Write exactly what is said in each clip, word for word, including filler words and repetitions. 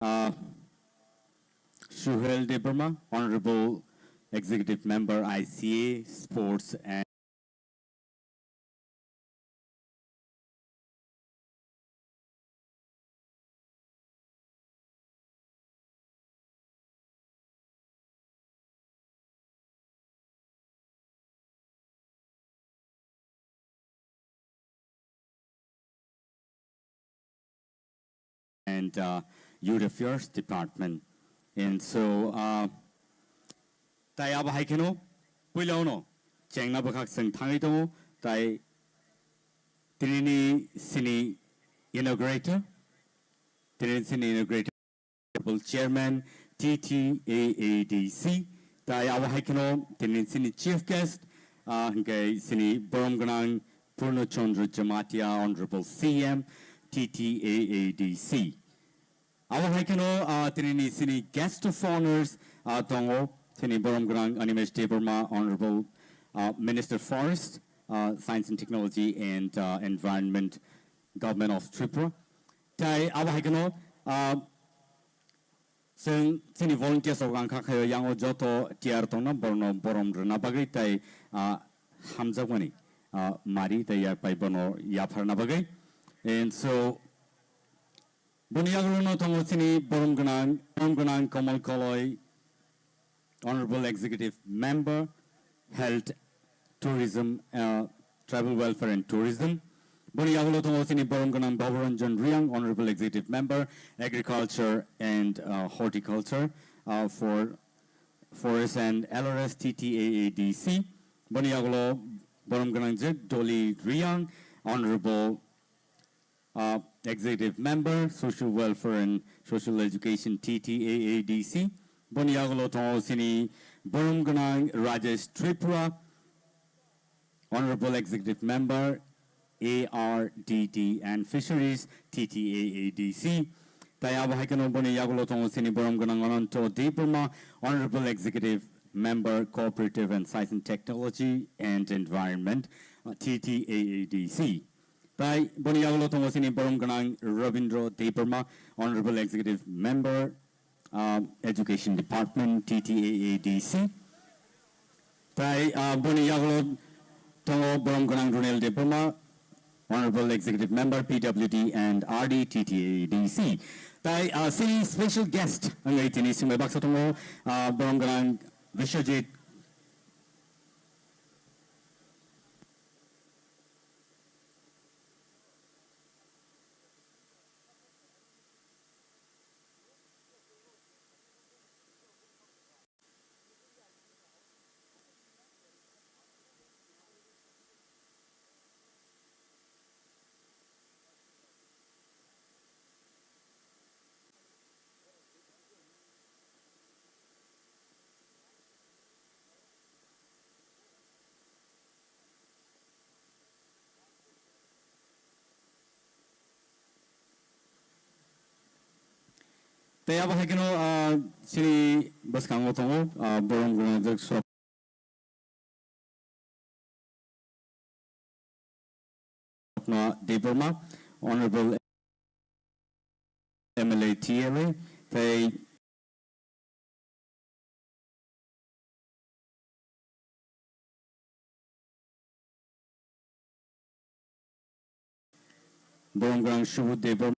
Uh, Suhel Debbarma, Honorable Executive Member, I C A, Sports and and, uh, Youth Affairs Department. And so, uh, tai abo hai kheno puila ono chengna bwkhak chwng thangwi tongo, tai tinini sini inaugurator, tinini sini inaugurator, Chairman, T T A A D C, tai abo hai kheno tinini sini chief guest, ah, hwnkhe sini borom gwnang Purno Chandra Jamatia, Honorable C M, T T A A D C. Abo hai kheno, ah, tinini sini guest of honors, ah, tongo, sini borom gwnang Animesh Debbarma, Honorable, ah, Minister Forest, ah, Science and Technology and, ah, Environment, Government of Tripura. Tai abo hai kheno, ah, chwng chini volunteers rok ang kha khayo, yango joto tiyar tongna borno borom rwna bagwi tai, ah, hamjakmani, ah, mari tai yak bai bono yapharna bagwi. And so, boni yagulo no tongo chini borom gwnang, borom gwnang Kamal Koloi, Honorable Executive Member, Health, Tourism, uh, Tribal Welfare and Tourism. Boni yagulo tongo chini borom gwnang Baburanjan Riang, Honorable Executive Member, Agriculture and, uh, Horticulture, uh, for Forest and L R S T T A A D C. Boni yagulo borom gwnang je Dolly Riang, Honorable uh, Executive Member, Social Welfare and Social Education, T T A A D C. Boni yagulo tongo chini borom gwnang Rajesh Tripura, Honorable Executive Member, A R D D and Fisheries, T T A A D C. Tai abo hai kheno boni yagulo tongo chini borom gwnang Ananto Debbarma, Honorable Executive Member, Cooperative and Science and Technology and Environment, uh, T T A A D C. Tai boni yagulo tongo chini borom gwnang Rabindra Debbarma, Honorable Executive Member, uh, Education Department, T T A A D C. Tai, uh, boni yagulo tongo borom gwnang Runel Debbarma, Honorable Executive Member, P W D and R D, T T A A D C. Tai, uh, chini special guest wngwi tini swngbai baksa tongo, uh, borom gwnang Biswajit Tei abo hai kheno, ah, chini bwskango tongo, ah, borom gwnang jak Swapna Debbarma, Honorable M L A T L A, tei Borom gwnang Subudh Debbarma,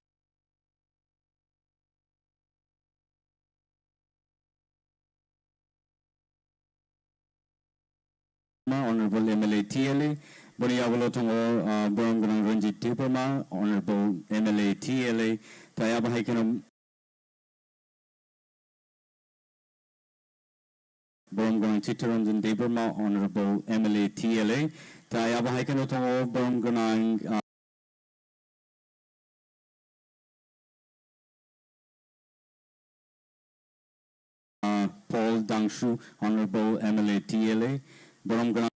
Honorable M L A T L A, boni yagulo tongo, ah, borom gwnang Ranjit Debbarma, Honorable M L A T L A, tei abo hai kheno borom gwnang Chittaranjan Debbarma, Honorable M L A T L A, tei abo hai kheno tongo borom gwnang, ah, ah, Paul Dangshu, Honorable M L A T L A, borom gwnang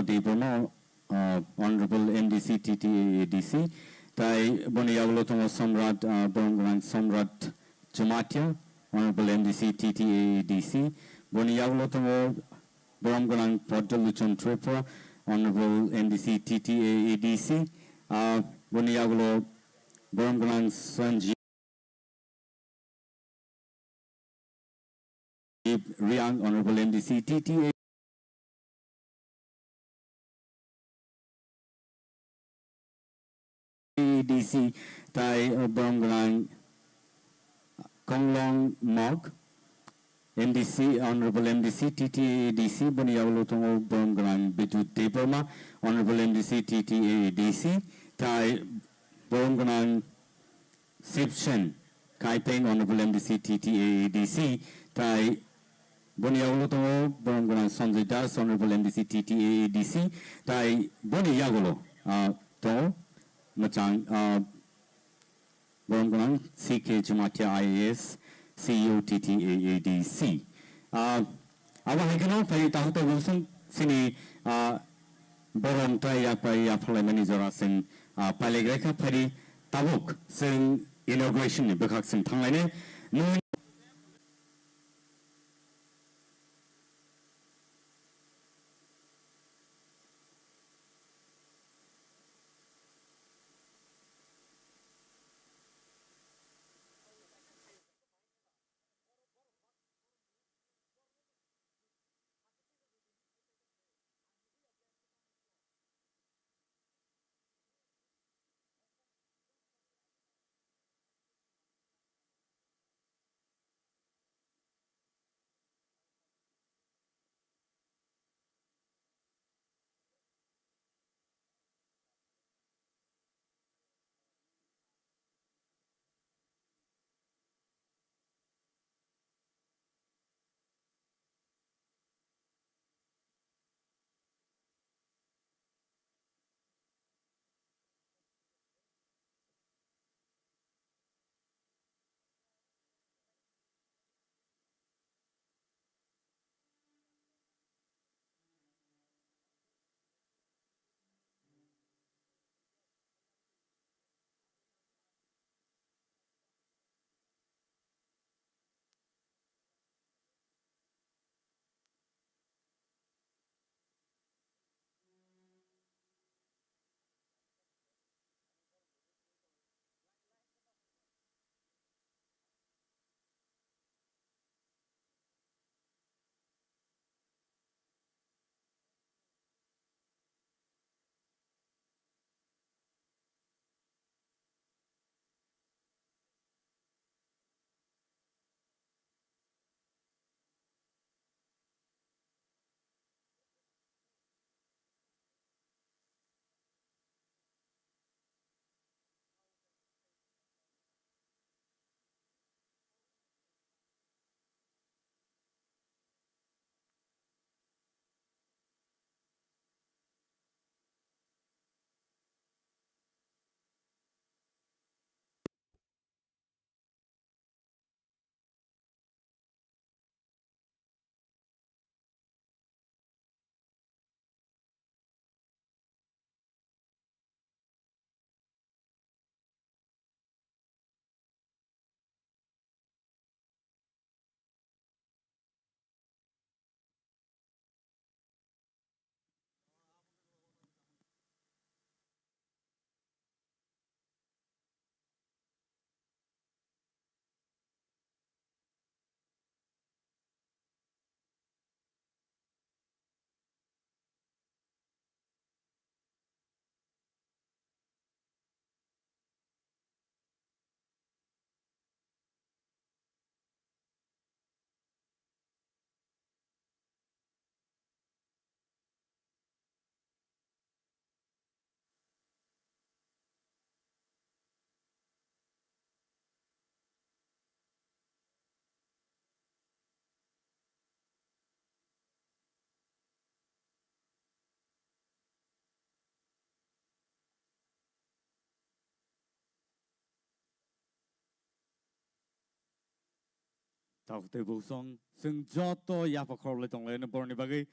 Debbarma, uh, Honorable M D C T T A A D C, tai boni yagulo tongo Samrat, uh, Boromgwnang Samrat Jamatia, Honorable M D C T T A A D C, boni yagulo tongo Boromgwnang Padma Lochon Tripura, Honorable M D C T T A A D C, uh, boni yagulo Boromgwnang Sanjeev Reang, Honorable M D C T T A A D C, tai, uh, Boromgwnang Konglong Mok, M D C, Honorable M D C T T A A D C, boni yagulo tongo Boromgwnang Bidut Debbarma, Honorable M D C T T A A D C, tai Boromgwnang Sipsen Kaipeng, Honorable M D C T T A A D C, tai boni yagulo tongo Boromgwnang Sanjay Das, Honorable M D C T T A A D C, tai boni yagulo, ah, tongo mwchang, ah, Boromgwnang C K Jamatia I A S, C U T T A A D C. Ah, abo hai kheno phai takhuk tei bosong chini, ah, borom tai yak pai yapharlaimani jora chwng, ah, pailaigrai kha. Phaidi tabuk chwng inauguration ni bwkhak chwng thanglainai. Nung Tabuk tei bosong, chwng joto yapha khorokle tonglaino borokni bagwi.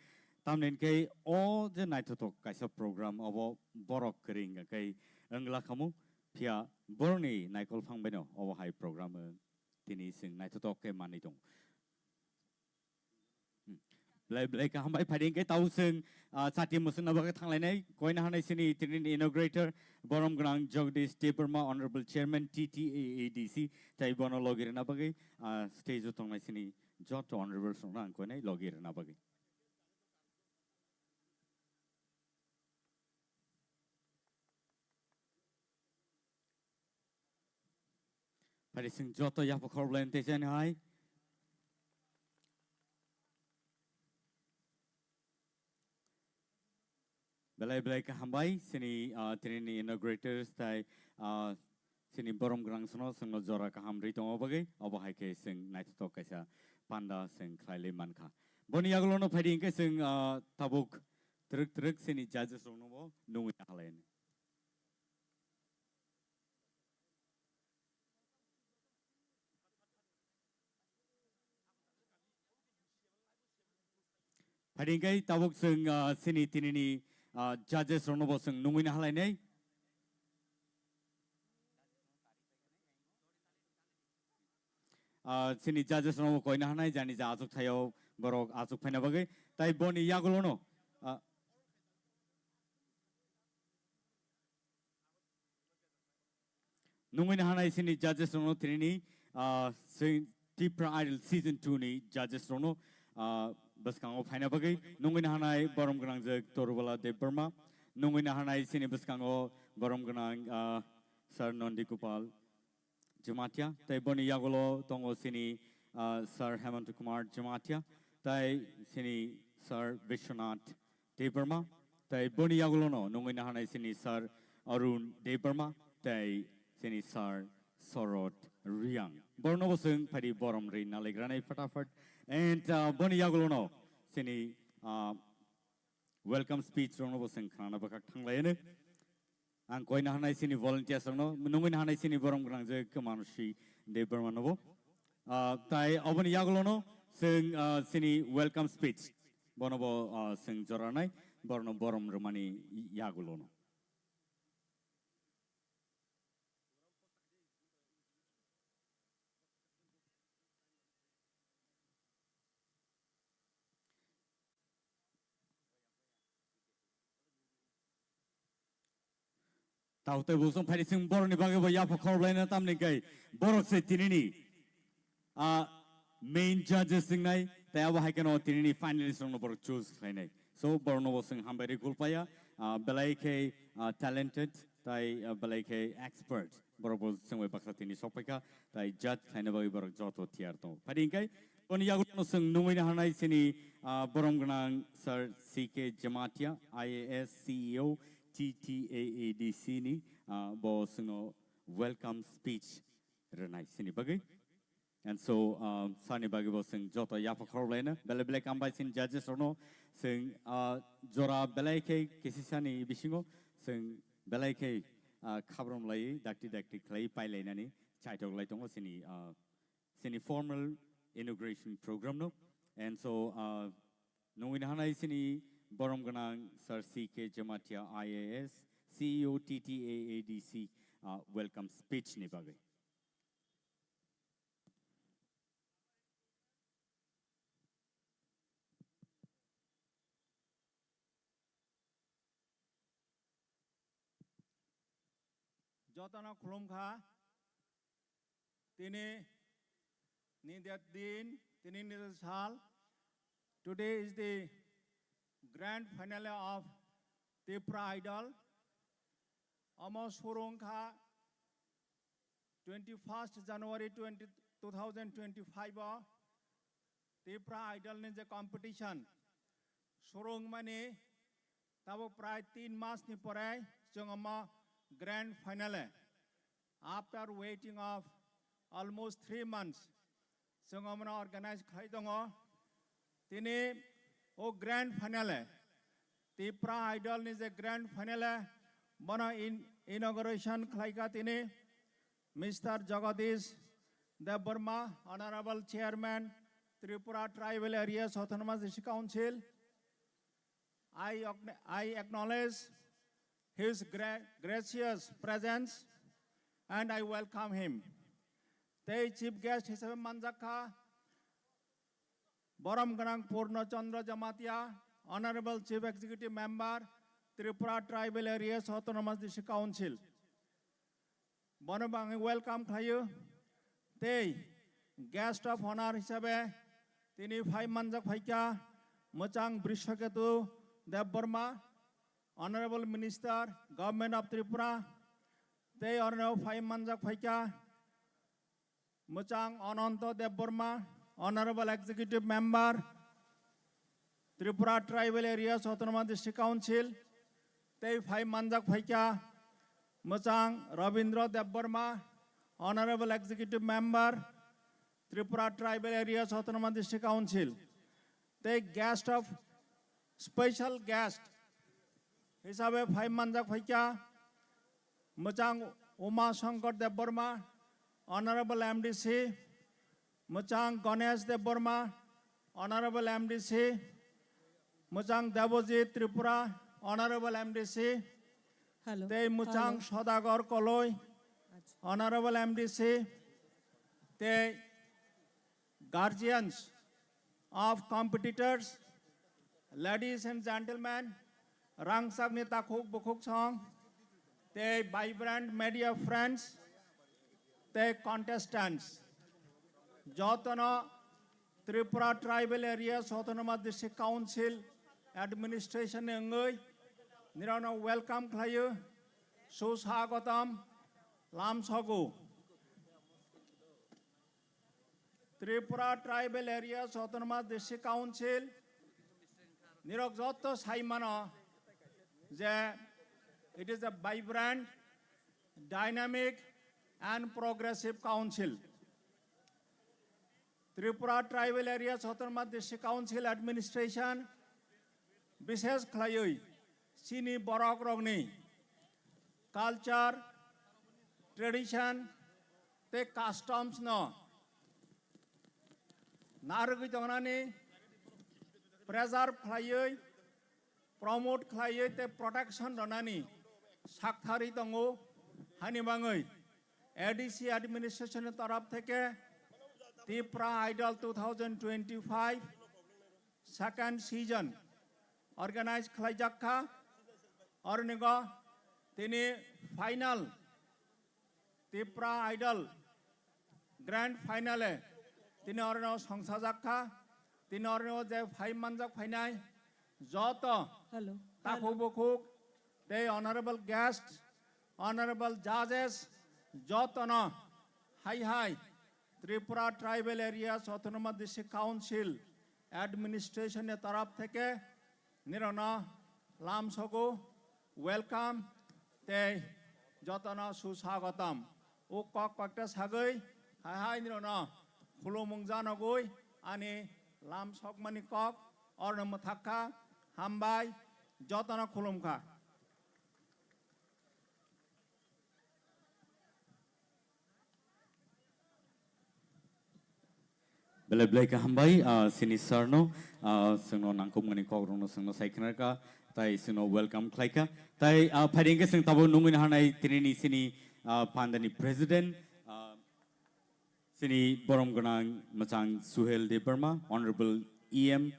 Tamni hwnkhe o je naithothok kaisa program obo borok kwrwi hwnkha khe wngla khamu, phiya borokni naikol phang baino obo hai program wng tini chwng naithothok khe manwi tongo. Hmm. Belai belai kaham bai phaidi hwnkhe tabuk chwng, ah, chati mwswkna bagwi thanglainai koina hanai sini tini inaugurator borom gwnang Jagdish Debbarma, Honorable Chairman T T A A D C, tai bono logi rwna bagwi, ah, stage o tongnai sini joto honorable songno ang koinai logi rwna bagwi. Phaidi chwng joto yapha khor bwlaino tei chani hai. Belai belai kaham bai sini, ah, tini ni inaugurators tai, ah, sini borom gwnang sono chwngno jora kaham rwi tongo bagwi obo hai khe chwng naithothok kaisa panda chwng khlai lai mankha. Boni yagulono phaidi hwnkhe chwng, ah, tabuk twrwk twrwk sini judges rokno bo nungwi nahalai. Phaidi hwnkhe tabuk chwng, ah, sini tinini, ah, judges rokno bo chwng nungwi nahalainai. Ah, sini judges rokno bo koina hanai jani ja achuk thaio borok achuk phaina bagwi. Tai boni yagulono, ah, nungwi nahanai sini judges rokno tini ni, ah, sing-, Tipra Idol Season two ni judges rokno, ah, bwskango phaina bagwi nungwi nahanai borom gwnangjak Torubala Debbarma, nungwi nahanai sini bwskango borom gwnang, ah, Sir Nondi Gopal Jamatia, tai boni yagulo tongo sini, ah, Sir Hemant Kumar Jamatia, tai sini Sir Vishwanath Debbarma, tai boni yagulono nungwi nahanai sini Sir Arun Debbarma, tai sini Sir Sorot Riang. Borno bo chwng phaidi borom rwi nalaigranai fatafat. And, ah, boni yagulono sini, ah, welcome speech rokno bo chwng khnana bwkhak thanglaino. Ang koina hanai sini volunteers rokno, nungwi nahanai sini borom gwnang je Mansi Debbarma no bo. Ah, tai oboni yagulono chwng, ah, sini welcome speech. Bono bo, ah, chwng joranai, borno borom rwmani yagulono. Tao tei busong phaidi chwng borokni bagwi bo yapha khorok laina tamni kai borok se tinini, ah, main judges wngnai, tei abo hai kheno tinini finalist rokno borok choose khlainai. So borokno bo chwng hambai rwi khulpaya, ah, belai khe, ah, talented, tai, ah, belai khe expert. Borok bo chwng bai baksa tini sokpaikha, tai judge khlaina bagwi borok joto tiyar tongo. Phaidi hwnkhe, boni yagulono chwng nungwi nahanai chini, ah, borom gwnang Sir C K Jamatia, I A S, C E O, T T A A D C ni, ah, bo chwngno welcome speech rwnai chini bagwi. And so, ah, sani bagwi bo chwng joto yapha khorok laina, belai belai hambai chini judges rokno chwng, ah, jora belai khe kisisani bisingo chwng belai khe, ah, khabrom lai, dakti dakti khlai pai lainani chaitok lai tongo chini, ah, chini formal inauguration program no. And so, ah, nungwi nahanai chini borom gwnang Sir C K Jamatia I A S, C E O T T A A D C, ah, welcome speech ni bagwi. Jotono khulumkha. Tini ni dat din, tini ni sal. Today is the grand finale of Tipra Idol. Omo surungkha twenty-first January twenty, two thousand twenty-five o Tipra Idol ni je competition surungmani tabuk prai tin mas ni pore chwng omo grand finale. After waiting of almost three months, chwng omono organize khlai tongo. Tini o grand finale, Tipra Idol ni je grand finale, bono in-, inauguration khlaika tini Mister Jagadish Debbarma, Honorable Chairman, Tripura Tribal Areas Autonomous District Council. I, acknow- I acknowledge his gra- gracious presence and I welcome him. Tei chief guest hisabe manjak kha borom gwnang Purno Chandra Jamatia, Honorable Chief Executive Member, Tripura Tribal Areas Autonomous District Council. Bono bo ang welcome khlaio. Tei guest of honor hisabe tini phai manjak phaikha mwchang Brishaketu Debbarma, Honorable Minister, Government of Tripura. Tei orno phai manjak phaikha mwchang Ananto Debbarma, Honorable Executive Member, Tripura Tribal Areas Autonomous District Council. Tei phai manjak phaikha mwchang Rabindra Debbarma, Honorable Executive Member, Tripura Tribal Areas Autonomous District Council. Tei guest of special guest hisabe phai manjak phaikha mwchang Uma Shankar Debbarma, Honorable M D C, mwchang Ganesh Debbarma, Honorable M D C, mwchang Debojit Tripura, Honorable M D C, Hello. Tei mwchang Hello. Sodagar Koloi, Acha. Honorable M D C, tei guardians of competitors, ladies and gentlemen, rangchakni takhuk bukhuk song, tei vibrant media friends, tei contestants, jotono Tripura Tribal Areas Autonomous District Council Administration ni wngwi nirokno welcome khlaio, suswagotom lamsogo. Tripura Tribal Areas Autonomous District Council nirok jotto sai mano je it is a vibrant, dynamic and progressive council. Tripura Tribal Areas Autonomous District Council Administration bishesh khlaiwi chini borok rokni culture, tradition tei customs no narwgwi tongnani, preserve khlaiwi, promote khlaiwi tei protection rwnani sakthari tongo. Hani bangwi A D C administration ni torop theke Tipra Idol two thousand twenty-five second season organize khlaijak kha. Ornigo tini final Tipra Idol grand finale tini orno songsajak kha. Tini orno je phai manjak phainai joto Hello. Takhuk Hello. Bukhuk tei honorable guest, honorable judges jotono hai hai Tripura Tribal Areas Autonomous District Council Administration ni torop theke nirokno lamsogo welcome tei jotono suswagotom. O kok kokta sagwi hai hai nirokno khulumung janogwi ani lamsokmani kok orno mwthak kha. Hambai, jotono khulum kha. Belai belai kaham bai, ah, sini sir no, ah, sengno nangkukmani kokrokno sengno sai khna kha, tai sengno welcome khlai kha. Tai, ah, phaidi hwnkhe seng tabuk nungwi naharnai tini ni sini, ah, pandani president, ah, sini borom gwnang mwchang Suhel Debbarma, Honorable E M,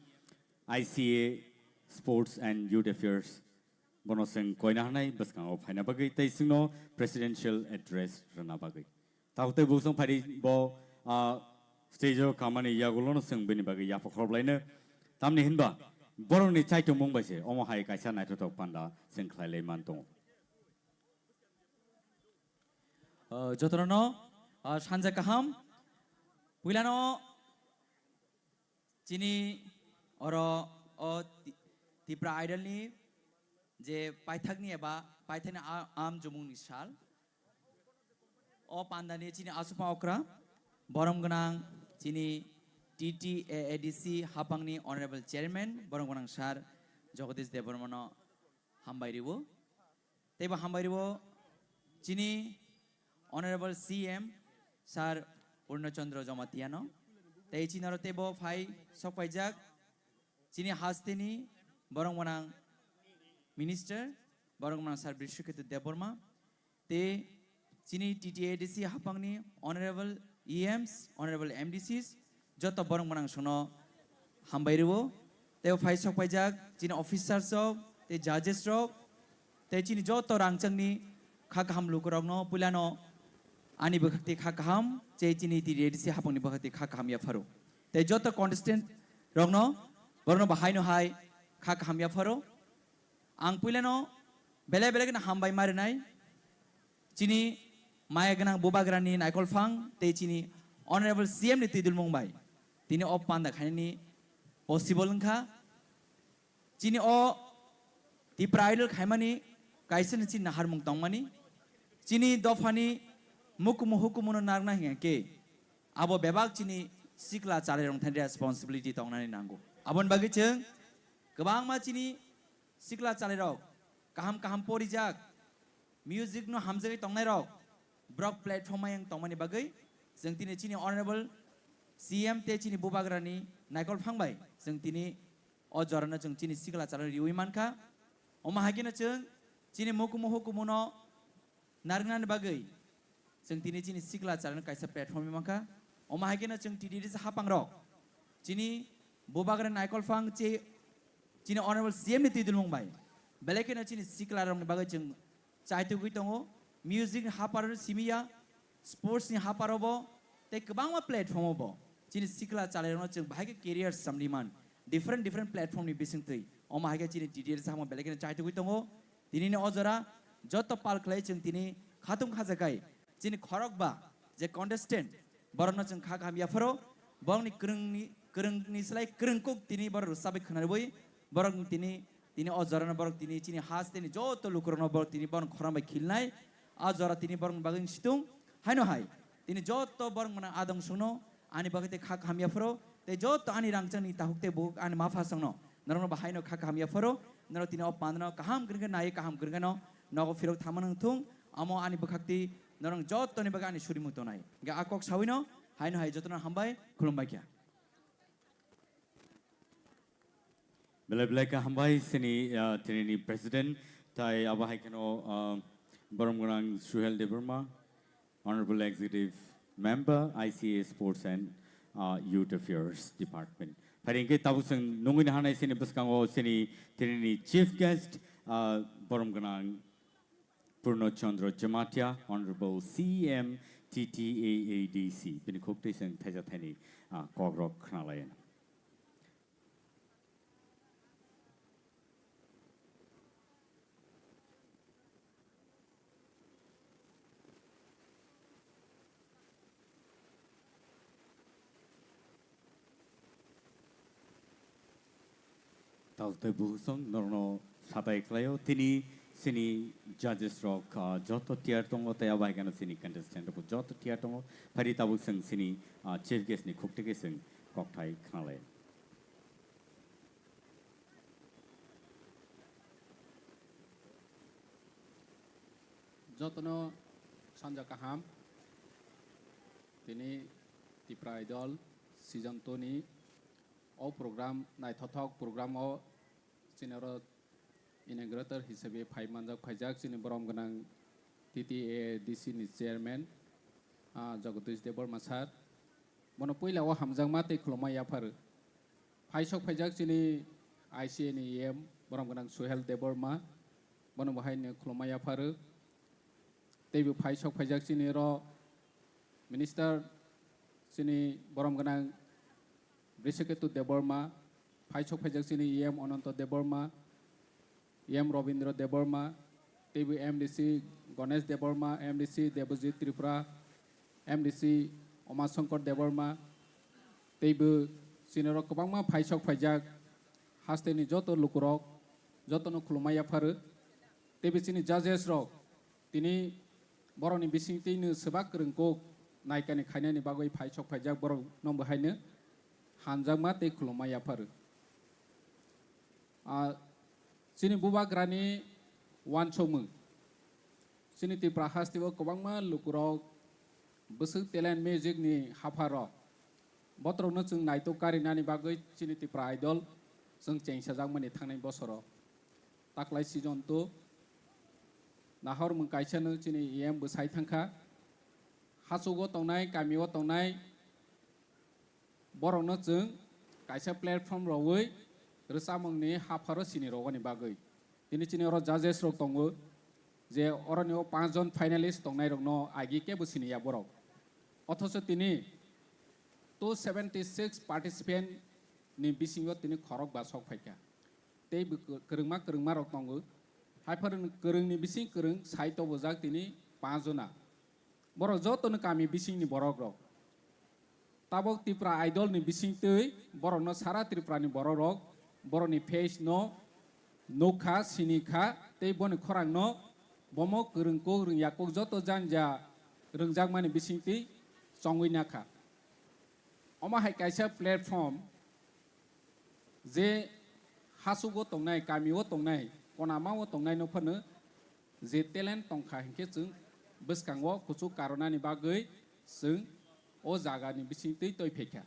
I C A, Sports and Youth Affairs. Bono seng koina hanai bwskango phaina bagwi tei singno presidential address rwna bagwi. Tabuk tei bwswng phaidi bo, ah, stage o kamani yagulono seng bini bagwi yapha khoroblaino. Tamni hinba borokni chaitungmung bai se omo hai kaisa naithothok panda seng khlai lai man tongo. Ah, jotono, ah, sanja kaham. Puilano chini oro o Ti- Tipra Idol ni je paithakni eba paithakni a- am jumungni sal. O pandani chini asukma okra, borom gwnang chini T T A A D C hapangni Honorable Chairman, borom gwnang Sir Jagadish Debbarmano hambai riwo. Teibo hambai riwo chini Honorable C M Sir Purno Chandra Jamatiano. Tei chini oro teibo phai sokpaijak chini hasteni borom gwnang Minister, borok mwnang Sir Brishaketu Debbarma, tei chini T T A D C hapangni Honorable E Ms, Honorable M D Cs, joto borok mwnang songno hambai rwo. Tei o phai sok paijak chini officers rok, tei judges rok, tei chini joto rangchakni kha kaham lukurokno puilano ani bwkhakti kha kaham, tei chini T T A D C hapangni bwkhakti kha kaham yapharo. Tei joto contestant rokno borokno bahaino hai kha kaham yapharo. Ang puilano belai belai kheno hambai ma rwnai chini maya gwnang bubagrani naikolphang tei chini Honorable C M ni twidulmung bai. Tini o panda khainani possible wngkha. Chini o Tipra Idol khaimani kaisa ni chini naharmung tongmani. Chini dophani mukumu hukumuno narwkna hingkhe abo bebak chini sikla chalairok thani responsibility tongnani nango. Aboni bagwi chwng kwbangma chini sikla chalairok kaham kaham porijak, music no hamjagwi tongnairok, borok platform ayang tongmani bagwi chwng tini chini Honorable C M tei chini bubagrani naikolphang bai chwng tini o jorano chwng chini sikla chalai riwi mankha. Omo hai kheno chwng chini mukumu hukumuno narwknani bagwi chwng tini chini sikla chalano kaisa platform mankha. Omo hai kheno chwng T T D C hapangrok chini bubagrani naikolphang che chini Honorable C M ni twidulmung bai belai kheno chini siklarokni bagwi chwng chaitugwi tongo. Music ni haparo simiya, sports ni haparo bo, tei kwbangma platform o bo chini sikla chalairokno chwng bahai khe career samni man different different platform ni bisingtwi. Omo hai khe chini T T A D C hapang belai kheno chaitugwi tongo. Tinini o jora joto pal khlai chwng tini khatung khajakai chini khorokba je contestant borokno chwng kha kaham yapharo, borokni kwrwngni, kwrwngni slai kwrwng kuk tini borok rwchabwi khwnarwi borok tini, tini o jorano borok tini chini hasteni joto lukurokno borok tini borok khorang bai khilnai. A jora tini borokni bagwi situng haino hai tini joto borok mwnang adong songno ani bagwi tei kha kaham yapharo tei joto ani rangchakni tahuk tei buhuk ani mapha songno norokno bahaino kha kaham yapharo. Norok tini o pandano kaham kwrwngkhe nai kaham kwrwngkheno nogo phirok thangmani wngthung. Amo ani bwkhakti norok jotoni bagwi ani surimung tongnai. Hingkhe a kok sawino haino hai jotono hambai khulumbai kha. Belai belai kha hambai sini, ah, tinini president tai abo hai kheno, ah, borom gwnang Suhel Debbarma, Honorable Executive Member, I C A Sports and, ah, Youth Affairs Department. Phari hingke tabuk chwng nungwi nahanai sini bwskango sini tinini chief guest, ah, borom gwnang Purno Chandra Jamatia, Honorable C M T T A A D C, bini khuk twi chwng thaisa thaini, ah, kokrok khnalayan. Tal tei buhusong norokno satai khlaio. Tini sini judges rok, ah, joto tiar tongo tei abo hai kheno sini contestant rok joto tiar tongo. Phari tabuk chwng sini, ah, chief guest ni khuk twi khe chwng kokthai khnalai. Jotono sanja kaham. Tini Tipra Idol season two ni o program, naithothok program o chini oro inaugurator hisabe phai manjak, phaijak chini borom gwnang T T A A D C ni chairman, ah, Jagadish Debbarma sir. Bono puila o hamjakma tei khulumma yaphar. Phaisok phaijak chini I C A ni E M borom gwnang Suhel Debbarma, bono bo haino khulumma yaphar. Teibo phaisok phaijak chini oro minister chini borom gwnang Brishaketu Debbarma, phaisok phaijak chini E M Ananto Debbarma, E M Robindra Debbarma, teibo M D C Ganesh Debbarma, M D C Debojit Tripura, M D C Umashankar Debbarma, teibo chini oro kwbangma phaisok phaijak hasteni joto lukurok jotono khulumma yaphar. Teibo chini judges rok tini borokni bisingtwino swbak kwrwng kok naikani khainani bagwi phaisok phaijak borokno bo haino hamjakma tei khulumma yaphar. Ah, chini bubagrani uansukmung. Chini Tripura hasteo kwbangma lukurok bwswk talent music ni hapharok. Botrokno chwng naitok karinani bagwi chini Tripura Idol chwng chengsajakmani thangnai bosoro. taklai season two. Nahor mung kaisa no chini E M bwsai thangkha. Hachugo tongnai, kamio tongnai, borokno chwng kaisa platform rwui rwchapmungni hapharo sini rwgani bagwi. Tini chini oro judges rok tongo, je oroni o panch jon finalist tongnai rokno agi kebo sini ya borok. Othocho tini two seventy six participant ni bisingo tini khorok ba sok phaikha. Tei bo kwrwngma kwrwngma rok tongo. Haiphano kwrwngni bising kwrwng sai tobojak tini panch jona. Borok jotono kami bisingni borok rok. Tabok Tipra Idol ni bising twi borokno sara Tripura ni borok rok borokni face no nukha, sinikha, tei boni khorang no bomo kwrwng kuk rwngya kuk joto janja rwngjakmani bising twi chongwi nakha. Omo hai kaisa platform, je hachugo tongnai, kamio tongnai, konamao tongnai no phano je talent tongkha hinkhe chwng bwskango kuchuk karonani bagwi chwng o jagani bising twi toi phaikha.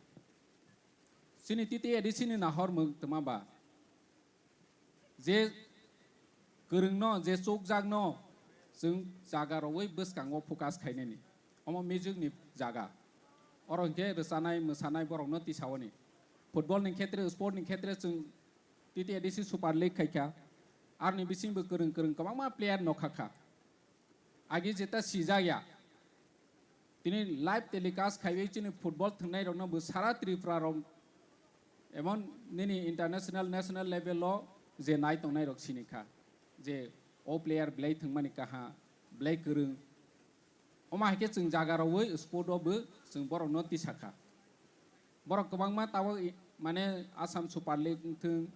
Chini T T A D C ni nahor mung twma ba je kwrwngno, je chukjakno chwng jaga rwui bwskango focus khainani. Omo music ni jaga. Oro hinkhe rwchanai, mwsanai borokno tisaoni. Football ni khetre, sport ni khetre chwng T T A D C Super League khaikha. Aroni bisingbo kwrwng kwrwng kwbangma player nokha kha. Agi jeta sijak ya. Tini live telecast khaiwi chini football thwngnairokno bo sara Tripura rok, emon nini international, national level o je nai tongnairok sini kha, je o player belai thwngmani kaha, belai kwrwng. Omo hai khe chwng jaga rwui sport o bo chwng borokno tisa kha. Borok kwbangma tabok i-, mane Assam Super League wngthwng,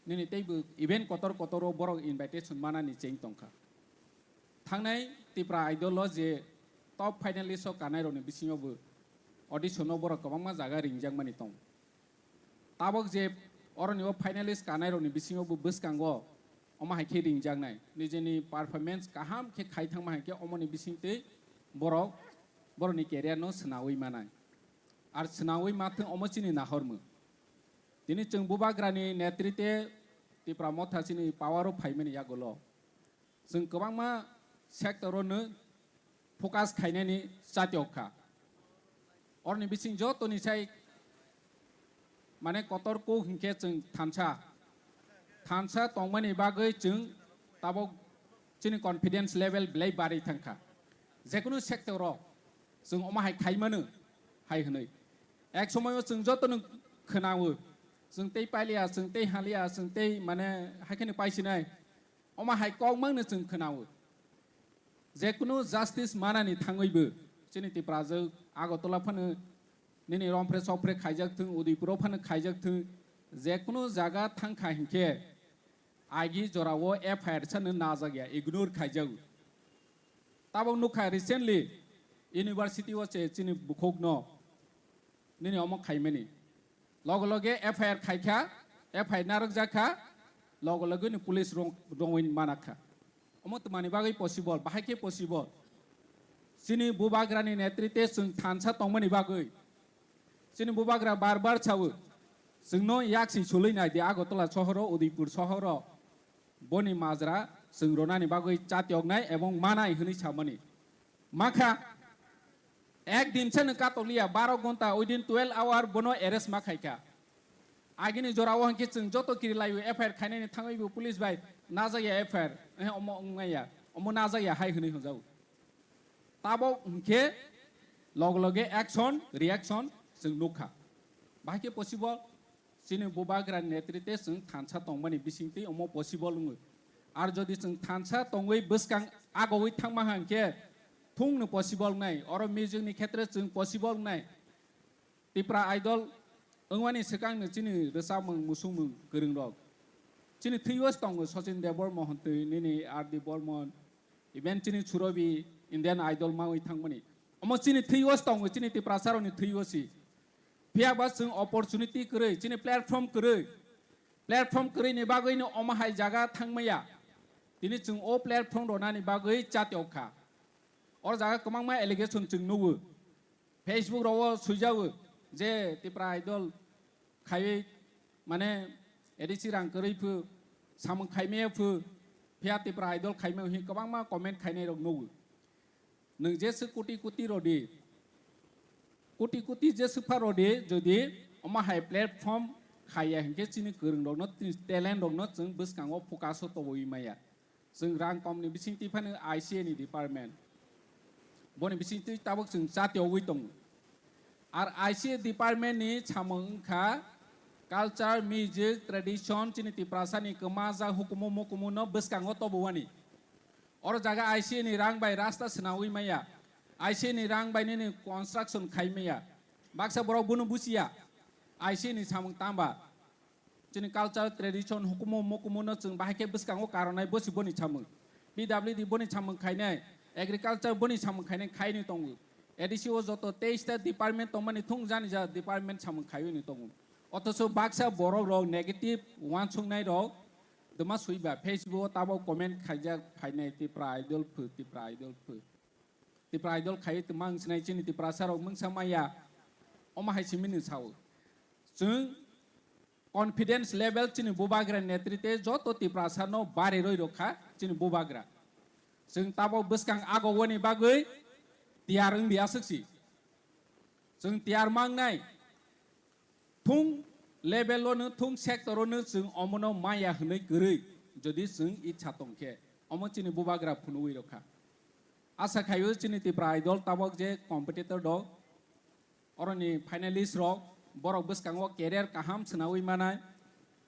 nini teibo event kotor kotor o borok invitation manani cheng tongkha. Thangnai Tipra Idol o je top finalist o kanai rokni bisingo bo audition o borok kwbangma jaga ringjakmani tong. Tabok je oroni o finalist kanai rokni bisingo bo bwskango omo hai khe ringjaknai. Nijeni performance kaham khe khai thangma hai khe omoni bising twi borok borokni career no swnawi manai. Ar swnawi mathwng omo chini nahormung. Tini chwng Bubagrani netrite Tipra Motha chini power o phaimani yagulo. Chwng kwbangma sector o no focus khainani chatiok kha. Oroni bising jotoni sai mane kotor kuk hinkhe chwng thansa. Thansa tongmani bagwi chwng tabok chini confidence level belai barwi thangkha. Jekunu sector o chwng omo hai khaimano hai hwnwi. Ek somoyo chwng jotono khwnao, chwng tei pailiya, chwng tei haliya, chwng tei mane haikheno paisinai. Omo hai kokmangno chwng khwnao. Jekunu justice manani thangwibo chini Tiprajwk Agartala phano nini romphre sokphre khaijak thung, Udaipuro phano khaijak thung, jekunu jaga thangkha hinkhe agi jorao F I R sano najakya, ignore khaijago. Tabok nukha recently university o se chini bukhukno nini omo khaimani. Loge loge F I R khaikha, F I R narwkjakha, loge loge ni police rong-, rongwi manakha. Omo twmani bagwi possible, bahai khe possible. Chini Bubagrani netrite chwng thansa tongmani bagwi. Chini Bubagra bar bar sawo, chwngno yaksi sulwi nai di Agartala sohoro, Udaipur sohoro. Boni majra chwng ronani bagwi chatioknai ebong manai hwnwi samani. Makha, ek din se nwng katokliya, baro gonta, within twelve hour bono arrest ma khaikha. Agini jorao hinkhe chwng joto kirilaiwi F I R khainani thangwibo police bai najakya F I R, eh, omo wngmaya, omo najakya hai hwnwi hwnjago. Tabok hinkhe loge loge action, reaction chwng nukha. Bahai khe possible, chini Bubagrani netrite chwng thansa tongmani bisingtwi omo possible wngo. Ar jodi chwng thansa tongwi bwskang agowi thangma hangkhe thungno possible wngnai, oro music ni khetre chwng possible wngnai. Tipra Idol wngmani swkangno chini rwchapmung, musungmung kwrwngrok. Chini thwibo tongo Sachin Debbarma hontwi, nini R D Burman, even chini Surobi Indian Idol mawi thangmani. Omo chini thwibo tongo, chini Tiprasarokni thwibo si. Phiya ba chwng opportunity kwrwi, chini platform kwrwi. Platform kwrwini bagwino omo hai jaga thangmaya. Tini chwng o platform rwnani bagwi chatiok kha. O jaga kwbangma allegation chwng nugo. Facebook rogo swijago je Tipra Idol khaiwi mane A D C rang kwrwi phu, samung khaimaya phu, Phiya Tipra Idol khaimai hwnwi kwbangma comment khainai rok nugo. Nwng jeswk koti koti rodi, koti koti jeswk pha rodi, jodi omo hai platform khaiya hinkhe chini kwrwng rokno, chini talent rokno chwng bwskango focus o toboi maya. Chwng rang komni bisingtwi phano I C A ni department. Boni bisingtwi tabuk chwng chati ogwi tongo. Ar I C A department ni samung wngkha culture, music, tradition, chini Tiprasa ni kwmajak hukumu mukumu no bwskango tobowani. Oro jaga I C A ni rang bai rasta swnawi maya, I C A ni rang bai nini construction khai maya. Baksa borok bono buchiya, I C A ni samung tamba. Chini culture, tradition, hukumu mukumu no chwng bahai khe bwskango karonai bosi boni samung. P W D boni samung khainai, agriculture boni samung khainai khaini tongo. A D C o joto teis ta department tongmani thung jani ja department samung khaiwi ni tongo. Othocho baksa borok rok negative uansuknai rok duma suiba Facebook o tabo comment khaijak phainai Tipra Idol phu, Tipra Idol phu. Tipra Idol khaiwi twma wngsinai chini Tiprasa rok mungsa maya omo hai simi ni sao. Chwng confidence level chini bubagra netrite joto Tiprasa no bari roi rokha chini bubagra. Chwng tabok bwskang agogoni bagwi tiyar wngdi aswk si. Chwng tiyar mangnai thung level o no thung sector o no chwng omono maya hwnwi kwrwi jodi chwng itsa tongkhe omo chini bubagra phunugwi rokha. Asa khaio chini Tipra Idol tabok je competitor dok Oroni finalist rok, borok bwskango career kaham swnawi manai,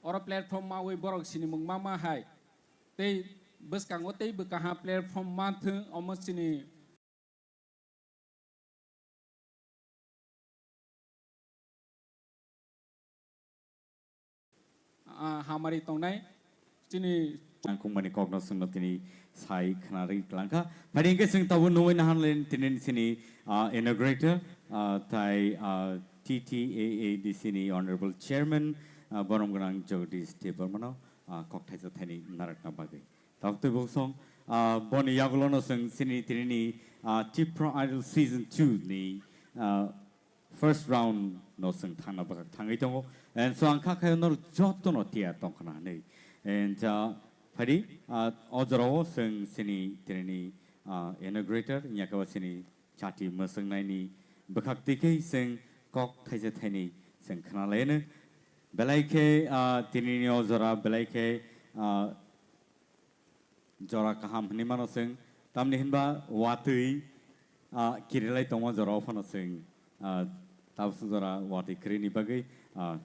oro platform mawi borok sinimung ma ma hai. Tei bwskango tei bwkaha platform manthwng omo chini. Ah, hamari tongnai chini. Ang khungmani kokno chwngno tini sai khwnarwi tlangkha. Phai hwnkhe chwng tabuk nungwi naharlen tini chini, ah, inaugurator, ah, tai, ah, T T A A D C ni Honorable Chairman, ah, borom gwnang Jagadish Debbarmano, ah, kok thaisa thaini narwkna bagwi. Tabuk tei bosong, ah, boni yagulono chwng chini tinini, ah, Tipra Idol Season two ni, ah, first round no chwng thangna bwkhak thangwi tongo. And so ang kha khayo norok jotono tiyar tongkhna hinwi. And, ah, phaidi, ah, o jorao chwng chini tinini, ah, inaugurator, wngya khe bo chini chati mwswngnaini bwkhak twi khe chwng kok thaisa thaini chwng khna laino. Belai khe, ah, tinini o jora belai khe, ah, jora kaham hinwi mano chwng, tamni hinba watwi, ah, kirilai tongma jorao phano chwng, ah, tabuk jora watwi kwrwini bagwi, ah,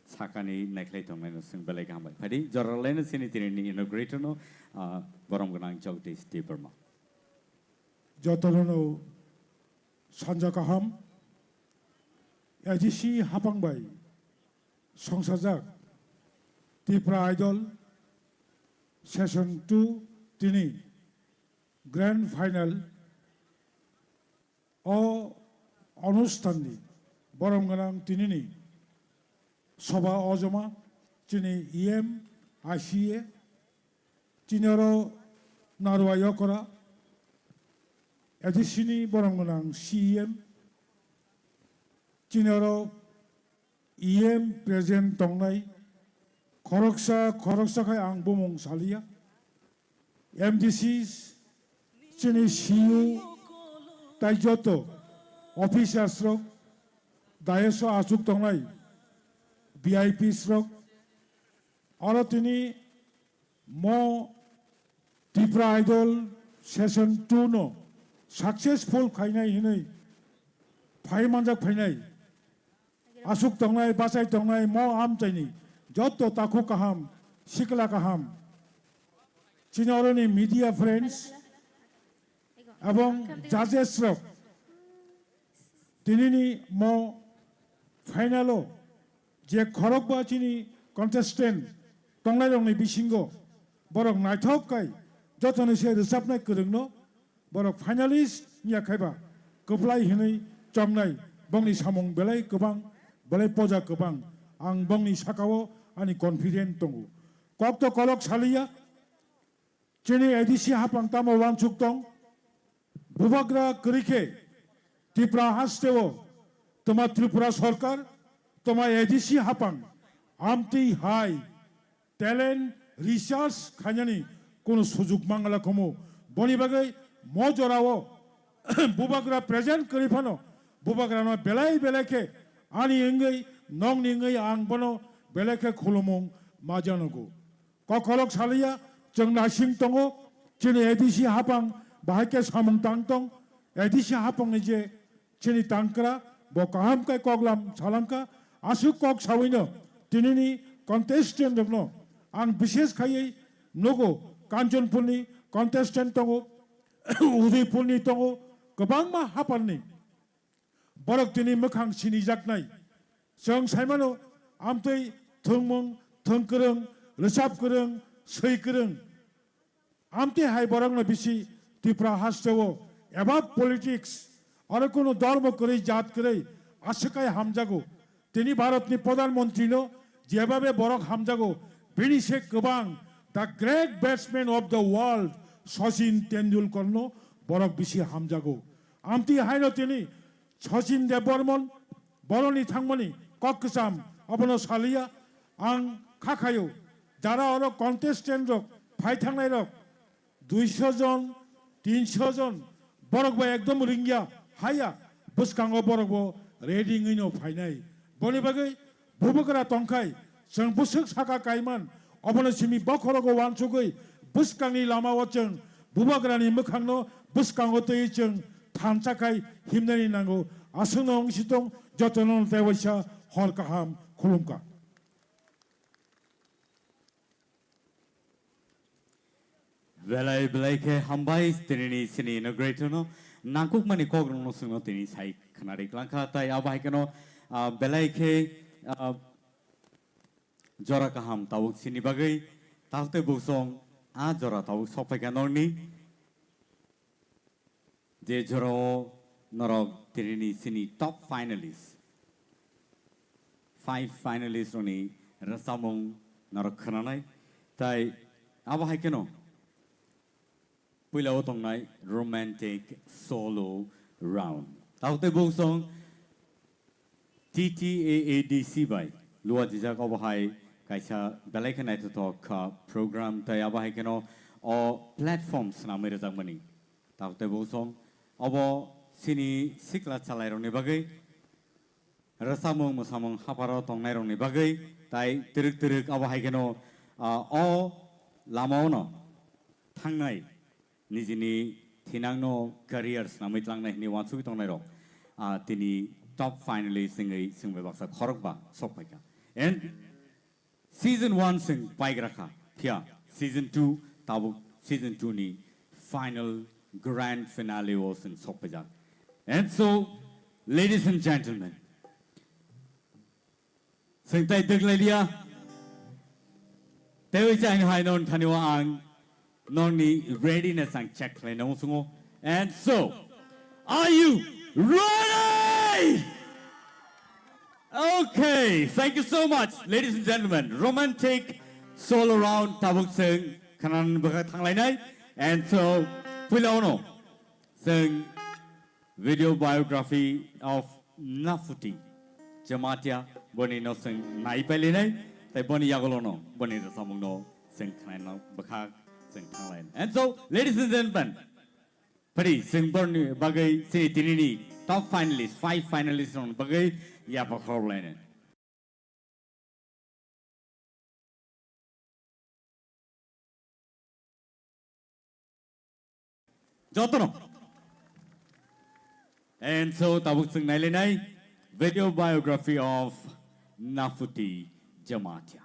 sakani naikhlai tongnaino chwng belai kaham bai. Phaidi jora laino chini tinini inaugurator no, ah, borom gwnang Jagdish Debbarma. Jotono sanja kaham, A D C hapang bai songsajak Tipra Idol Season two tini Grand Final o onusthanni borom gwnang tinini soba ojoma chini E M, I C A, chini oro Narwa Yokora, A D C ni borom gwnang C E M, chini oro E M present tongnai, khoroksa, khoroksa khai ang bumung saliya. M D C, chini C E O, tai joto officers rok, dais o achuk tongnai V I Ps rok, oro tini mo Tipra Idol Season two no successful khainai hinwi phai manjak phainai. Aswk tongnai, bachai tongnai mo amchaini joto takhuk kaham, sikla kaham, chini oroni media friends, ebong judges rok, tinini mo final o je khorokba chini contestant tongnairokni bisingo borok naithok kai jotoni se rwchapnai kwrwngno borok finalist wngya khaiba kwplai hinwi chongnai, bongni samung belai kwbang, belai poja kwbang, ang bongni sakao ani confident tongo. Kok to kolok saliya, chini A D C hapang tamo wansuk tong, bubagra kwrwi khe Tipra hasteo toma Tripura Sarkar, toma A D C hapang amtwi hai talent research khainani kunu sujuk mangala khomo. Boni bagwi mo jorao bubagra present kwrwi phano bubagrano belai belai khe ani wngwi nongni wngwi ang bono belai khe khulumung ma janogo. Kokolok saliya, chwng naising tongo, chini A D C hapang bahai khe samung tang tong, A D C hapangni je chini tangkra, bo kaham khe koklam salamkha, aswk kok sawino tinini contestant rokno ang bishes khaiwi nugo, Kanchanpurni contestant tongo, Udaipurni tongo, kwbangma hapanni. Borok tini mwkhang sinijaknai. Chwng saimano, amtwi thwngmung, thwng kwrwng, rwchap kwrwng, swi kwrwng. Amtwi hai borokno bisi Tripura hasteo above politics, aro kunu dhormo kwrwi, jat kwrwi, aswk hai hamjago. Tini Bharatni Pradhan Mantrino jebabe borok hamjago, bini se kwbang, the great batsman of the world, Sachin Tendulkarno borok bisi hamjago. Amtwi haino tini Sachin Debbarman, boroni thangmani kok kwcham, abono saliya, ang kha khayo, jara oro contestant rok, phai thangnai rok, duiso jon, tinso jon, borok bai ekdom ringya, haya, bwskango borok bo ready wngwi no phainai. Boni bagwi bubagra tongkhai, chwng bwswk saka kaiman, obono simi bokhorogo uansugwi, bwskangni lamao chwng bubagrani mwkhangno bwskango twiwi chwng thansa khai himnani nango. Aswkno wng si tong, jotono tei waisa hor kaham khulumkha. Belai belai khe hambai tinini sini inaugurator no nangkukmani kokrokno chwngno tini sai khwnari klangkha, tai abo hai kheno, ah, belai khe, ah, jora kaham tabuk sini bagwi, tabuk tei buksong a jora tabuk sokphaikha norni. Je jorao norok tinini sini top finalist, five finalist rokni rwchapmung norok khwnanai, tai abo hai kheno puila o tongnai romantic solo round. Tabuk tei buksong T T A A D C bai luajijak obo hai kaisa belai khe naithothok kha program, tai abo hai kheno o platform swnamwi rwjakmani. Tabuk tei buksong obo sini sikla chalairokni bagwi, rwchapmung mwsamung hapharo tongnairokni bagwi, tai twrwk twrwk abo hai kheno, ah, o lamaono thangnai nijini thinangno career swnamwi tlangnai hwnwi uansugwi tongnairok, ah, tini top finalist wngwi chwng bai baksa khorokba sokphaikha. And season one chwng paigra kha, phiya season two, tabuk season two ni final grand finale o chwng sokphaijak. And so, ladies and gentlemen, chwng tai dwk lai liya. Tei wi chaini hai non thani o ang nongni readiness ang check khlai nang sungo. And so, are you ready? Okay, thank you so much, ladies and gentlemen. Romantic solo round tabuk chwng khwnani bagwi thanglainai. And so, puila ono chwng video biography of Nafuti Jamatia, boni no chwng nai pailainai, tai boni yagulo no boni rwchapmung no chwng khwnai no bwkha chwng thanglainai. And so, ladies and gentlemen, pari chwng borni bagwi chini tinini top finalist, five finalist rokni bagwi yapha khorok lainai. Jotono. And so, tabuk chwng nailainai video biography of Nafuti Jamatia.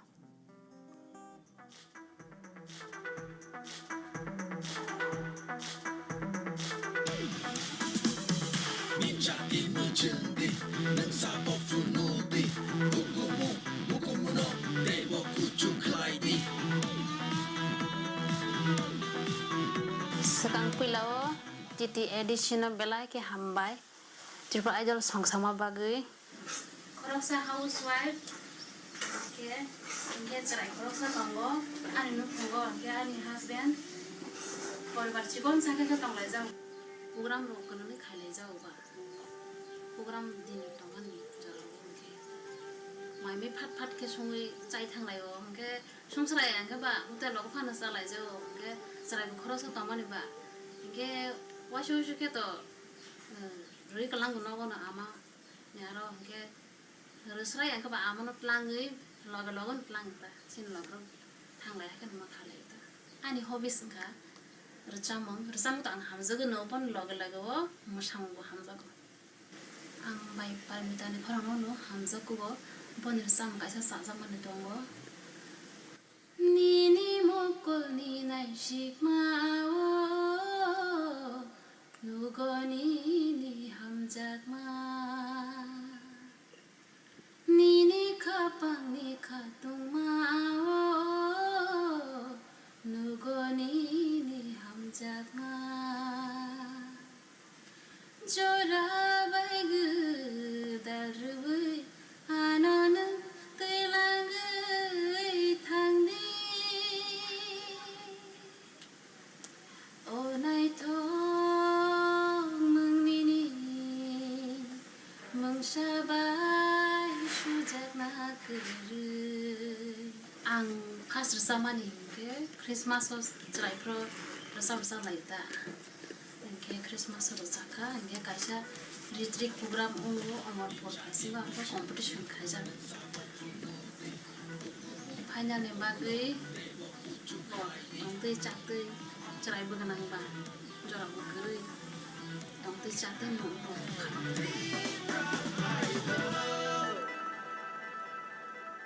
Swkang puila o T T A D C no belai khe hambai Tripura Idol song sama bagwi. Khoroksa housewife, hwnkhe, hwnkhe chwrai khoroksa tongo, ani nukhungo, hwnkhe ani husband, poribar chikon sa khe khe tonglaijak. Program rok kwnwi khailaijago ba, program din tongmani jorao hwnkhe. Mai mui phat phat khe songwi chai thanglaio, hwnkhe songchrai ya hwnkhe ba, tei logo phano chalaijao, hwnkhe chwraibo khoroksa tongmani ba, hwnkhe waisa waisa khe to, eh, rwi kwlango nogono ama ni aro hwnkhe rwchrai ya hwnkhe ba amano tlangwi loge loge no tlang ta, chini loge rok thanglai haikhe no ma khalai ta. Ani hobbies wngkha rwchapmung, rwchapmung to ang hamjagwi no, boni loge loge o mwsamung bo hamjago. Ang bai Parmita ni khorang no hamjak kugo, boni rwchapmung kaisa chajakmani tongo. Nini mokol ni naisikma o nugo nini hamjakma. Nini khapang ni khatungma o nugo nini hamjakma. Jora bai gwdal rwui ano nwng twilangwi thangdi. O naithok nwng nini mungsa bai sujakna kwrwi. Ang first rwchapmani hinkhe Christmas o chwraiphru rwchap rwchap lai ta. Hinkhe Christmas o rwchapkha, hinkhe kaisa ritrik program wngo, Omorpur Phasingo, abo competition khaijak. Final ni bagwi tongtwi chaktwi chwrai bwgwnang ba jorabo kwrwi tongtwi chaktwi nwng.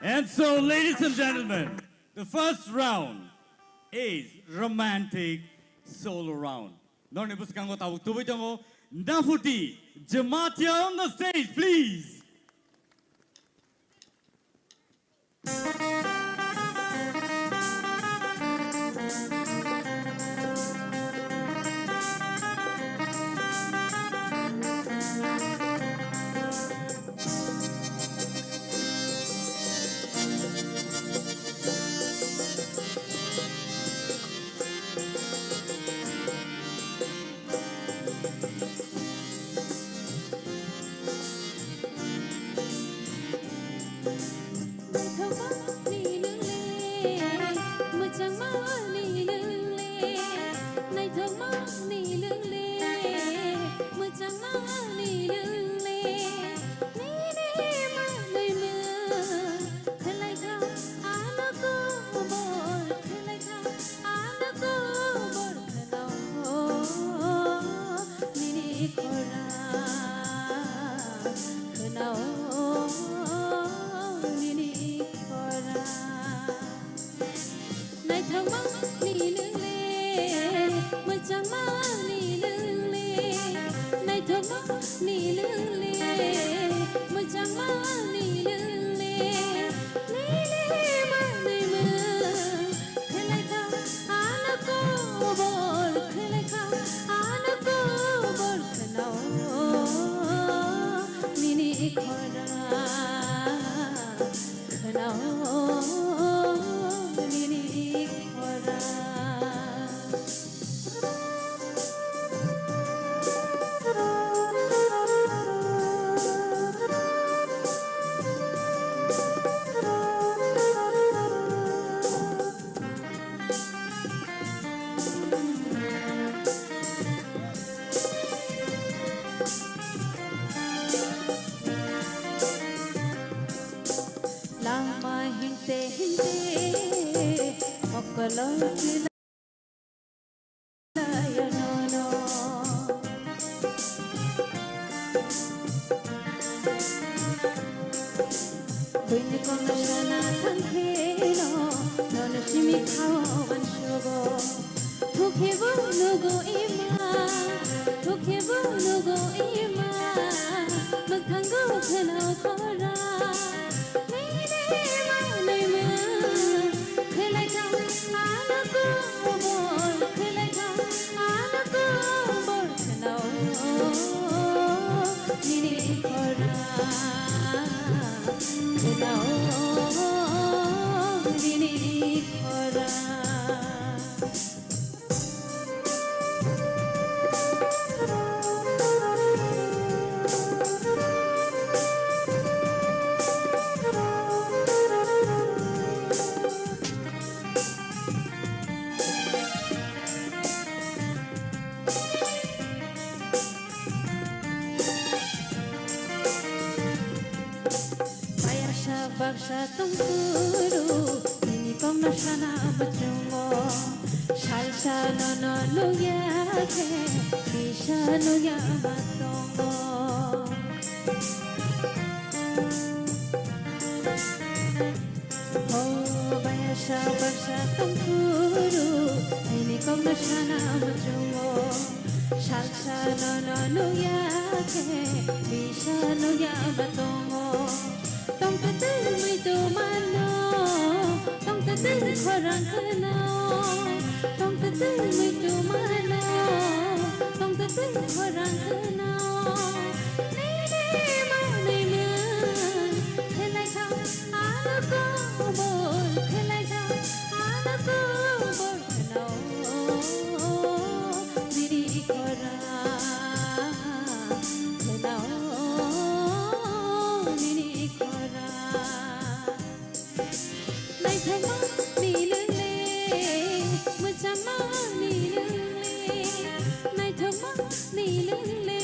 And so, ladies and gentlemen, the first round is romantic solo round. Norni bwskango tabuk tubui tongo Nafuti Jamatia on the stage, please. Naithokma ni nwng le, mwchangma ni nwng le, naithokma ni nwng le, mwchangma ni nwng le, nini manwi mwng khlaikha, ano kobor khlaikha, ano kobor khwnao nini khorang, khwnao nini khorang. Naithokma ni nwng le, mwchangma ni nwng le, naithokma ni nwng le, mwchangma ni nwng le, nini manwi mwng khlaikha, ano kobor khlaikha, ano kobor khwnao nini khorang, khwnao nini khorang. Lama hinte hinte mokolo. Buini kono sana thangkheno, nono simi khao wansugo. Thukhibo nugo ima, thukhibo nugo ima, mwkhango kheno khora. Nini manwi mwng khlaikha, ano kobor khlaikha, ano kobor khwnao nini khorang, khwnao nini khorang. Bisa nungya ma tongo. Ho baya sa barsa tongphuru, nini kokno sana muchungo. Salsa nono nungya khe, bisa nungya ma tongo. Tongtwtwng muitu mano, tongtwtwng khorang kheno, tongtwtwng muitu mano, tongtwtwng khorang kheno. Nini manwi mung khelai kha, ano kobor khelai kha, ano kobor kheno. Nini khorang kheno, nini khorang. Naithokma ni nungle, mwchangma ni nungle. Naithokma ni nungle,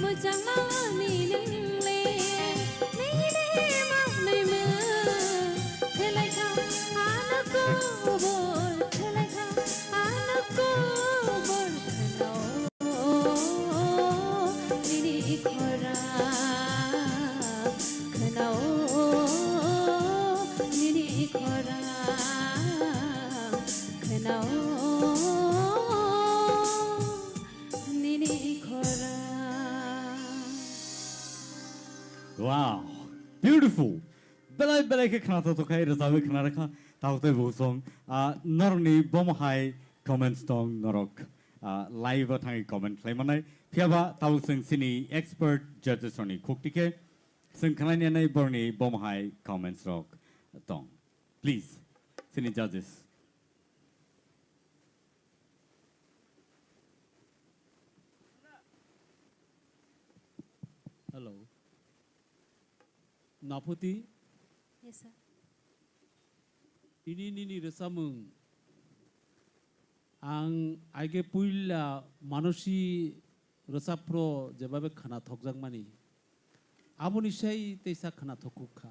mwchangma ni nungle. Nini manwi mung khelai kha, ano kobor khelai kha, ano kobor kheno. Nini khorang kheno, nini khorang kheno, nini khorang. Wow, beautiful. Belai belai khe khna tongthok khai rwchapwi khna rwkha. Tabuk tei buksong, ah, norokni bomo hai comments tong norok, ah, live o thangwi comment khlai manai. Phiya ba tabuk chwng chini expert judges rokni khuk tikhe chwng khnai nanai borni bomo hai comments rok tong. Please, chini judges. Hello. Naphuti? Yes, sir. Ini nini rwchapmung ang aige puila manosi rwchapro jebabe khana thokjakmani. Aboni sai teisa khana thokuk kha.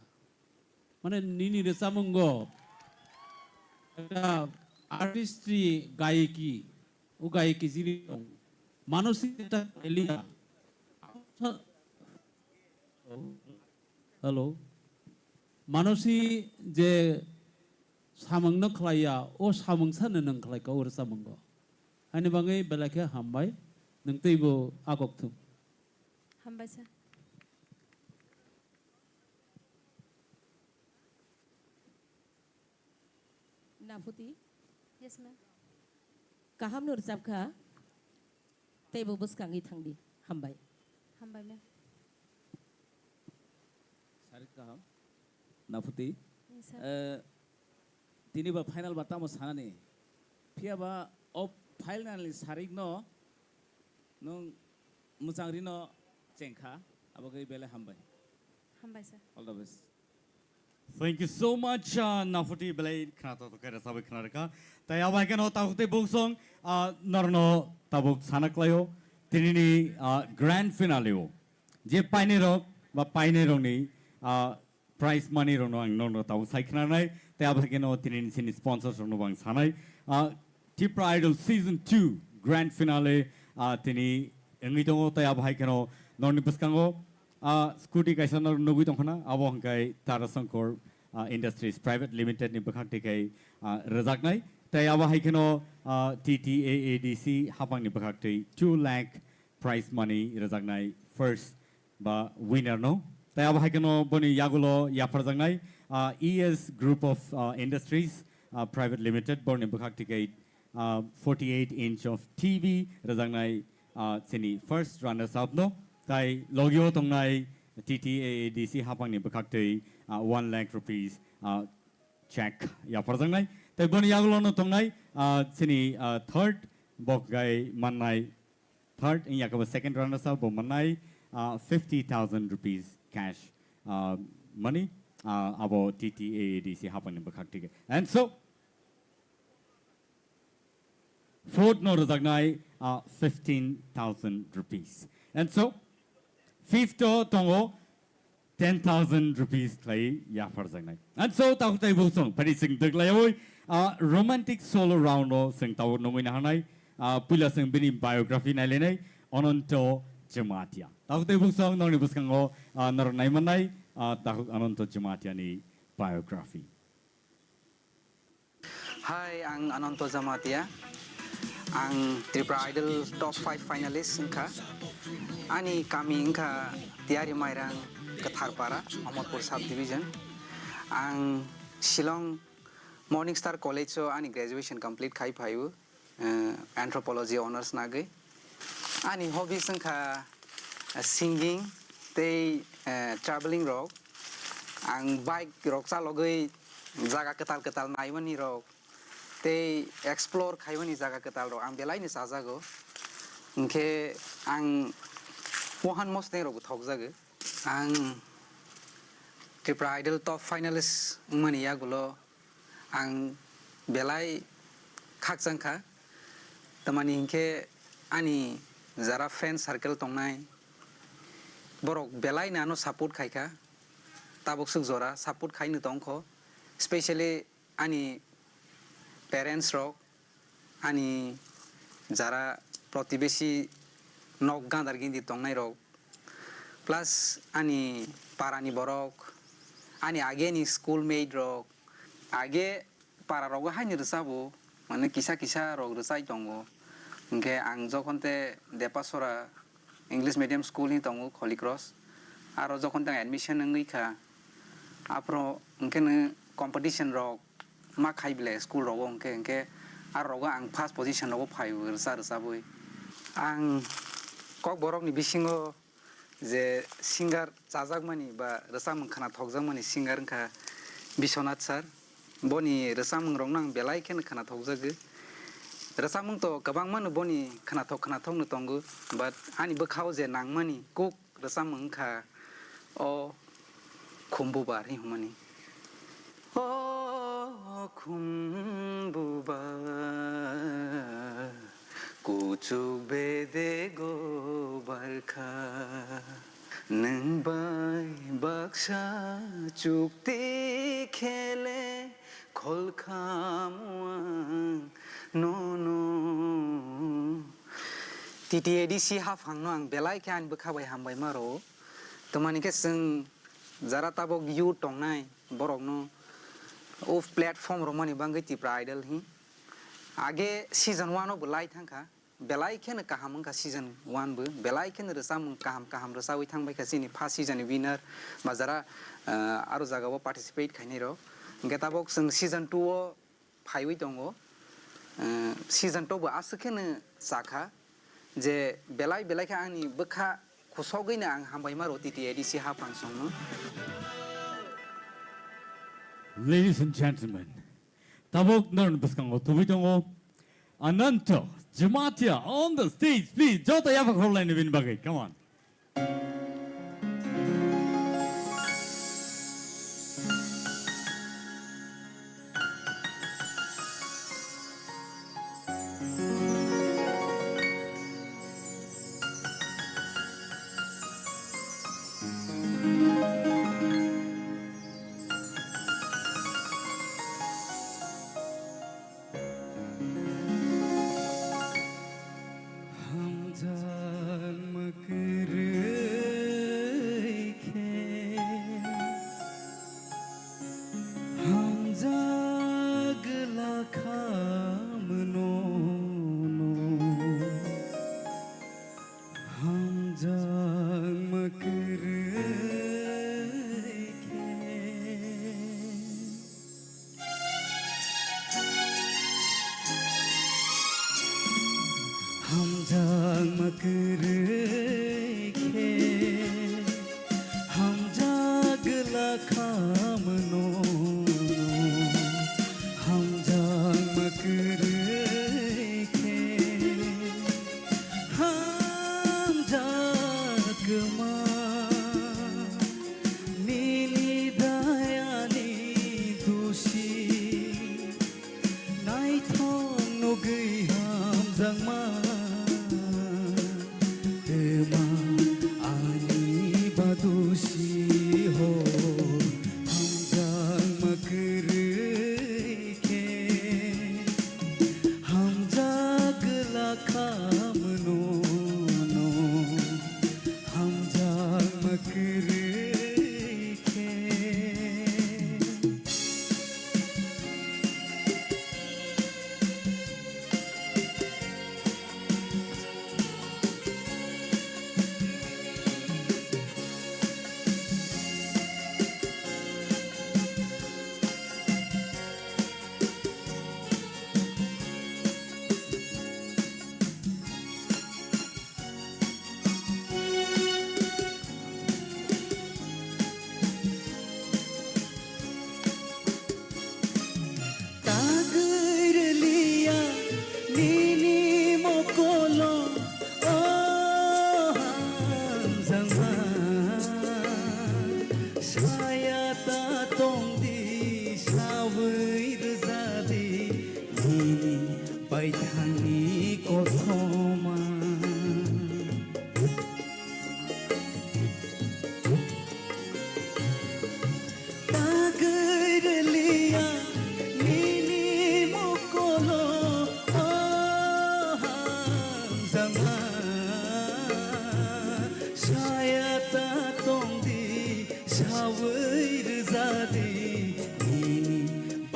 Mane nini rwchapmungo ekta artistry gayiki, o gayiki jini tong. Manosi ekta khailiya. Hello. Manosi je samungno khlaiya, o samung sano nwng khlaikha o rwchapmungo. Ani bagwi belai khe hambai, nwng teibo agok thung. Hambai sir. Naphuti? Yes, ma'am. Kaham no rwchapkha. Teibo bwskangwi thangdi. Hambai. Hambai, ma'am. Sarit kaham. Naphuti. Yes, sir. Eh, tini ba final ba tamo sanani. Phiya ba o final ni sarik no nwng mwchang rino chengkha. Abo khe belai hambai. Hambai, sir. All the best. Thank you so much, uh, Naphuti belai khna tongthok khe rwchapwi khna rwkha. Tai abo hai kheno tabuk tei buksong, uh, norno tabuk sana klaio tinini, uh, grand finale o je painai rok ba painai rokni, uh, prize money rokno ang norno tabuk sai khna nai. Tai abo hai kheno tinini chini sponsors rokno bo ang sanai. Uh, Tipra Idol Season two grand finale, uh, tini wngwi tongo. Tai abo hai kheno norni bwskango ah, scooty kaisa no nugwi tongkhana, abo hwnkhe Tara Sankor, ah, Industries Private Limited ni bwkhak twi khai, ah, rwjaknai. Tai abo hai kheno, ah, T T A A D C hapang ni bwkhak twi two lakh prize money rwjaknai first ba winner no. Tai abo hai kheno boni yagulo yapharjaknai, ah, E S Group of, ah, Industries, ah, Private Limited borni bwkhak twi khai, ah, forty-eight inch of T V rwjaknai, ah, chini first runners up no. Tai logio tongnai T T A A D C hapangni bwkhaktwi, ah, one lakh rupees, ah, check yapharjaknai. Tai boni yagulo no tongnai, ah, chini, ah, third bok gai mannai, third wngya khe bo second runners up bo mannai, ah, fifty thousand rupees cash, ah, money, ah, abo T T A A D C hapangni bwkhaktwi. And so, fourth no rwjaknai, ah, fifteen thousand rupees. And so, fifth o tongo ten thousand rupees khlai yapharjaknai. And so, takhuk tai buksong, phani chwng dwklaiwi, ah, romantic solo round o chwng tabuk nungwi nahanai, Ah, puila chwng bini biography nailainai, Ananto Jamatia. Takhuk tei buksong nokni bwskango, ah, norok naimannai, ah, takhuk Ananto Jamatia ni biography. Hai, ang Ananto Jamatia. Ang Tripura Idol top five finalist wngkha. Ani kami wngkha Tiari Mairang, Katharpara, Amarpur sub division. Ang Shillong Morning Star College o ani graduation complete khai phaio, eh, anthropology honours nagwi. Ani hobbies wngkha, eh, singing tei, eh, travelling rok. Ang bike rok chalogwi jaga kwtal kwtal naimani rok tei explore khaimani jaga kwtal rok ang belai no chajago. Hwnkhe ang wahan mosneng rokbo thokjago. Ang Tripura Idol top finalist wngmani yagulo ang belai khakchang kha. Tamani hinkhe ani jara friend circle tongnai borok belai no ano support khai kha. Tabuk swk jora support khai no tong kho. Specially ani parents rok, ani jara protibesi nok gandar gindi tongnai rok, plus ani parani borok, ani age ni school mate rok, age para rogo haini rwchabo, mane kisa kisa rok rwchai tongo. Hwnkhe ang jokhon te Depasora English medium school ni tongo Holy Cross. Aro jokhon tang admission wngwi kha, aphro hwnkhe no competition rok ma khai bile school rogo hwnkhe, hwnkhe aro rogo ang first position rogo phaio rwcha rwchabwi. Ang Kokborok ni bisingo je singer chajakmani ba rwchapmung khwnathokjakmani singer wngkha Biswanath sir. Boni rwchapmungrokno ang belai kheno khwnathokjago. Rwchapmung to kwbangmano boni khwnathok khwnathokno tongo, but ani bwkhao je nangmani kuk rwchapmung wngkha o Khumbubar hinwi hwnmani. O Khumbubar, kuchuk bedego barkha, nwng bai baksa chukti khele kholkhamu ang nono. T T A D C haphangno ang belai khe ani bwkha bai hambai ma rwo. Tamani khe chwng jara tabok youth tongnai borokno o platform romani bagwi Tipra Idol hi. Age season one o bo lai thangkha. Belai kheno kaham wngkha season one bo. Belai kheno rwchapmung kaham kaham rwchawi thangbaikha chini first season ni winner ba jara, ah, aro jagao participate khainai rok. Hwnkhe tabok chwng season two o phaiwi tongo. Eh, season two bo aswk kheno chakha je belai belai khe ani bwkha khusogwino ang hambai ma rwo T T A D C haphang songno. Ladies and gentlemen, tabuk norokni bwskango tubui tongo Ananto Jamatia on the stage, please. Joto yapha khorlaini bini bagwi, come on. Hamjakma kwrwi khe, hamjak glak kha mwnwno. Hamjakma kwrwi khe. Hamjakma kwrwi khe. Hamjak glak kha mwnwno. Hamjakma kwrwi khe. Hamjakma nini dayani dusi, naithok nugwi hamjakma.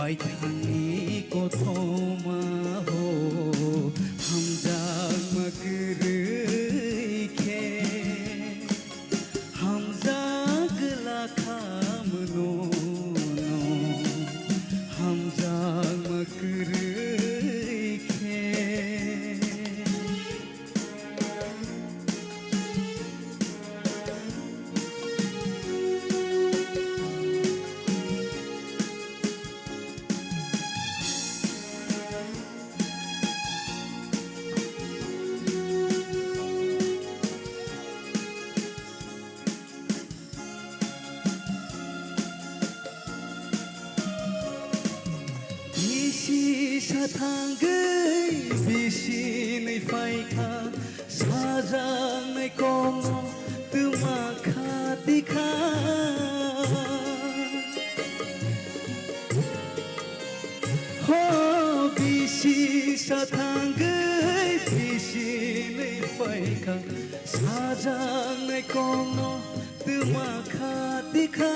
Baithangni kothoma ho, hamjakma kwrwi khe, hamjak glakha mano no, hamjakma kwrwi khe. Bisi sathangwi bisi nwi phaikha, sajaknai kokno twma kha tikha. Ho bisi sathangwi bisi nwi phaikha, sajaknai kokno twma kha tikha.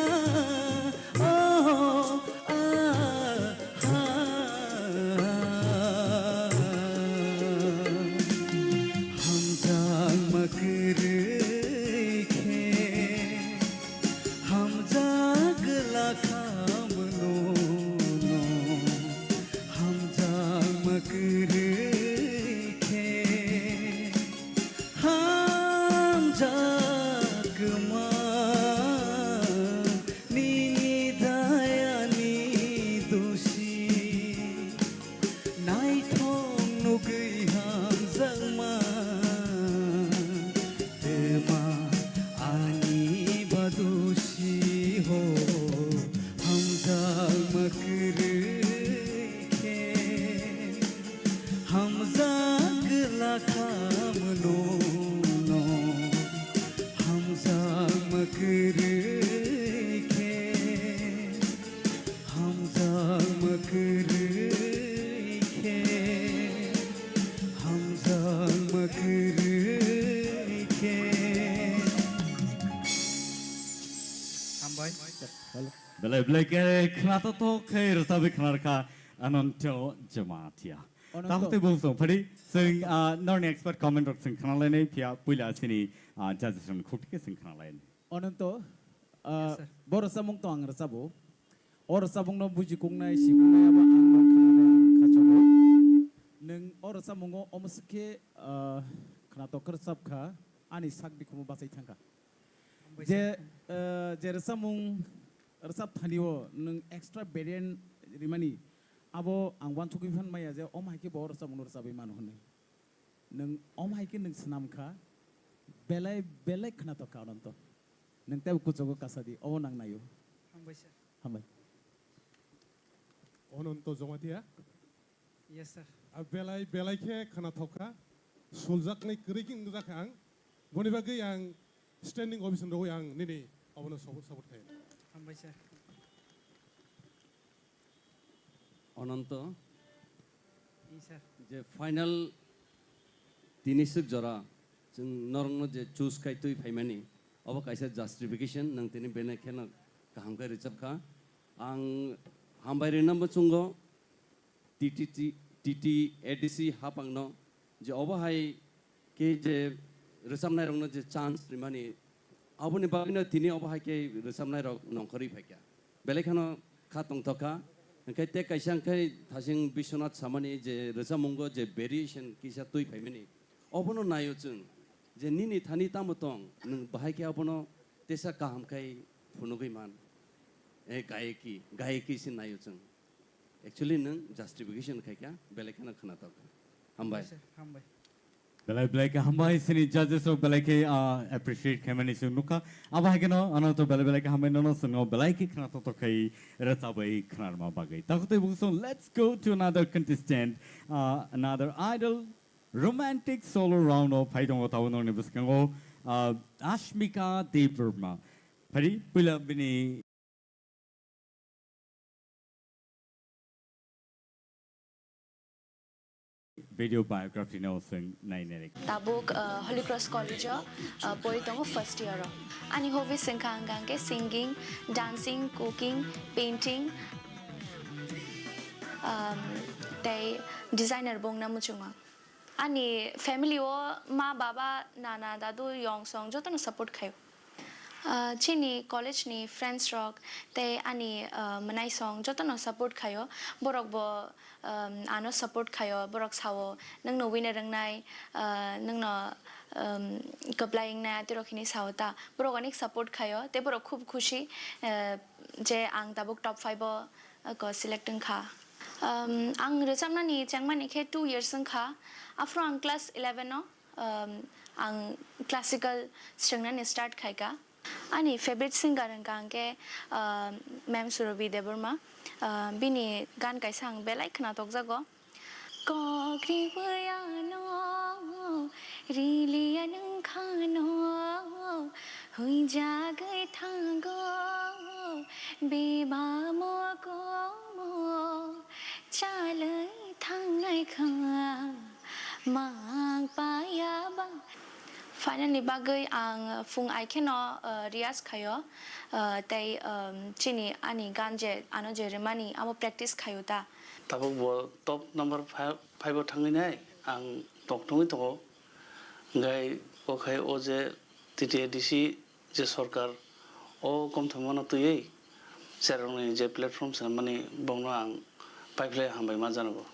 Oh, ah, ha. Hamjakma kwrwi khe, hamjak glakha mano no, hamjakma kwrwi khe, hamjak kwma nini dayani dosi. Naithok nugwi hamjakma, twma ani badusi ho, hamjakma kwrwi khe, hamjak glakha mano no, hamjakma kwrwi khe. Hamjakma kwrwi khe, hamjakma kwrwi khe. Hambai. Belai belai khe khwnathok khe rwchapwi khwnarwkha Ananto Jamatia. Ananto. Takhuk tei bumsong phadi chwng, ah, norni expert comment rok chwng khwnalainai phiya puila chini, ah, judges rokni khukti khe chwng khwnalainai. Ananto, ah, Yes, sir. Bo rwchapmung to ang rwchabo. O rwchapmungno buji kuknai, si kuknai abo ang nong khwnanai ang khachogo. Nwng o rwchapmungo omo swkhe, ah, khwnatok khe rwchap kha, ani sak bikhumo bachai thang kha. Hambai Je, sir. Ah, je rwchapmung rwchap thani o nwng extra variant rimani, abo ang uansukgwi phan maya je omo hai khe bo o rwchapmungno rwchapwi mano hwnwi. Nwng omo hai khe nwng swnam kha, belai belai khwnatok kha Ananto. Nwng teibo kuchugo kasa di, obo nang naio. Hambai sir. Hambai. Ananto Jamatia. Yes, sir. A belai belai khe khwnathok kha, suljaknai kwrwi khe wngjak kha ang. Boni bagwi ang standing ovation rwui ang nini obono support, support khaio. Hambai sir. Ananto, Yes, sir. Je final tini swk jora chwng norokno je choose khai twi phaimani, obo kaisa justification, nwng tini bene kheno kaham khe rwchap kha. Ang hambai rwna muchungo T T T, T T A D C hapangno je obo hai khe je rwchapnairokno je chance rimani, aboni bagwino tini obo hai khe rwchapnairok nongkhorwi phaikha. Belai kheno kha tongthok kha. Hwnkhe tei kaisa hwnkhe Thasing Biswanath samani je rwchapmungo je variation kisa twi phaimani, obono naio chwng je nini thani tamo tong, nwng bahai khe abono tesa kaham khai phunugwi man. E gayeki, gayeki se naio chwng. Actually nwng justification khai kha, belai kheno khwnatok. Hambai. Hambai sir, hambai. Belai belai khe hambai, chini judges rok belai khe, ah, appreciate khaimani chwng nukha. Abo hai kheno ano to belai belai khe hambai, nono chwngno belai khe khwnatok tok khai rwchabwi khwnarma bagwi. Takhuk tei bumsong, let's go to another contestant, ah, another idol, romantic solo round o phai tongo tabuk norokni bwskango, ah, Ashmika Debbarma. Phari puila bini video biography no chwng nainai. Tabuk, uh, Holy Cross College o, uh, pori tongo first year o. Ani hobbies wngkha hwnkha hwnkhe singing, dancing, cooking, painting. um, tei designer bo wngna muchungo. Ani family o ma, baba, nana, dadu, yong song jotono support khaio. Ah, chini college ni friends rok tei ani, ah, mwnai song jotono support khaio. Borok bo, um, ano support khaio. Borok sao, "Nwngno winner wngnai, ah, nwngno, um, kwplai wngnai," atirok hini sao ta. Borok onek support khaio. Tei borok khub khushi, ah, je ang tabuk top five o, ah, ko select wngkha. Um, ang rwchapnani chengmani khe two years wngkha. Aphuru ang class eleven o, um, ang classical swrwngnani start khaika. Ani favorite singer hwnkha hwnkhe, um, Ma'am Surabhi Debbarma. Uh, bini gan kaisa ang belai khwnatokjago. Kok riwi ano, rili anwng khano, huijagwi thango, beba mokomo, chalwi thangnai kha, mang paya ba. Final ni bagwi ang phung ai kheno, uh, riyaz khaio, uh, tei, um, chini ani gan je ano je rwmani amo practice khaio ta. Tabuk bo top number five, five o thangwi nai ang tongthongwi tongo. Hwnkhe o khai o je T T A D C je sorkar o komthomano twiwi cherokni je platform swnamani bongno ang paiphlai hambai ma janogo.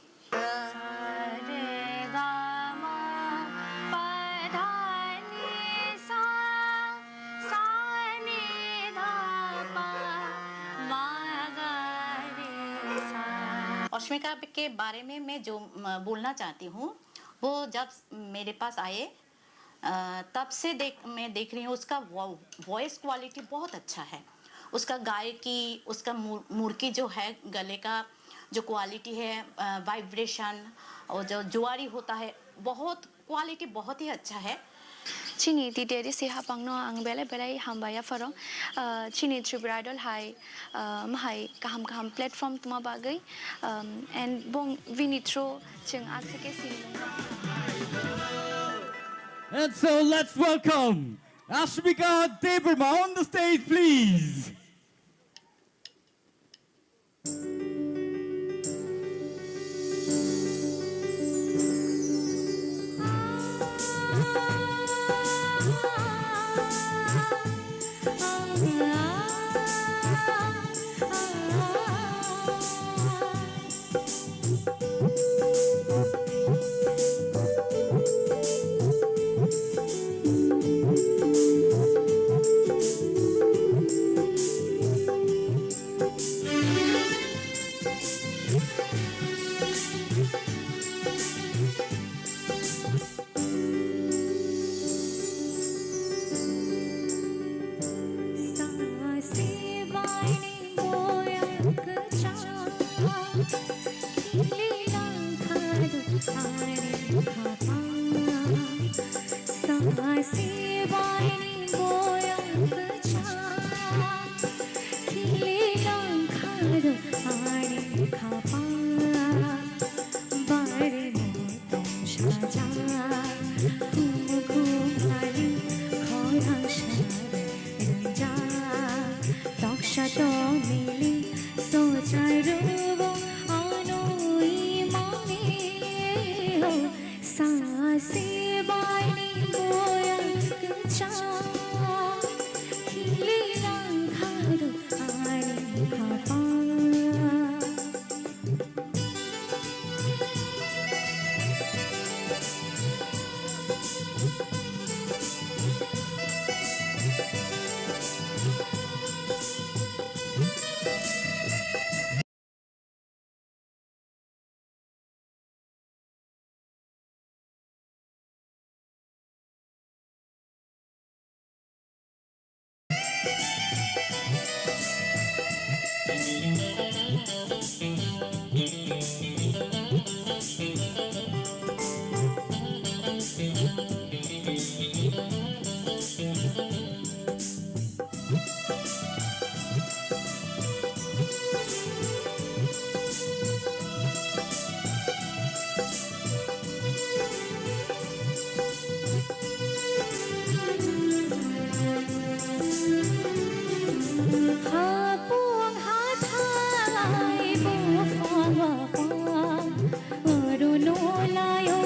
अश्मिका के बारे में मैं जो, म, बोलना चाहती हूँ, वो जब मेरे पास आए, अ, तब से देख, मैं देख रही हूँ, उसका वॉ-, वॉइस क्वालिटी बहुत अच्छा है। उसका गायकी, उसका मुर-, मुरकी जो है, गले का जो क्वालिटी है, अ, वाइब्रेशन और जो जुआरी होता है, बहुत क्वालिटी बहुत ही अच्छा है। Chini T T A D C hapangno ang belai belai hambai yapharo. Ah, chini Tripura Idol hai, ah, mahai kaham kaham platform tuma bagwi, um, and bong bini through chwng aswk khe sini. And so let's welcome Ashmika Debbarma on the stage, please. Oro no layo,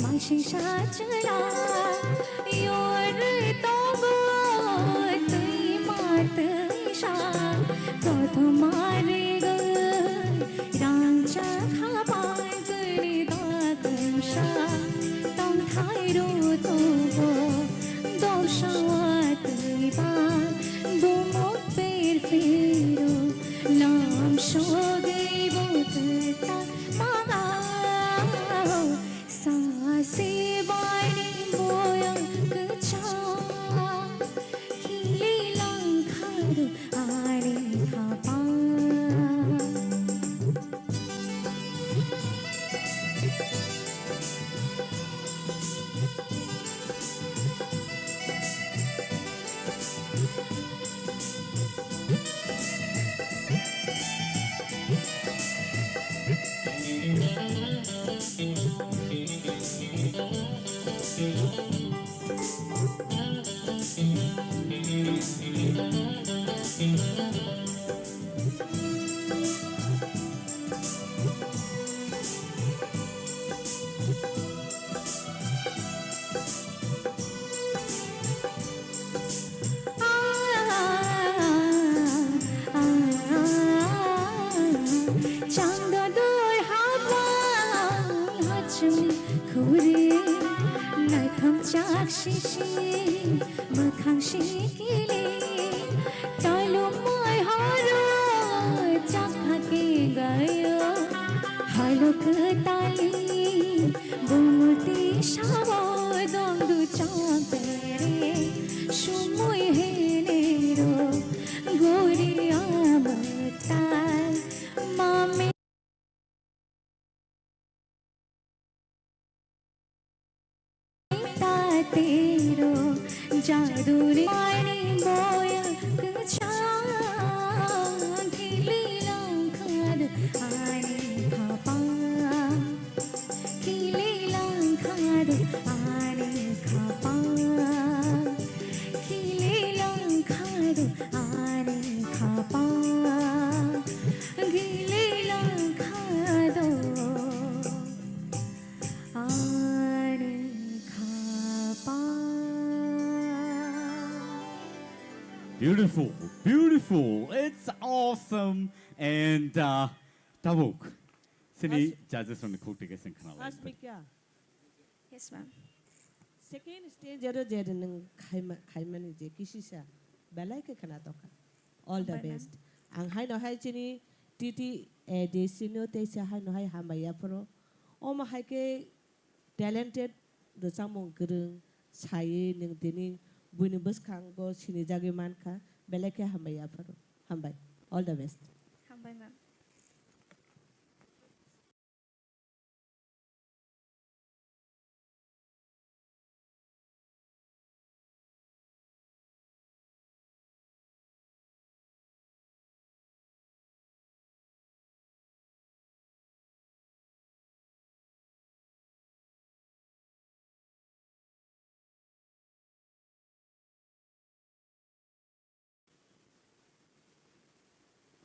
maising sa chwla, yor tongo twi ma twi sa, kothoma re gwi rang cha kha pai gwi da kung sa, tong thai ro tongo, dom sa wa twi ba, bumuk per phiro, lam sogwi bo twi ta. Mangao sasi baini boyang kecha, kili langkhado ani khapa. Changdodoi habang hachung khuri, naithok chak sisi, mwkhang sikili, tolomoi horo chakha ke gayo, halo kwtali, bumulti sawo dongdu chakere, sumui henero, gori amatai, mame. Tatero jaduri mani boya kachang kili langkhad ani khapa, kili langkhad ani khapa, kili langkhad ani khapa, kili langkhado. Ani khapa. Beautiful, beautiful. It's awesome. And uh, Tabuk, sini As- judges rokni khuk tike sing khna lai. Asmika. Yes, ma'am. Second stage aro je nwng khaima-, khaimani je kisisa belai khe khna tokha. All the Hambai, ma'am. Best. Ang haino hai chini T T A D C no teisa haino hai hambai yapharo. Omo hai khe talented, rwchapmung kwrwng, sai nwng tini buini bwskango sinijagwi mankha, belai khe hambai yapharo. Hambai. All the best. Hambai, ma'am.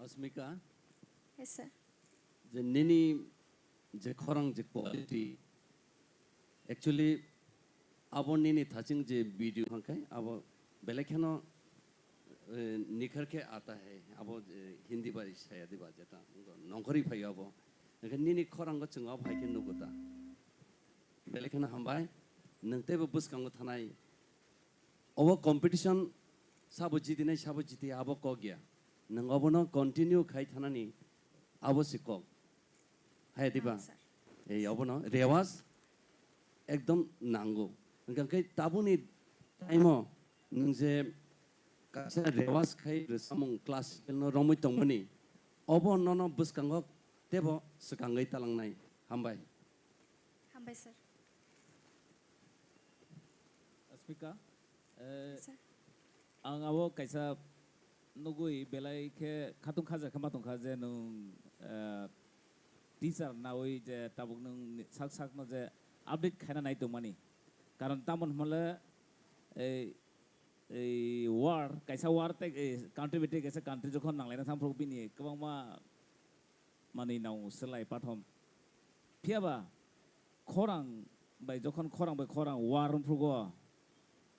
Asmika, Yes, sir. Je nini je khorang je quality, actually, abo nini thaching je video hangkai, abo belai kheno, eh, nikhar ke aata hai, abo, eh, Hindi bai saya diba jeta, nongkhorwi phaio abo. Hingke nini khorango chwng abo hai khe nugo ta. Belai kheno hambai, nwng teibo bwskango thanai. Obo competition sabo jitinai, sabo jiti abo kok ya. Nwng obono continue khai thanani abo se kok. Hai diba? Ah, sir. Ei obono rewas ekdom nango. Hingkha khe tabukni time o nwng je kaisa rewas khai rwchapmung classical no romwi tongmani, obo nono bwskango teibo swkangwi talangnai. Hambai. Hambai, sir. Asmika, eh, Sir. Ang abo kaisa nugui belai khe khatung khaja khe ma tongkha je nwng, eh, teacher naui je tabuk nwng ni sak sak no je update khaina nai tongmani. Karon tamon hwnle ei, ei war, kaisa war tei, ei country bai tei kaisa country jokhon nanglaina thangphuru bini kwbangma Ani nau selai pathom. Phiyaba khorang bai jokhon khorang bai khorang war wngphrugo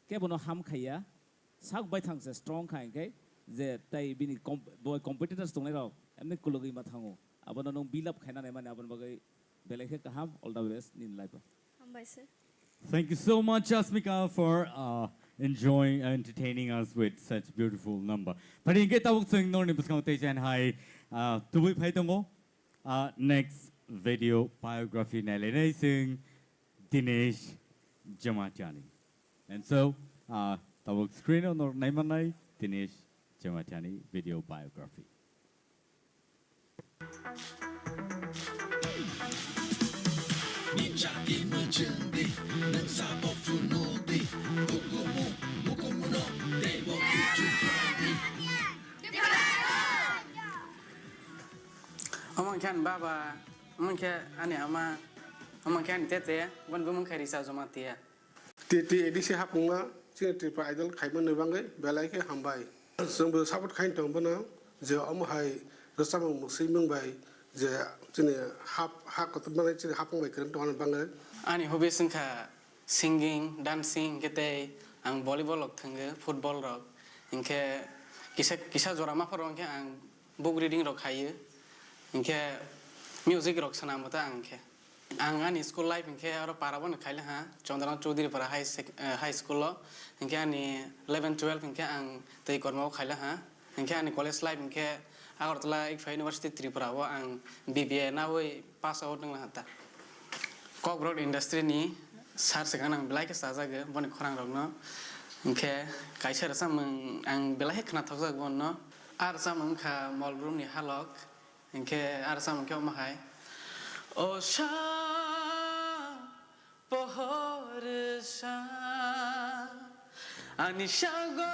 kebono ham khaiya. Sak baithang se strong kha hinkhe je tai bini com-, bo competitors tongnai rok emni kulugwi ma thango. Abono nwng build up khaina naimani aboni bagwi belai khe kaham. All the best nini life o. Hambai sir. Thank you so much, Asmika, for uh, enjoying and entertaining us with such beautiful number. Phari hinkhe tabuk chwng norni bwskango tei chen hai uh, tubui phai tongo. Uh, next video biography nailainai chwng Dinesh Jamatiani. And so, uh, tabuk screen o nor naimanai Dinesh Jamatiani video biography. Omo khe ani baba, omo khe ani ama, omo khe ani tete, boni bumung khe Risa Jamatia. T T A D C hapungma chini Tripura Idol khaimani bagwi belai khe hambai. Chwngbo support khaini tongo bono je omo hai rwchapmung mwswimung bai je chini hap ha kotor mani chini hapung bai kwrwng tongna bagwi. Ani hobbies wngkha singing, dancing, hinkhe tei ang volleyball rok thwngo, football rok. Hinkhe kisa, kisa jora ma phoro hinkhe ang book reading rok khaio, hinkhe music rok swnambo ta ang khe. Ang ani school life hinkhe oro para bono khaila ha, Chandranath Chaudhary para high sec-, eh, high school o, hinkhe ani eleven twelve hinkhe ang tei kormo o khaila ha, hinkhe ani college life hinkhe Agartala Ikpha University Tripura o ang B B A nawi pass out wngla ha ta. Cockroach industry ni sir se gana ang belai khe chajago boni khorang rok no, hinkhe kaisa rwchapmung ang belai khe khwnathokjak bono, a rwchapmung wngkha Molbrum ni Halok. Hinkhe a rwchapmung khe omo hai. O sa, pohor sa, ani sago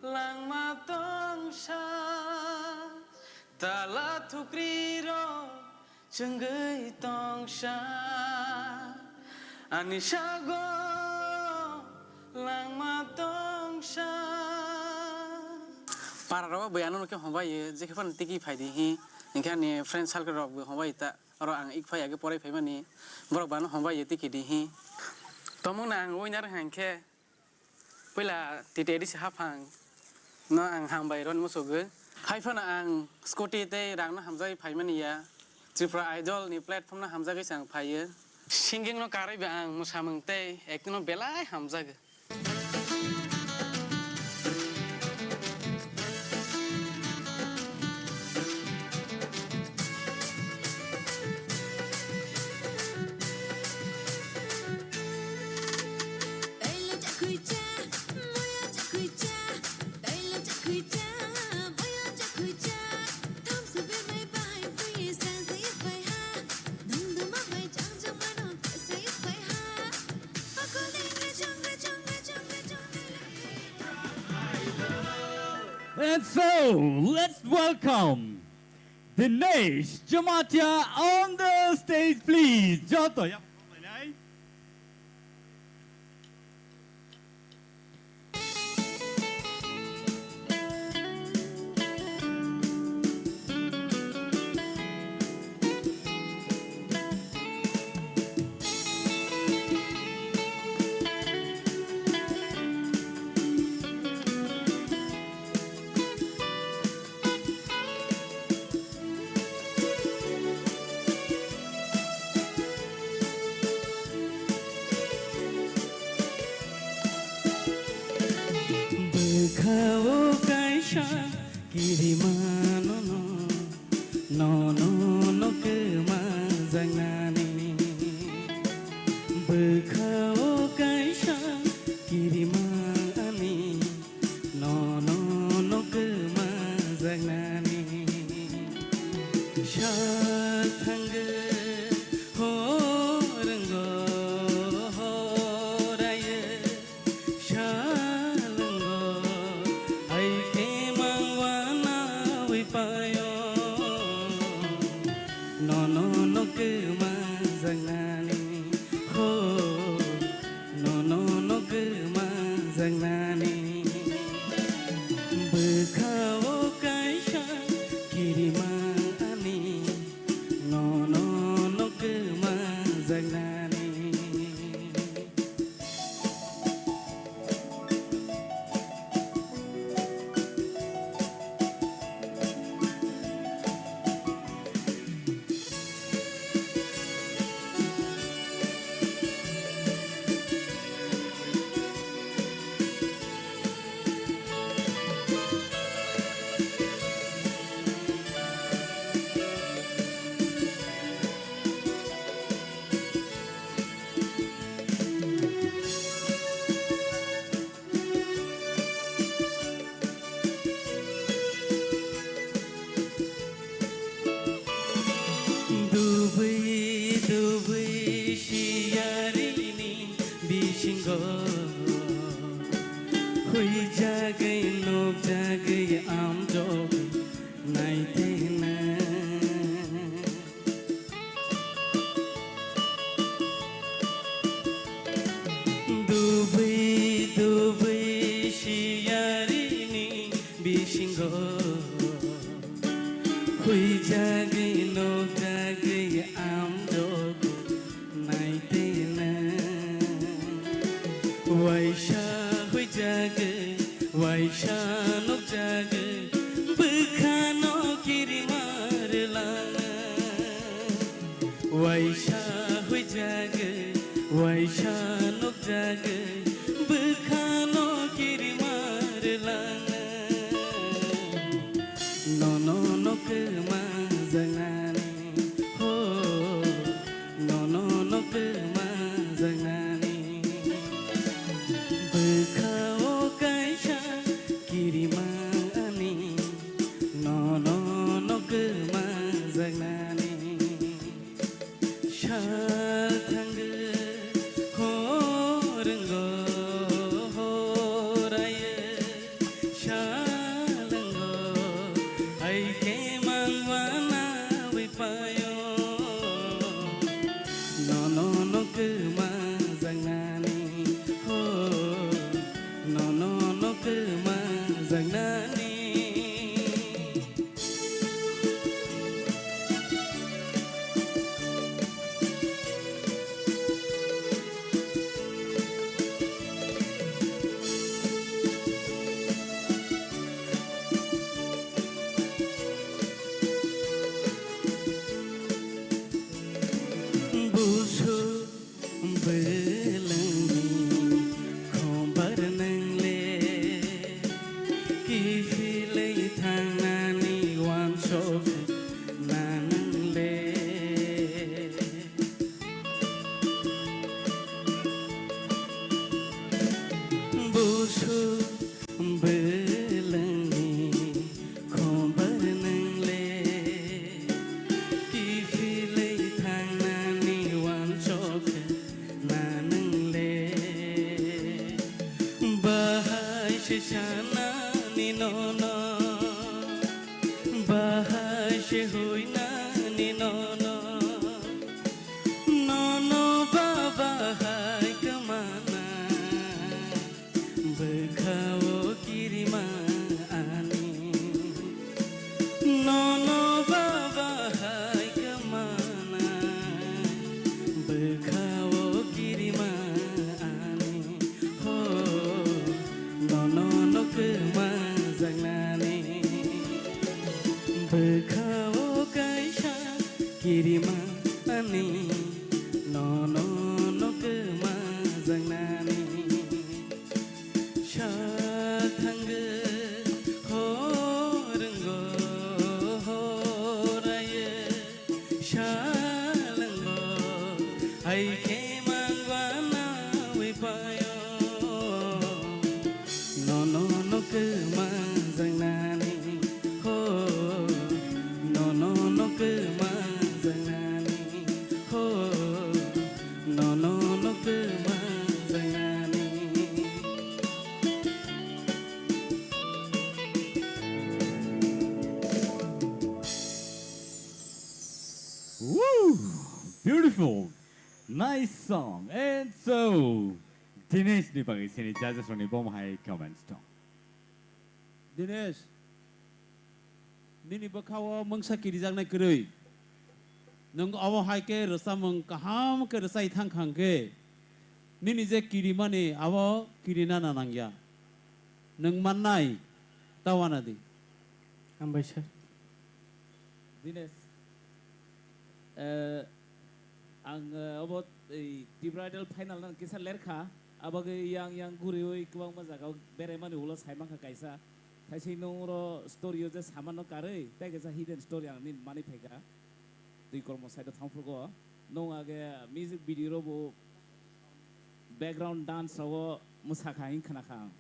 langma tong sa, tala thukri rok chwngwi tong sa, ani sago langma tong sa. Para rok bai ano khe hombai, je khe phano tiki phai di hi, hinkhe ani friend circle rok bo hombai ta, oro ang ik phai age porai phai mani, borok bo ano hombai tiki di hi. Tomung na ang winner hinkhe. Puila T T A D C haphang no ang hambai roni musugo. Hai phano ang scooty tei rang no hamjagwi phaimani ya. Tripura Idol ni platform no hamjagwi se ang phaiyo. Singing no karwi ba ang mwsamung tei acting no belai hamjago. And so, let's welcome Dinesh Jamatia on the stage, please. Joto, ya. Bwkha-o kaisa kirimano no, nono no kwmajaknani. Bwkha-o kaisa kirimani, nono no kwmajaknani. Sak thangwi horwngo horayo. Salwngo hai khe mangwana wi payo. Nono no kwmajaknani ho, nono no kwmajaknani. Bwkha-o kaisa kirima Kubui siyarini bisingo huijagwi nukjagwi amjok naitena. Dubui dubui siyarini bisingo huijagwi nukjagwi amjok naitena. Waisa huijagwi waisa nukjagwi bwkhano kirima rwlanga. Waisa huijagwi waisa nukjagwi bwkhano kirima rwlanga. Nono no kwma jangnani ho, nono no kwma jangnani. Bwkha o kaisa kirima ani, nono no kwma jangnani. Sal thangwi hor wngwi horaiwi sal wngwi, hai khe mangma nawi paio. Nono no kwma jangnani ho, nono no kwma jangnani. Busu Bwlwngni khombar nwngle, kiphilwi thangnani uansuk na nwngle. Busu Bwlwngni khombar nwngle, kiphilwi thangnani uansuk na nwngle. Bahai se sanani nono, bahai se huinani nono, nono ba bahai kwmana. Bwkha o kirima ani, nono ba bahai kwmana. Bwkha o kirima ani, ho, nono no kwma jangnani. Bwkha o kaisa kirima ani, nono no kwma jangnani. Sal thangwi hor wngwi horaiwi sal wngwi, hai khe mangma nawi paio. Nono no kwma jangnani ho, nono no kwma jangnani ho, nono no kwma jangnani. Woo! Beautiful! Nice song! And so, Dinesh ni bagwi sini judges rokni bomo hai comments tong. Dinesh, nini bwkha-o mungsa kirijaknai kwrwi. Nwng obo hai khe rwchapmung kaham khe rwchai thang kha hwn khe, nini je kirimani abo kirina na nangya. Nwng mannai ta uanadi. Hambai sir. Dinesh, eh, ang, eh, obo, ei, Tripura Idol final no kisa lerkha, abagwi yang yang guriwi kwbangma jaga o beraimani ulo saimankha kaisa. Thaising nung oro story o je samano karwi, tei kaisa hidden story ang nini manwi phaikha. Twi kormo side o thangphrugo. Nung age music video ro bo background dance rogo mwsakha hing khna kha ang.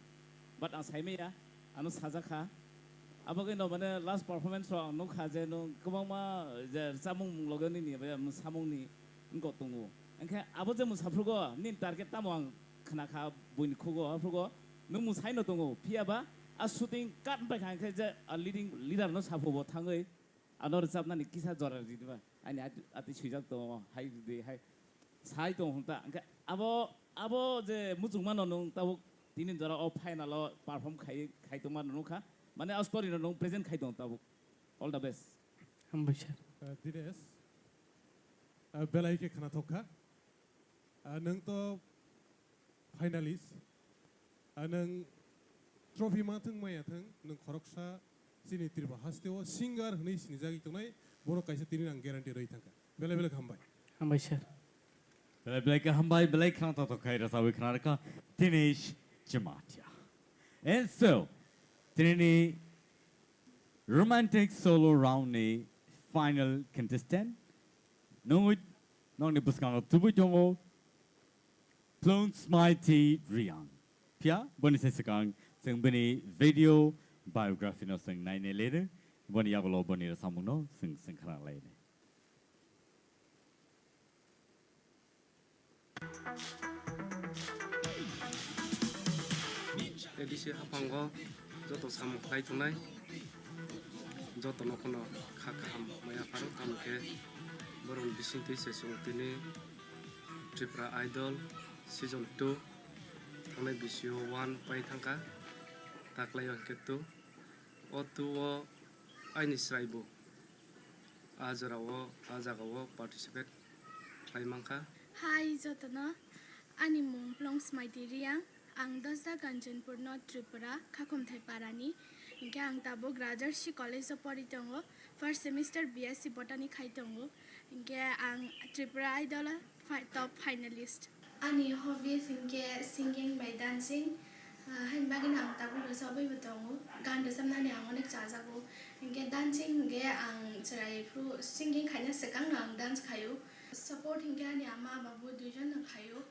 But ang saimaya, ano sajak kha. Abagwi no mane last performance ro ang nukha je nung kwbangma je chamung mung loge nini abo samung ni Wngkok tongo. Hwnkhe abo je mwsaphrugo, nini target tamo ang khna kha buini khugo, aphrugo nwng mwsaino tongo. Phiya ba a shooting cut wngpai kha, hwnkhe je a leading leader no saphubo thangwi ano rwchapnani kisa jora ridi ba. Ani ati, ati swijak tongo, hai ridi, hai sai tongo hwn ta. Hwnkhe abo, abo je muchungmano nwng tabuk tini jora o final o perform khai, khai tongmano nukha. Mane a story no nwng present khai tongo tabuk. All the best. Hambai sir. Uh, Dinesh, uh, belai khe khnathok kha. Ah, nwng to finalist. Ah, nwng trophy ma thwng maya thwng, nwng khoroksa chini Tripura haste o singer hwnwi sinijagwi tongnai, bono kaisa tini ang guarantee rwi thangkha. Belai belai hambai. Hambai sir. Belai belai khe hambai, belai khna to to khai rasa wi khna rwkha Dinesh Jamatia. And so, tini romantic solo round ni final contestant, nungwi nokni bwskango tubui tongo, Plungsmaiti Riang. Phiya, boni se swkang, chwng bini video biography no chwng nainai lere, boni yagulo boni rwchapmung no chwng, chwng khna lainai. A D C haphango joto samung khlai tongnai, jotono phano kha kaham maya pharo, tamo khe borokni bisingtwi se chwng tini Tripura Idol season two thangnai bisio one pai thangkha, taklaio hwnkhe two. O two o aini chwraibo a jorao, a jagao participate khlai mankha. Hi jotono, ani mung Plungsmaiti Riang, ang Dosda Kanchanpur no Tripura, Khakhumthai Parani, hinkhe ang tabuk Rajarshi College o pori tongo, first semester B S C Botany khai tongo, hinkhe ang Tripura Idol o fi-, top finalist. Ani hobbies hinkhe singing bai dancing, ah, haini bagwino ang tabuk rwchapwi bo tongo. Gan rwchapnani ang onek chajago. Hinkhe dancing hinkhe ang chwrai phuru singing khaina swkangno ang dance khaio. Support hinkhe ani ama babu duijon no khaio.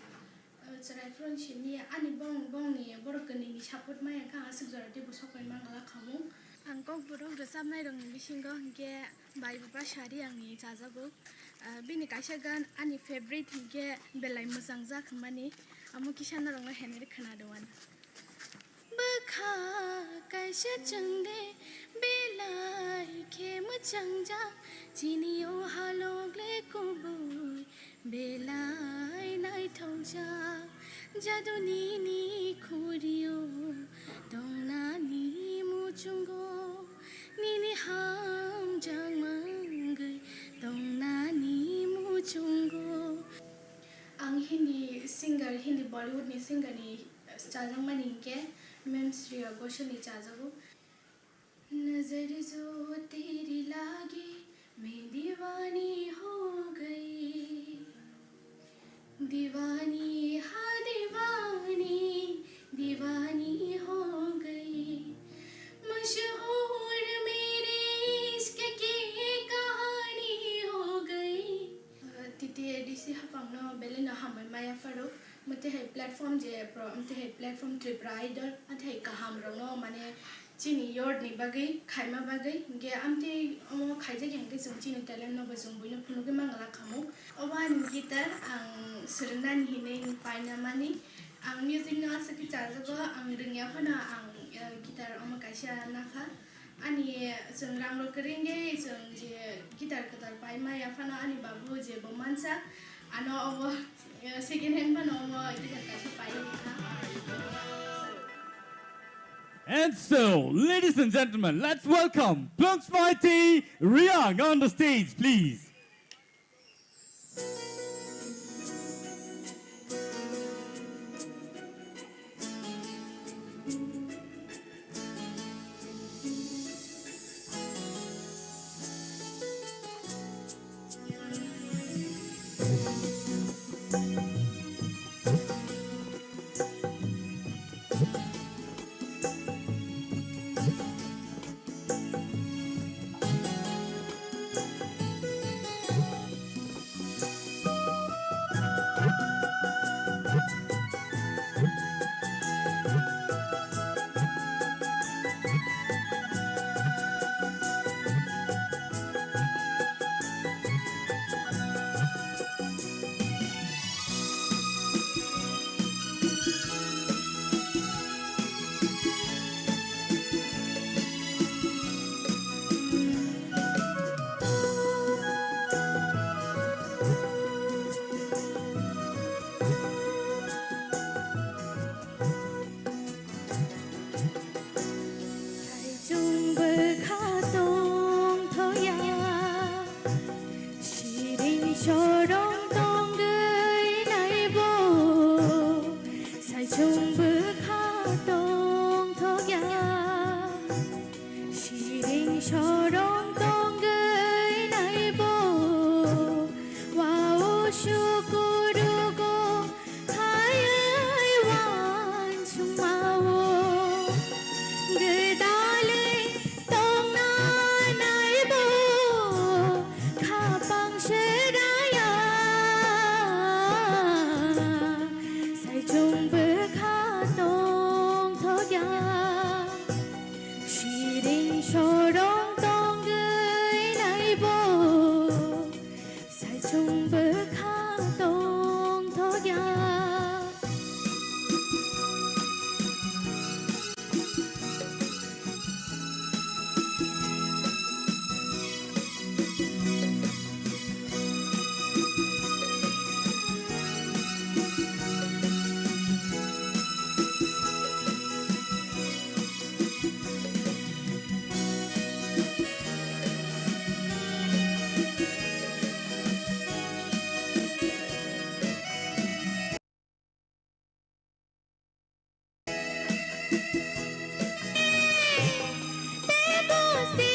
Ah, chwrai phuru simi ani bong, bongni borok kwnwini support maya khe ang aswk jora teibo sok pai mangala khamung. Ang kokborok rwchapnairokni bisingo hinkhe Bai Bupra Sari angni chajago. Ah, bini kaisa gan ani favorite hinkhe belai mwchang jak hwnmani, amo kisa norokno henwi khna rwmani. Bwkha kaisa chwngde belai khe mwchang jak, chini o halok le kubui belai naithokjak, jadu nini khurio tongnani muchungo, nini hamjakma wngwi tongnani muchungo. Ang Hindi singer, Hindi Bollywood ni singer ni chajakmani hinkhe Ma'am Shreya Ghoshal ni chajago. नजर जो तेरी लागी मैं दीवानी हो गई, दीवानी हाँ दीवानी, दीवानी हो गई, मशहूर मेरे इश्क की कहानी हो गई। Titi A D C hapangno belai no hambai maya pharo, mwtwi hai platform je pro, mwtwi hai platform Tripura Idol, mwtwi hai kaham rokno mane chini youth ni bagwi khaima bagwi, hinkhe amtwi omo khaijak ya hinkhe chwng chini talent no bo chwng buino phunugwi mangala khamu. Obo ani guitar ang swrwngnani hinwi paina mani. Ang music no aswk khe chajago, ang rwngya phano ang, eh, guitar omo kaisa nakha. Ani chwng rang rok kwrwngwi chwng je guitar kwtal paima ya phano ani babu je bo mansa, ano obo, eh, second hand phano omo guitar kaisa pai rwkha. And so, ladies and gentlemen, let's welcome Plungsmaiti Riang on the stage, please. Chwng bwkha tongthokya. Tebo se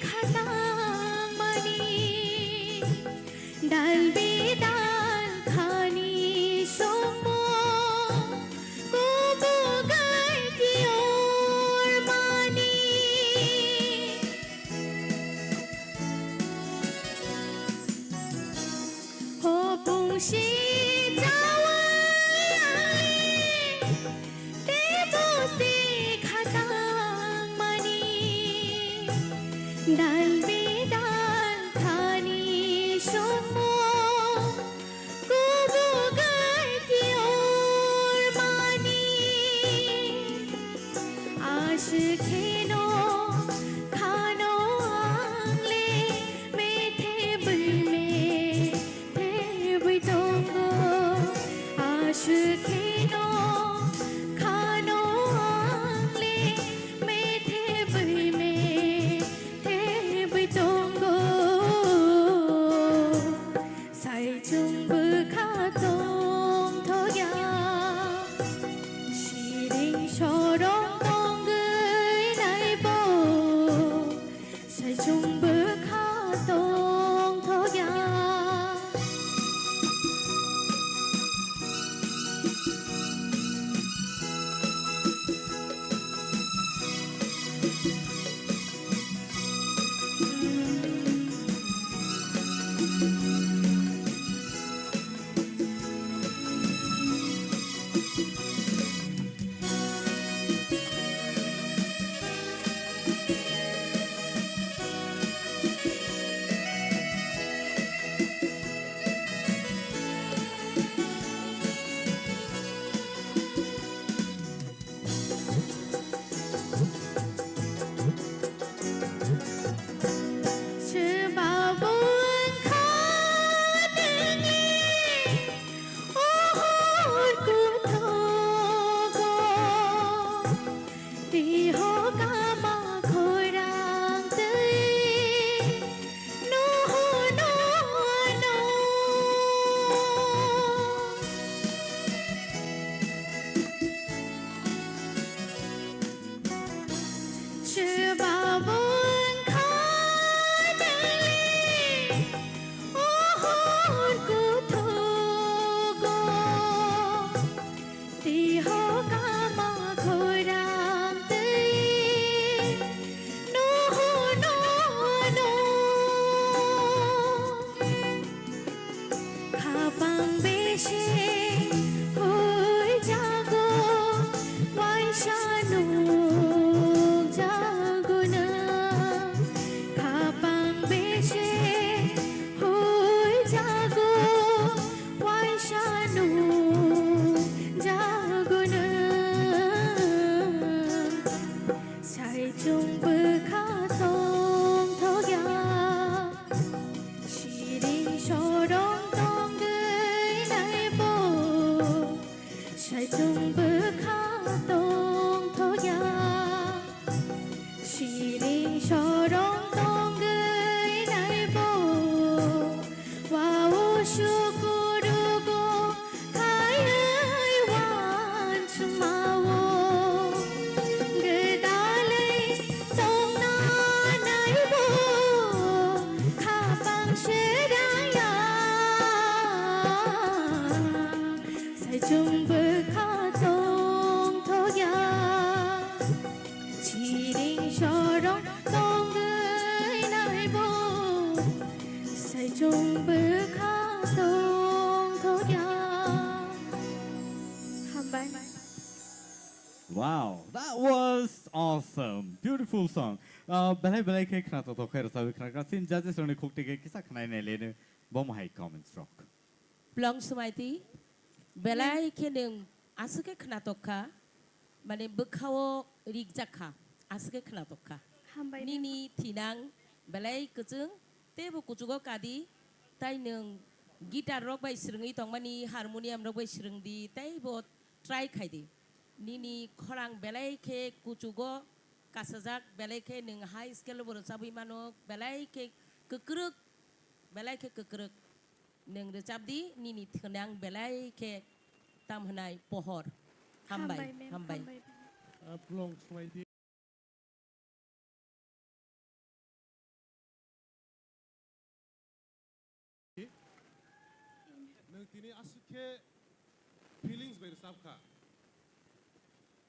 khatang mani, dal bedal khani songmo, kubugai kior mani. Hopung si jawai ali, tebo se khatang mani, dal bedal khani songmo, kubugai kior mani. Aswk kheno khano ang le methe bui methe bui tongo. Aswk kheno khano ang le methe bui methe bui tongo. Saichung bwkha tongthokya, siring sorong tongwi naibo. Saichung bwkha tongthokya. Sebabo wngkha nini o hor kuthogo, teiho kama khorang tei noho no ano. Sebabo wngkha nini o hor kuthogo, teiho kama khorang tei noho no ano. Khapang bese huijago, waisa nukjago nwng. Khapang bese huijago, waisa nukjago nwng. Saichung bwkha tongthokya, siring sorong tongwi naibo. Saichung bwkha tongthokya, siring sorong tongwi naibo. Wao sukurugo khaiwi wansukmao, gwdalwi tongna naibo khapang seraya. Saichung bwkha tongthokya, siring sorong tongwi naibo. Saichung bwkha tongthokya. Hambai. Wow, that was awesome. Beautiful song. Uh, belai belai khe khna tongthok khe rwchapwi khna khna sin judges rokni khuk twi khe kisa khna nai le. Bomo hai comments rok. Plong Smaiti, belai khe nwng aswk khe khnatok kha, mane bwkhao rijak kha, aswk khe khnatok kha. Hambai nini thinang belai kwchwng, teibo kuchugo kadi, tai nwng guitar rok bai swrwngwi tongmani, harmonium rok bai swrwngdi, teibo try khaidi. Nini khorang belai khe kuchugo kasajak, belai khe nwng high scale bo rwchabwi mano, belai khe kwkrwk, belai khe kwkrwk. Nwng rwchabdi, nini thwnang belai khe tam hwnai pohor. Hambai, hambai, ma'am, hambai. Hambai, ma'am. Ah, plong swmai di. Nwng tini aswk khe feelings bai rwchap kha.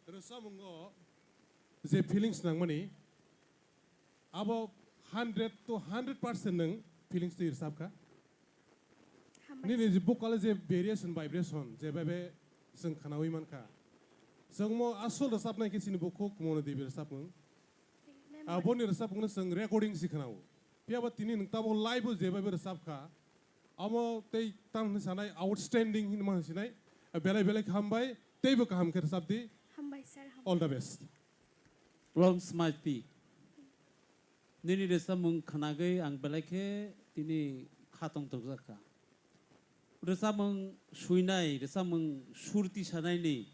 Rwchapmungo je feelings nangmani, abo hundred to hundred percent nwng feelings twi rwchap kha. Hambai. Nini je vocal je variation, vibration, je bebe chwng khwnawi mankha. Chwngmo asol rwchapnai khe chini bukhuk Mona Devi rwchapmung. Member. Aboni rwchapmungno chwng recording si khwnao. Phiyaba tini nwng tabuk live o je bebe rwchap kha. Amo tei tamo hinwi sanai outstanding hinwi ma hinwi sinai. Belai belai hambai, teibo kaham khe rwchapdi. Hambai sir, hambai. All the best. Plong Smaiti. Nini rwchapmung khwnagwi ang belai khe tini kha tongthokjak kha. Rwchapmung swinai, rwchapmung sur tisanaini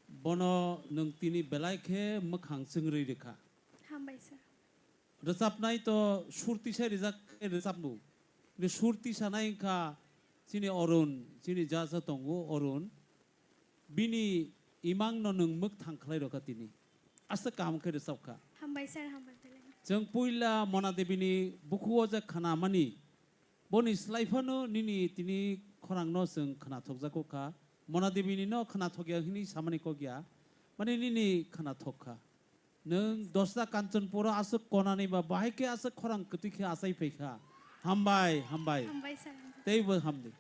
bono nwng tini belai khe mwkhang chwngrwi rwkha. Hambai sir. Rwchapnai to sur tisai rijak khe rwchapmung. Ni sur tisanai wngkha chini Arun, chini jaja tongo Arun. Bini imangno nwng mwkthang khlai rwkha tini. Aswk kaham khe rwchapkha. Hambai sir, hambai belai. Chwng puila Mona Debini bukhuo je khwnamani, boni slai phano nini tini khorangno chwng khwnathokjago kha. Mona Debini no khwnathokya hwnwi samani kok ya. Mani nini khwnathok kha. Nwng dosta Kanchanpuro aswk konani ba bahai khe aswk khorang kwtwi khe achai phai kha. Hambai, hambai. Hambai sir, hambai. Teibo hamdi.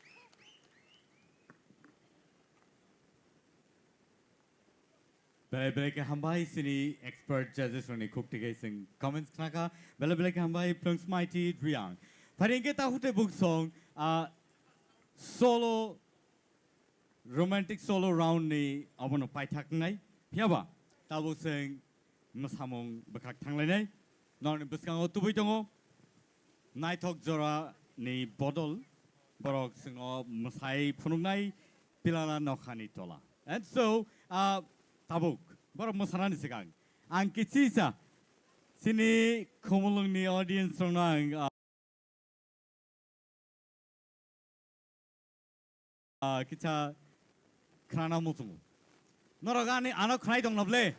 Belai belai khe hambai chini expert judges rokni khuk tikhe chwng comments khnakha. Belai belai khe hambai Plung Smaiti Reang. Phari hwnkhe ta hute buk song, ah, solo, romantic solo round ni obono paithak wngnai. Phiyaba tabuk chwng mwsamung bwkhak thanglainai. Norokni bwskango tubui tongo naithok jora ni bodol, borok chwngno mwsai phunuknai Pilala Nokhani Tola. And so, ah, tabuk borok mwsanani swkang ang kichisa chini Khumulwngni audience rokno ang, ah, Ah, kisa khnana muchungo. Norok ani ano khnai tong na ble?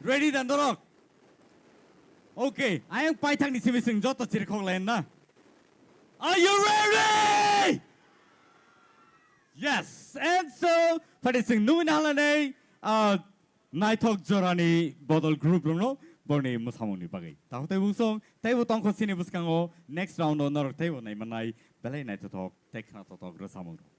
Ready da norok? Okay, ayang paithak ni simi sing joto chirikhok lain na. Are you ready? Yes, and so, pati sing nungwi na halai nei, ah, naithok jorani bodol group rokno borni mwsamungni bagwi. Takhuk tei bung song, teibo tongkho chini bwskango next round o norok teibo naimannai belai naithothok tei khnathothok rwchapmung rok.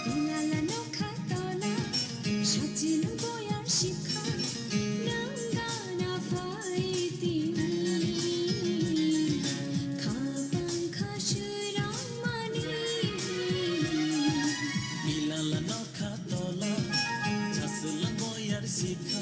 Pilala nokha tola, sachino boyar sikha, nang gana phai tini. Khapang kha swrang mani. Pilala nokha tola, sachino boyar sikha,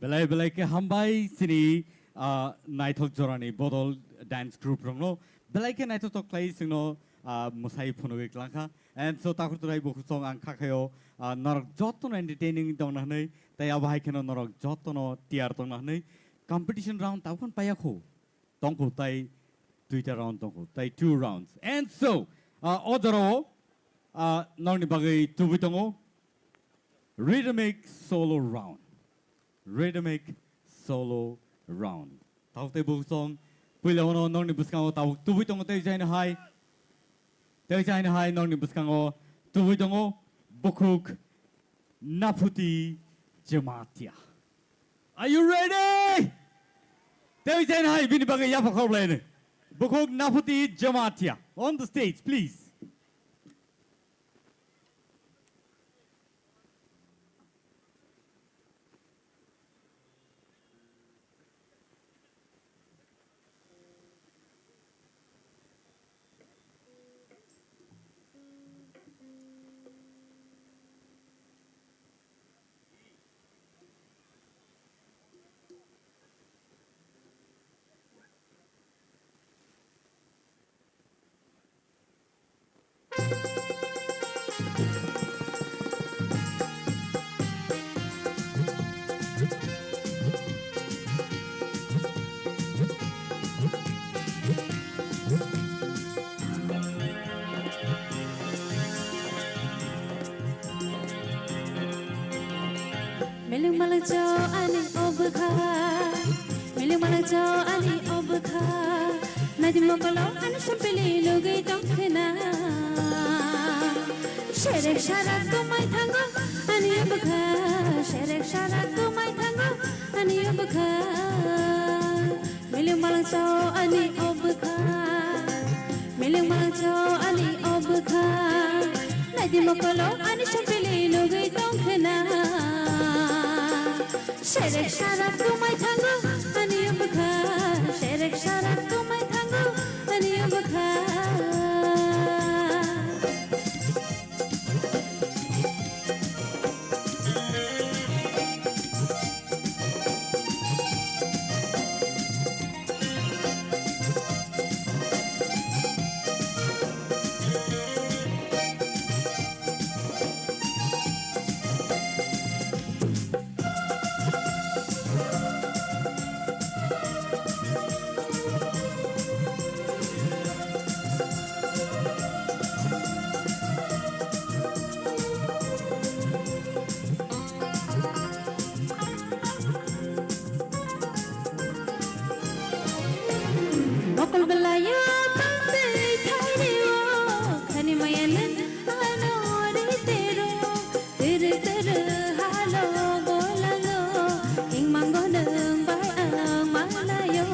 Belai belai khe hambai chini, ah, naithok jorani bodol dance group rokno. Belai khe naithotok khlai chwngno, ah, mwsai phunugwi klangkha. And so takhuk turai bukhuk song ang khakhayo, ah, norok jotono entertaining tongna hwnwi, tei abo hai kheno norok jotono tiyar tongna hwnwi competition round tabukhan paiya kho. Tongkho tai duita round tongkho, tai two rounds. And so, ah, o jorao, ah, norokni bagwi tubui tongo rhythmic solo round. Rhythmic solo round. Tabuk tei bukhuk song, puila uno norokni bwskango tabuk tubui tongo tei jaino hai, tei jaino hai norokni bwskango tubui tongo bukhuk Naphuti Jamatia. Are you ready? Tei chen hai bini bagwi yapha khorok laini. Bukhuk Naphuti Jamatia. On the stage, please. Miling malang chao ani obwkha, miling malang chao ani obwkha. Naidi mokolo ani sampili nugwi tongkhwna. Serek sarak tumai thango ani obwkha, serek sarak tumai thango ani obwkha. Miling malang chao ani obwkha, miling malang chao ani obwkha. Naidi mokolo ani sampili nugwi tongkhwna. Serek sarak tumai thango ani obwkha, serek sarak tumai thango ani obwkha. Mokol belai o tongtwi thaini o khani maya nwng ano ri tero. Tiri tiri halo golango, hingmango nwng bai ang malayo.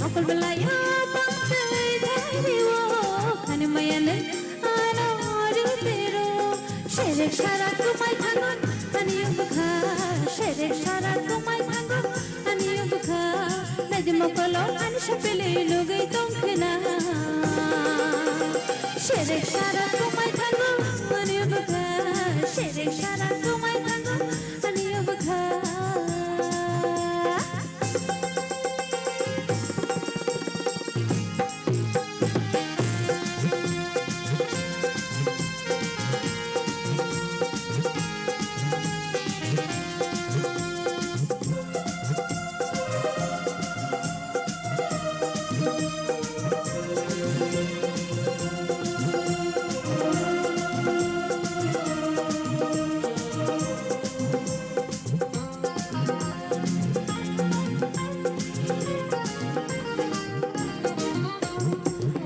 Mokol belayo bangtwi thairiwo, khani maya nwng ano ri tiro. Serek sarak tumai thango, ani bwkha. Serek sarak tumai thango, ani bwkha. Naidi mokolo ani sapili nugwi tongkhwna. Serek sarak tumai thango, ani bwkha. Serek sarak tumai thango, ani bwkha.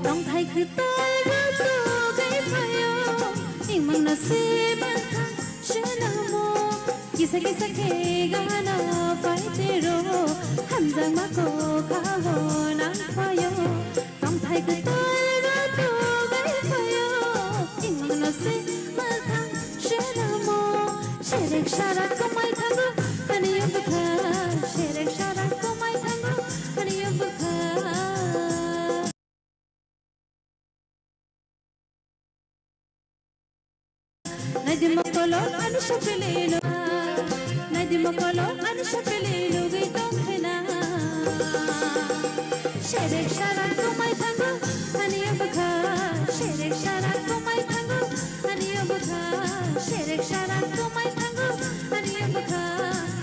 Tongthai kwtal rwtugwi phaio, imangno se mankha swnamo. Kisa kisa khe gana phaitero, hamjakma kokhao nang phaio. Tongthai kwtal rwtugwi phaio, imangno se mankha swnamo. Serek sarak kwmai thango, ani bwkha. Serek sarak kwmai thango, ani bwkha. Naidi mokolo ani sapili no. Naidi mokolo ani sapili lugwi tongkhena. Serek sara kumai thango ani bwkha. Serek sara kumai thango ani bwkha. Serek sara kumai thango ani bwkha.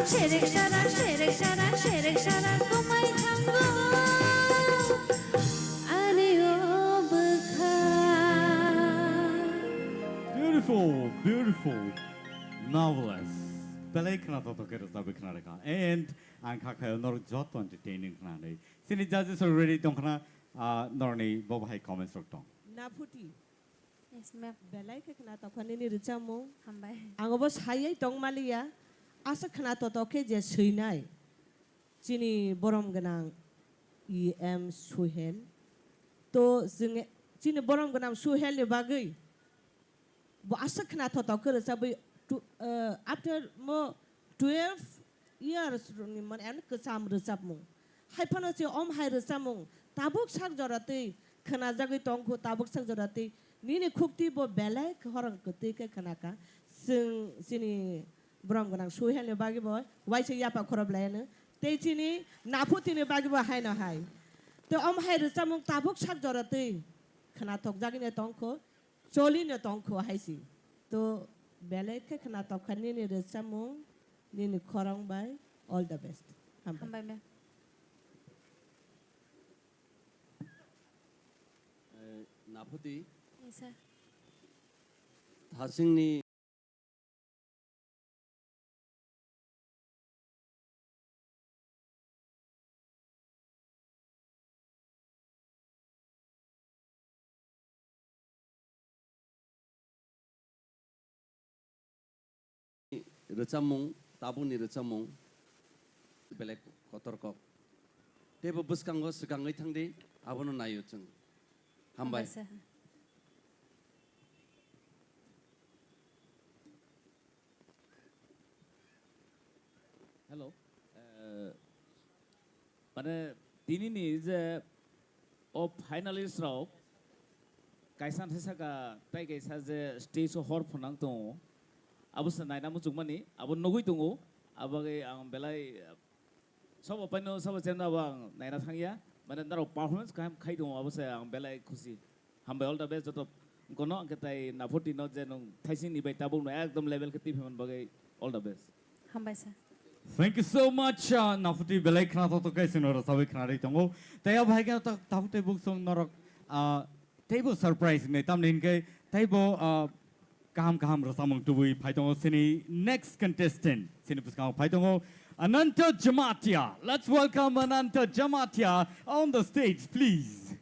Serek sara, serek sara, serek sara kumai thango ani bwkha. Beautiful, beautiful. Marvelous. Belai khna totok khe rwchapwi khna rwkha. And ang kha khaio norok joto entertaining khna hwnwi. Chini judges rok ready tong khna, ah, norokni bo bahai comments rok tong. Naphuti. Yes, ma'am. Belai khe khna tokha nini rwchapmung. Hambai. Ang obo sayai tong maliya. Asa khna totok khe je swinai. Chini borom gwnang E M Suhel. To chwng chini borom gwnang Suhel ni bagwi bo aswk khna thotok khe rwchabwi tu-, eh, after mo twelve years ni mane ani kwcham rwchapmung. Hai phano se om hai rwchapmung tabuk sak jora twi khna jagwi tong kho, tabuk sak jora twi nini khukti bo belai khorang kwtwi khe khna kha. Chwng chini borom gwnang Suhel ni bagwi bo waisa yapha khorop lai ano. Tei chini Naphuti ni bagwi bo hai no hai. Tei om hai rwchapmung tabuk sak jora twi khna thok jagwi no tong kho. Choli no tong kho hai si. To belai khe khna tokha nini rwchapmung, nini khorang bai. All the best. Hambai. Hambai, ma'am. Eh, Naphuti. Yes, sir. Thasingni rwchapmung, tabukni rwchapmung belai kotor kok. Teibo bwskango swkangwi thangdi, abono naio chwng. Hambai. Hambai, sir. Hello. Eh, mane, tinini je o finalist rok kaisa thai saka, tai kaisa je stage o hor phunang tongo, abo se naina muchungmani, abo nugwi tongo, abagwi ang belai, eh, Sabo paino, sabo chemno abo ang naina thangya. Mane norok performance kaham khai tongo, abo se ang belai khusi. Hambai, all the best joto. Kono ang khe tai Naphuti no je nwng thaising ni bai tabuk no ekdom level khe twi phaimani bagwi all the best. Hambai sir. Thank you so much, uh, Naphuti, belai khna thok thok khe chwngno rwchabwi khna ri tongo. Tei abo hai khe ta-, tabuk tei buk song norok, uh, teibo surprise hinwi, tamni hinkhe teibo, uh, kaham kaham rwchapmung tubui phai tongo chini next contestant, chini bwskango phai tongo Ananta Jamatia. Let's welcome Ananta Jamatia on the stage, please.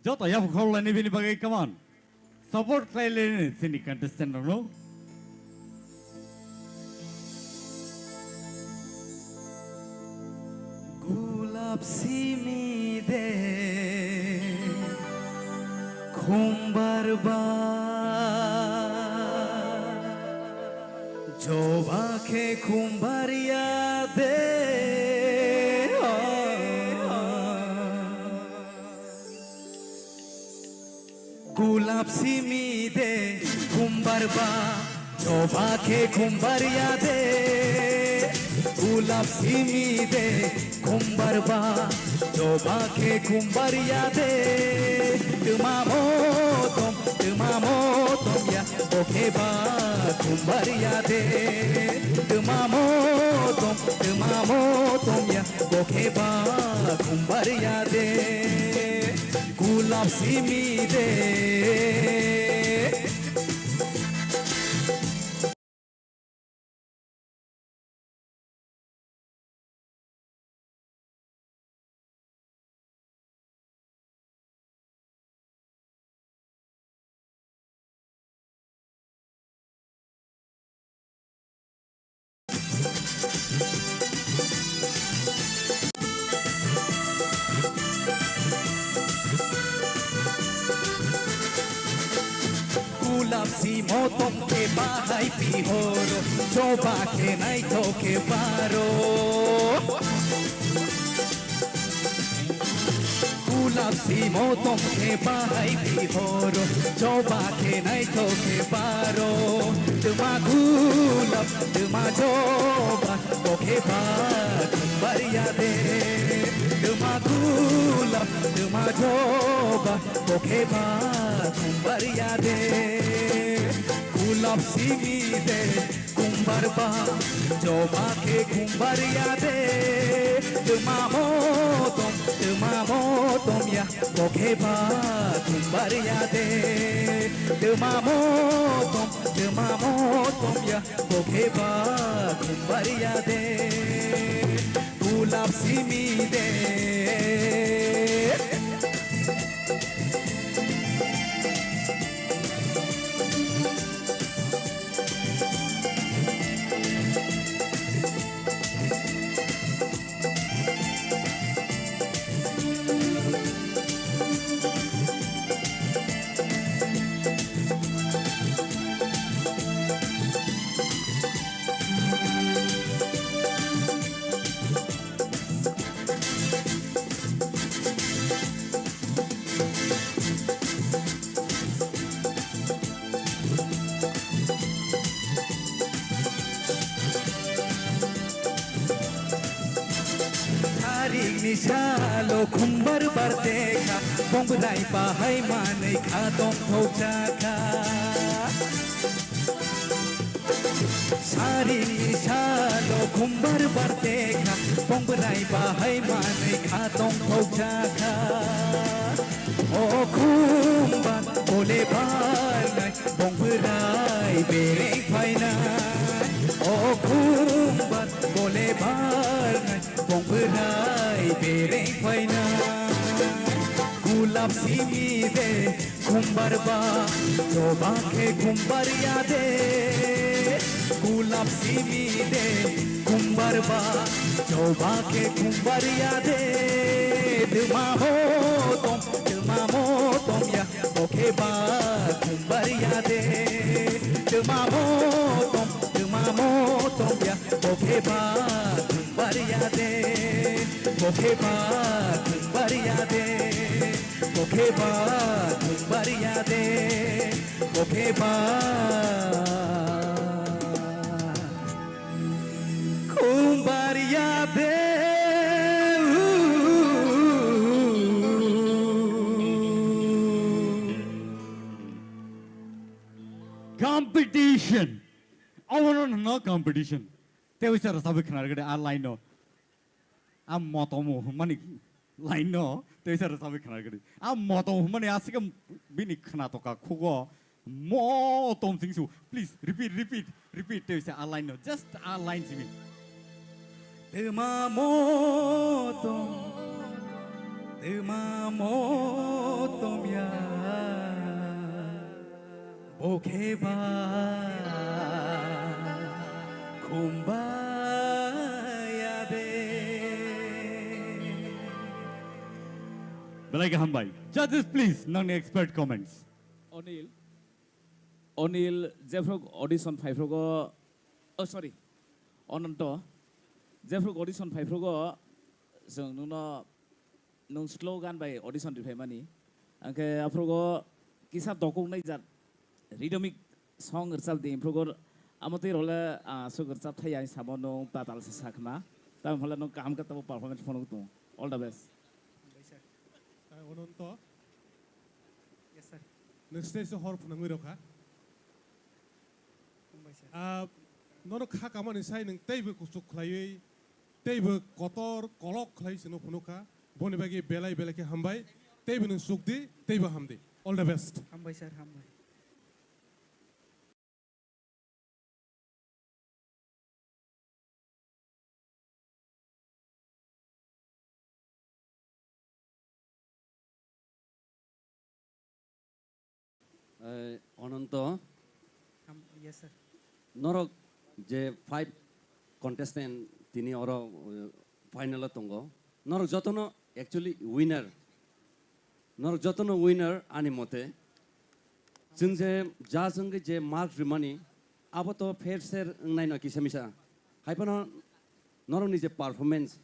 Joto yapha khorlaini bini bagwi, come on. Support khlai laini chini contestant rokno. Gulap simi de khumbar ba, joba khe khumbar ya de. Gulap simi de khumbar ba, joba khe khumbar ya de. Gulap simi de khumbar ba, joba khe khumbar ya de. Twma motom, twma motom ya, bo khe ba khumbar ya de. Twma motom, twma motom ya, bo khe ba khumbar ya de. Gulap simi de. Gulap simo tongkhe bahai pihoro, choba khe naithok khe baro. Gulap Simo tong khe bahai bihoro, joba khe naithok khe baro. Twma gulap, twma joba, bo khe ba thumbar ya de. Twma gulap, twma joba, bo khe ba thumbar ya de. Gulap simi de, khumbar ba, joba khe khumbar ya de. Twma motom, twma motom ya, bo khe ba khumbar ya de. Twma motom, twma motom ya, bo khe ba khumbar ya de. Gulap simi de. Tarik ni salo khumbar barte kha, bongrai bahai manwi kha tongthok jakha. Sari salo khumbar barte kha, bongrai bahai manwi kha tongthok jakha. O khumbar bole barnai, bongrai bereng phainai. O khumbar bole barnai, bongrai bereng phainai. Gulap simi de, khumbar ba, joba khe khumbar ya de. Gulap simi de, khumbar ba, joba khe khumbar ya de. Twma motom, twma motom ya, bo khe ba khumbar ya de. Twma motom, twma motom ya, bo khe ba khumbar ya de. Bo khe ba khumbar ya de. Bo khe ba khumbar ya de, bo khe ba khumbar ya de. Competition. Obono no competition. Tei uisa rwchabwi khna rwgwdi a line no. A motomo hwnmani line no tei sara sabai khna gari. A motom hwnmani aswk bini khna toka khugo motom sing su. Please repeat, repeat, repeat tei sa a line no. Just a line simi. Twma motom, twma motom ya. Bo khe ba khum ba ya de. Belai kaham bai. Judges, please, nangni expert comments. Onil, Onil, jephru audition phaiphrukgo, oh, sorry, Ononto, jephru audition phaiphrukgo, chwng nwngno nwng slogan bai audition riphaimani. Hwnkhe aphrugo kisa dokoknai jat rhythmic song rwchapdi, aphrugo amotwi role, ah, aswk rwchapthai ani samo nwng tatal se sakhna. Tamoni hwnle nwng kaham khe tamo performance phunuk tongo. All the best. Hambai sir. Ah, Ononto. Yes, sir. Nwng stage o hor phunangwi rokha. Hambai sir. Ah, nono kha kamani sai nwng teibo kuchuk khlaiwi, teibo kotor kolok khlai chwngno phunukha. Boni bagwi belai belai khe hambai. Teibo nwng chukdi, teibo hamdi. All the best. Hambai sir, hambai. Eh, Ononto, Am-, yes, sir. Norok je five contestant tini oro, eh, final o tongo, norok jotono actually winner. Norok jotono winner ani mote. Chwng je judge wngwi je mark rimani, abo to fair share wngnai no kisa misa. Hai phano norokni je performance,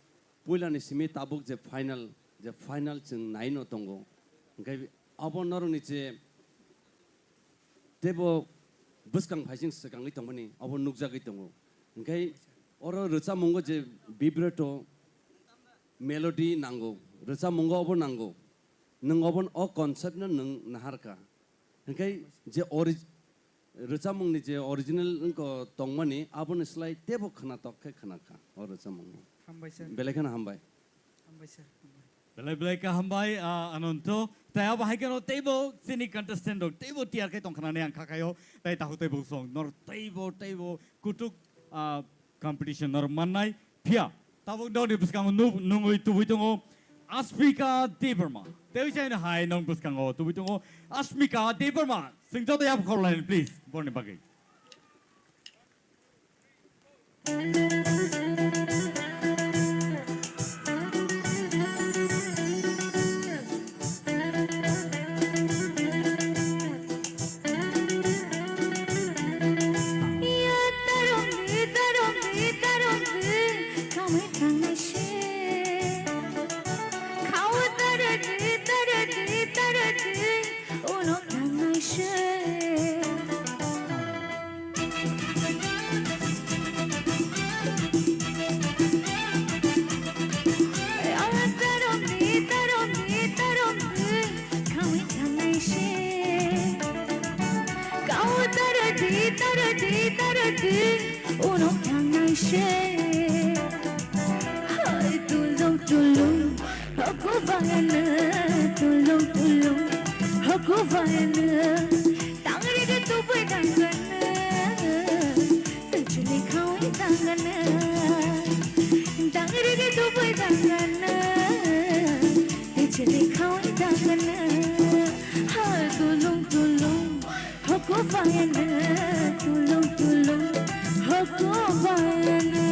puilani simi tabuk je final, je final chwng naino tongo. Hwnkhe abo norokni je teibo bwskang phaising swkangwi tongmani abo nukjagwi tongo. Hwnkhe oro rwchapmungo je vibrato, melody nango, rwchapmungo obo nango. Nwng obo, o concept no nwng naharkha. Hwnkhe je ori-, rwchapmungni je original wngkha tongmani, aboni slai teibo khwnatok khe khwnakha o rwchapmungno. Hambai sir. Belai kheno hambai. Hambai sir, hambai. Belai belai khe hambai, ah, Ananto. Tai abo hai kheno teibo chini contestant rok teibo tiyar khe tongkha nani ang kha khaio. Tai takhuk teibo song nor teibo, teibo kutuk, ah, competition nor mannai. Phiya tabuk nokni bwskango nuk-, nungwi tubui tongo Asmika Debbarma. Tei chaino hai nok bwskango tubui tongo Asmika Debbarma. Chwng joto yap khorlaini, please, borni bagwi. Uno tangnai se. Hai tulung tulung, hoku vayana, tulung tulung, hoku vayana. Tangri de tupai tanggana, tujuli khawi tanggana. Tangri de tupai tanggana, tujuli khawi tanggana. Hai tulung tulung, hoku vayana, tulung tulung, hoku vayana.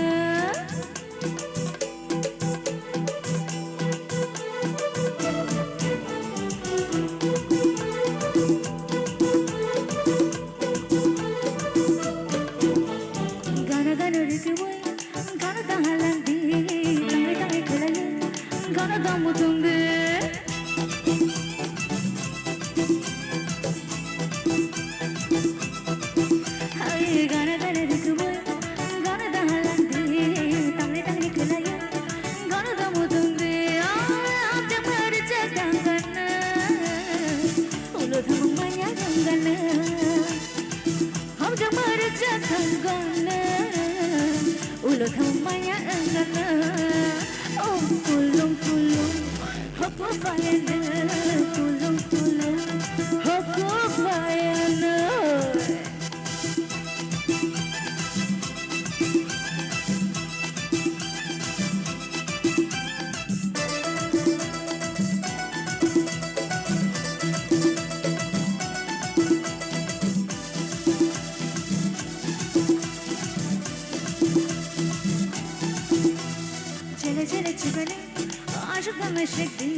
Gana gana rikui, gana gana landi, tangai tangai khwlai, gana damu tungde. Hai gana gana rikui, gana dahalandi, tangni tangni khwlai, gana damu tungde, ah, amjak mari chakang gana, ulo thamung manya gana, amjak mari chakang gana, ulo thamung manya gana, oh, tulung tulung. Hoku vayana, tulung tulung, hoku vayana. Chele chele chibane. Ashok dama shakti,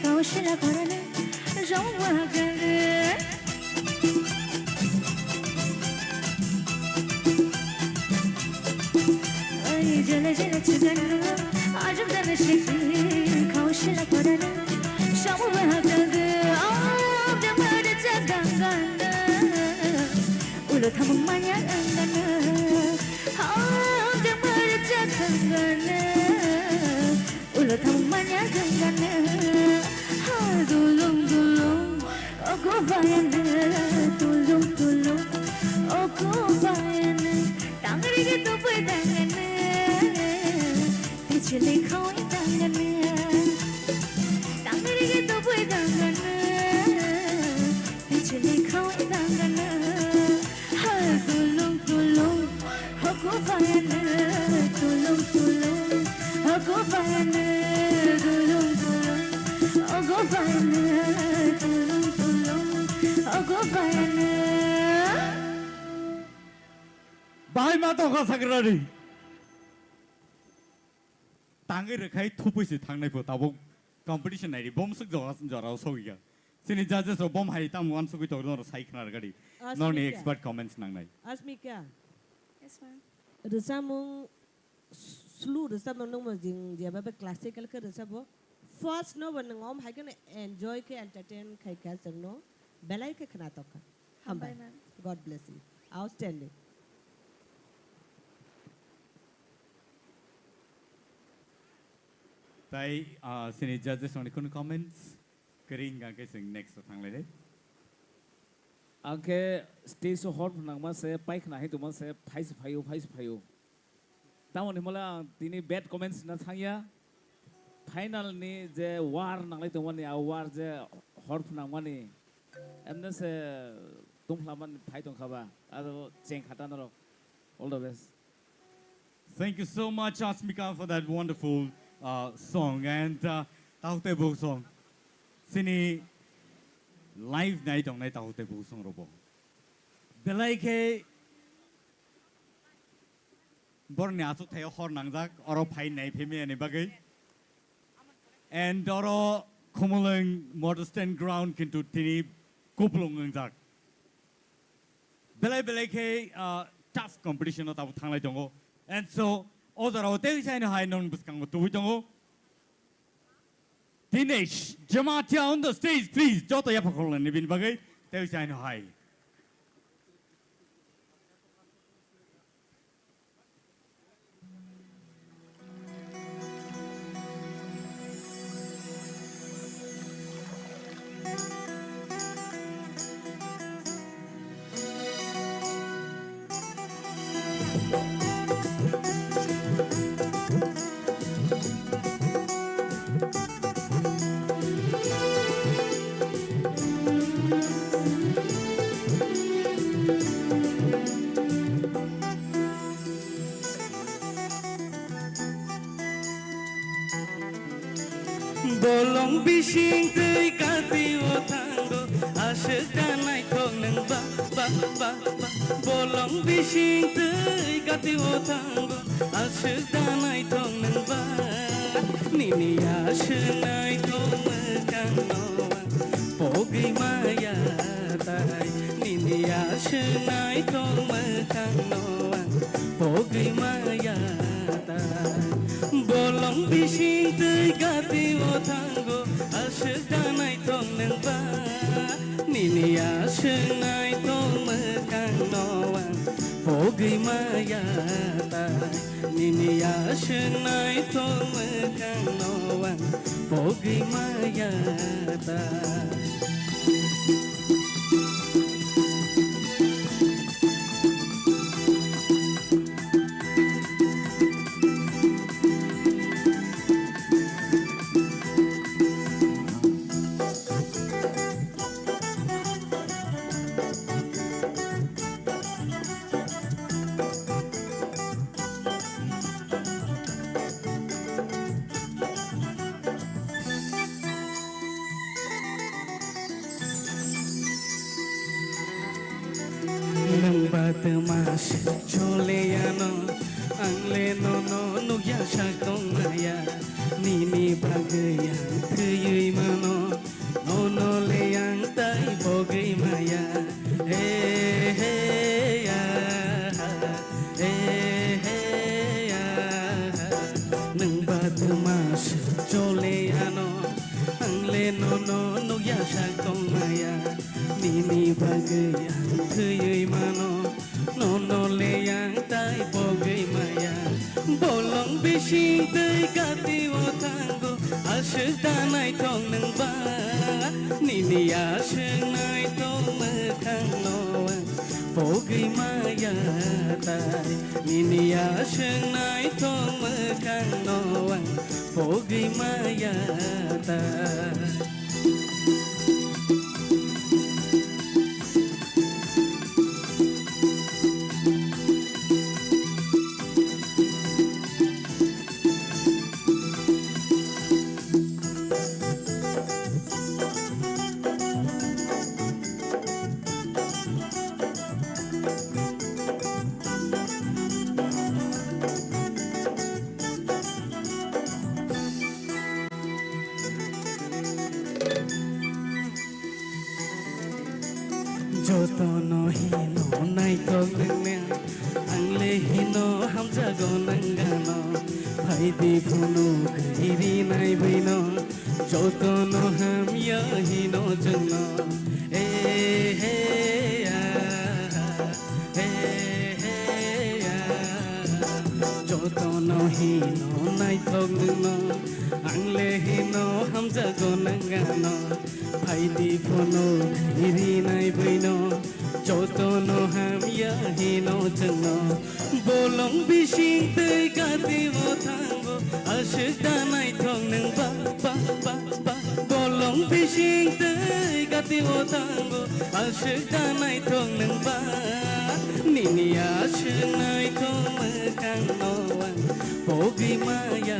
kaushila korana, jomwa gare. Ai jala jala chigana, ashok dama shakti, kaushila korana, jomwa gare. Om dama da chagangana, ulo thamung manya angana. Om dama da chagangana. Ulo thang manya gangana, ha dulung dulung, ogo bayana, dulung dulung, ogo bayana, tangri ge tubui dangana, pichili khoi dangana, tangri ge tubui dangana, pichili khoi dangana, ha dulung dulung. Hoku vayana, tulung tulung, hoku vayana, tulung tulung, ogo vayana, tulung tulung, ogo vayana. Bahai ma tongkha sakrari. Tangwi rwkhai thupui se thangnai pho tabuk competition nairi bom swk jora jorao sogwi kha. Chini judges rok bom hai tamo uansugwi tongo norok sai khna rwgadi. Asmika. Norni expert comments nangnai. Asmika. Yes, ma'am. Rwchapmung slu rwchapmung nungmo jing jeba be classical khe rwchabo. First no bo nwng om hai kheno enjoy khe entertain khai kha chwngno belai khe khna tongkha. Hambai. Hambai, ma'am. God bless you. Outstanding. Tai, ah, sini judges rokni kunu comments? Kering kha khe chwng next o thanglainai. Ang khe stage o hor phnangma se, paikha hai tongma se, phai se phaio, phai se phaio. Tamoni hwnle ang tini bad comments na thangya. Final ni je war nanglai tongmani, a war je hor phnangmani, emne se tongphlamani phai tongkha ba, aro cheng khata norok. All the best. Thank you so much, Asmika, for that wonderful, uh, song. And, uh, Tahuktei Buhuk song. Sini live nai tongnai Tahuktei Buhuk song robo. Belai khe borni achuk thaio hor nangjak, oro phai nai phemiyani bagwi. And oro Khumulwng model stand ground kintu tini kuplung wngjak. Belai belai khe, ah, tough competition o tabuk thanglai tongo. And so, o jora o tei saino hai non bwskango tubui tongo. Dinesh Jamatia on the stage, please. Joto yapha khulumnani bini bagwi tei saino hai. Bolong bising twi kati o thango, aswk da naithok nwng ba, ba, ba, ba. Bolong bising twi kati o thango, aswk da naithok nwng ba. Nini aswk naithok mwkhang no ang pogwi maya tai. Nini aswk naithok mwkhang no ang pogwi maya tai. Bolong bising twi gati o thango, aswk da naithok nwng ba. Nini aswk naithok mwkhang no ang pogwi maya tai. Nini aswk naithok mwkhang no ang pogwi maya ta. Nwng ba twma se chole ano, ang le nono nukya sak tong maya. Nini bagwi ang thwiwi mano, nono le ang tai pogwi maya. He he ya, he he ya. Nwng ba twma se chole ano, ang le nono nukya sak tong maya. Nini bagwi ang thwiwi mano, nono le ang tai pogwi maya. Bolong bising twi gati o thango, aswk da naithok nwng ba. Nini aswk naithok mwkhang no ang pogwi maya tai. Nini aswk naithok mwkhang no ang pogwi maya tai. Jotono hino naithok nwngnai, ang le hino hamjago nang gano. Phaidi phunuk iri nai bwino, Jotono hamya hino chwngno, eh, he, ah, eh, he, ah. Jotono hino naithok nwngno, ang le hino hamjago nang ano. Phaidi phono rinai bwino, jotono hamya hino chwngno. Bolong bising twi gati o thango, aswk da naithok nwng ba, ba, ba, ba. Bolong bising twi gati o thango, aswk da naithok nwng ba. Nini aswk naithok mwkhang no ang pogwi maya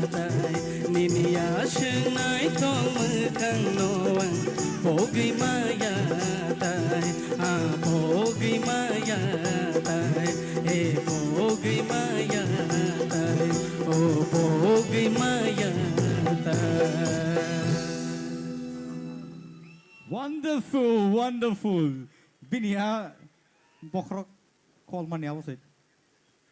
tai. Nini aswk naithok mwkhang no ang pogwi maya tai. Ah, pogwi maya tai. Eh, pogwi maya tai. Oh, pogwi maya tai. Wonderful, wonderful. Bini a bokhorok kolmani abo se,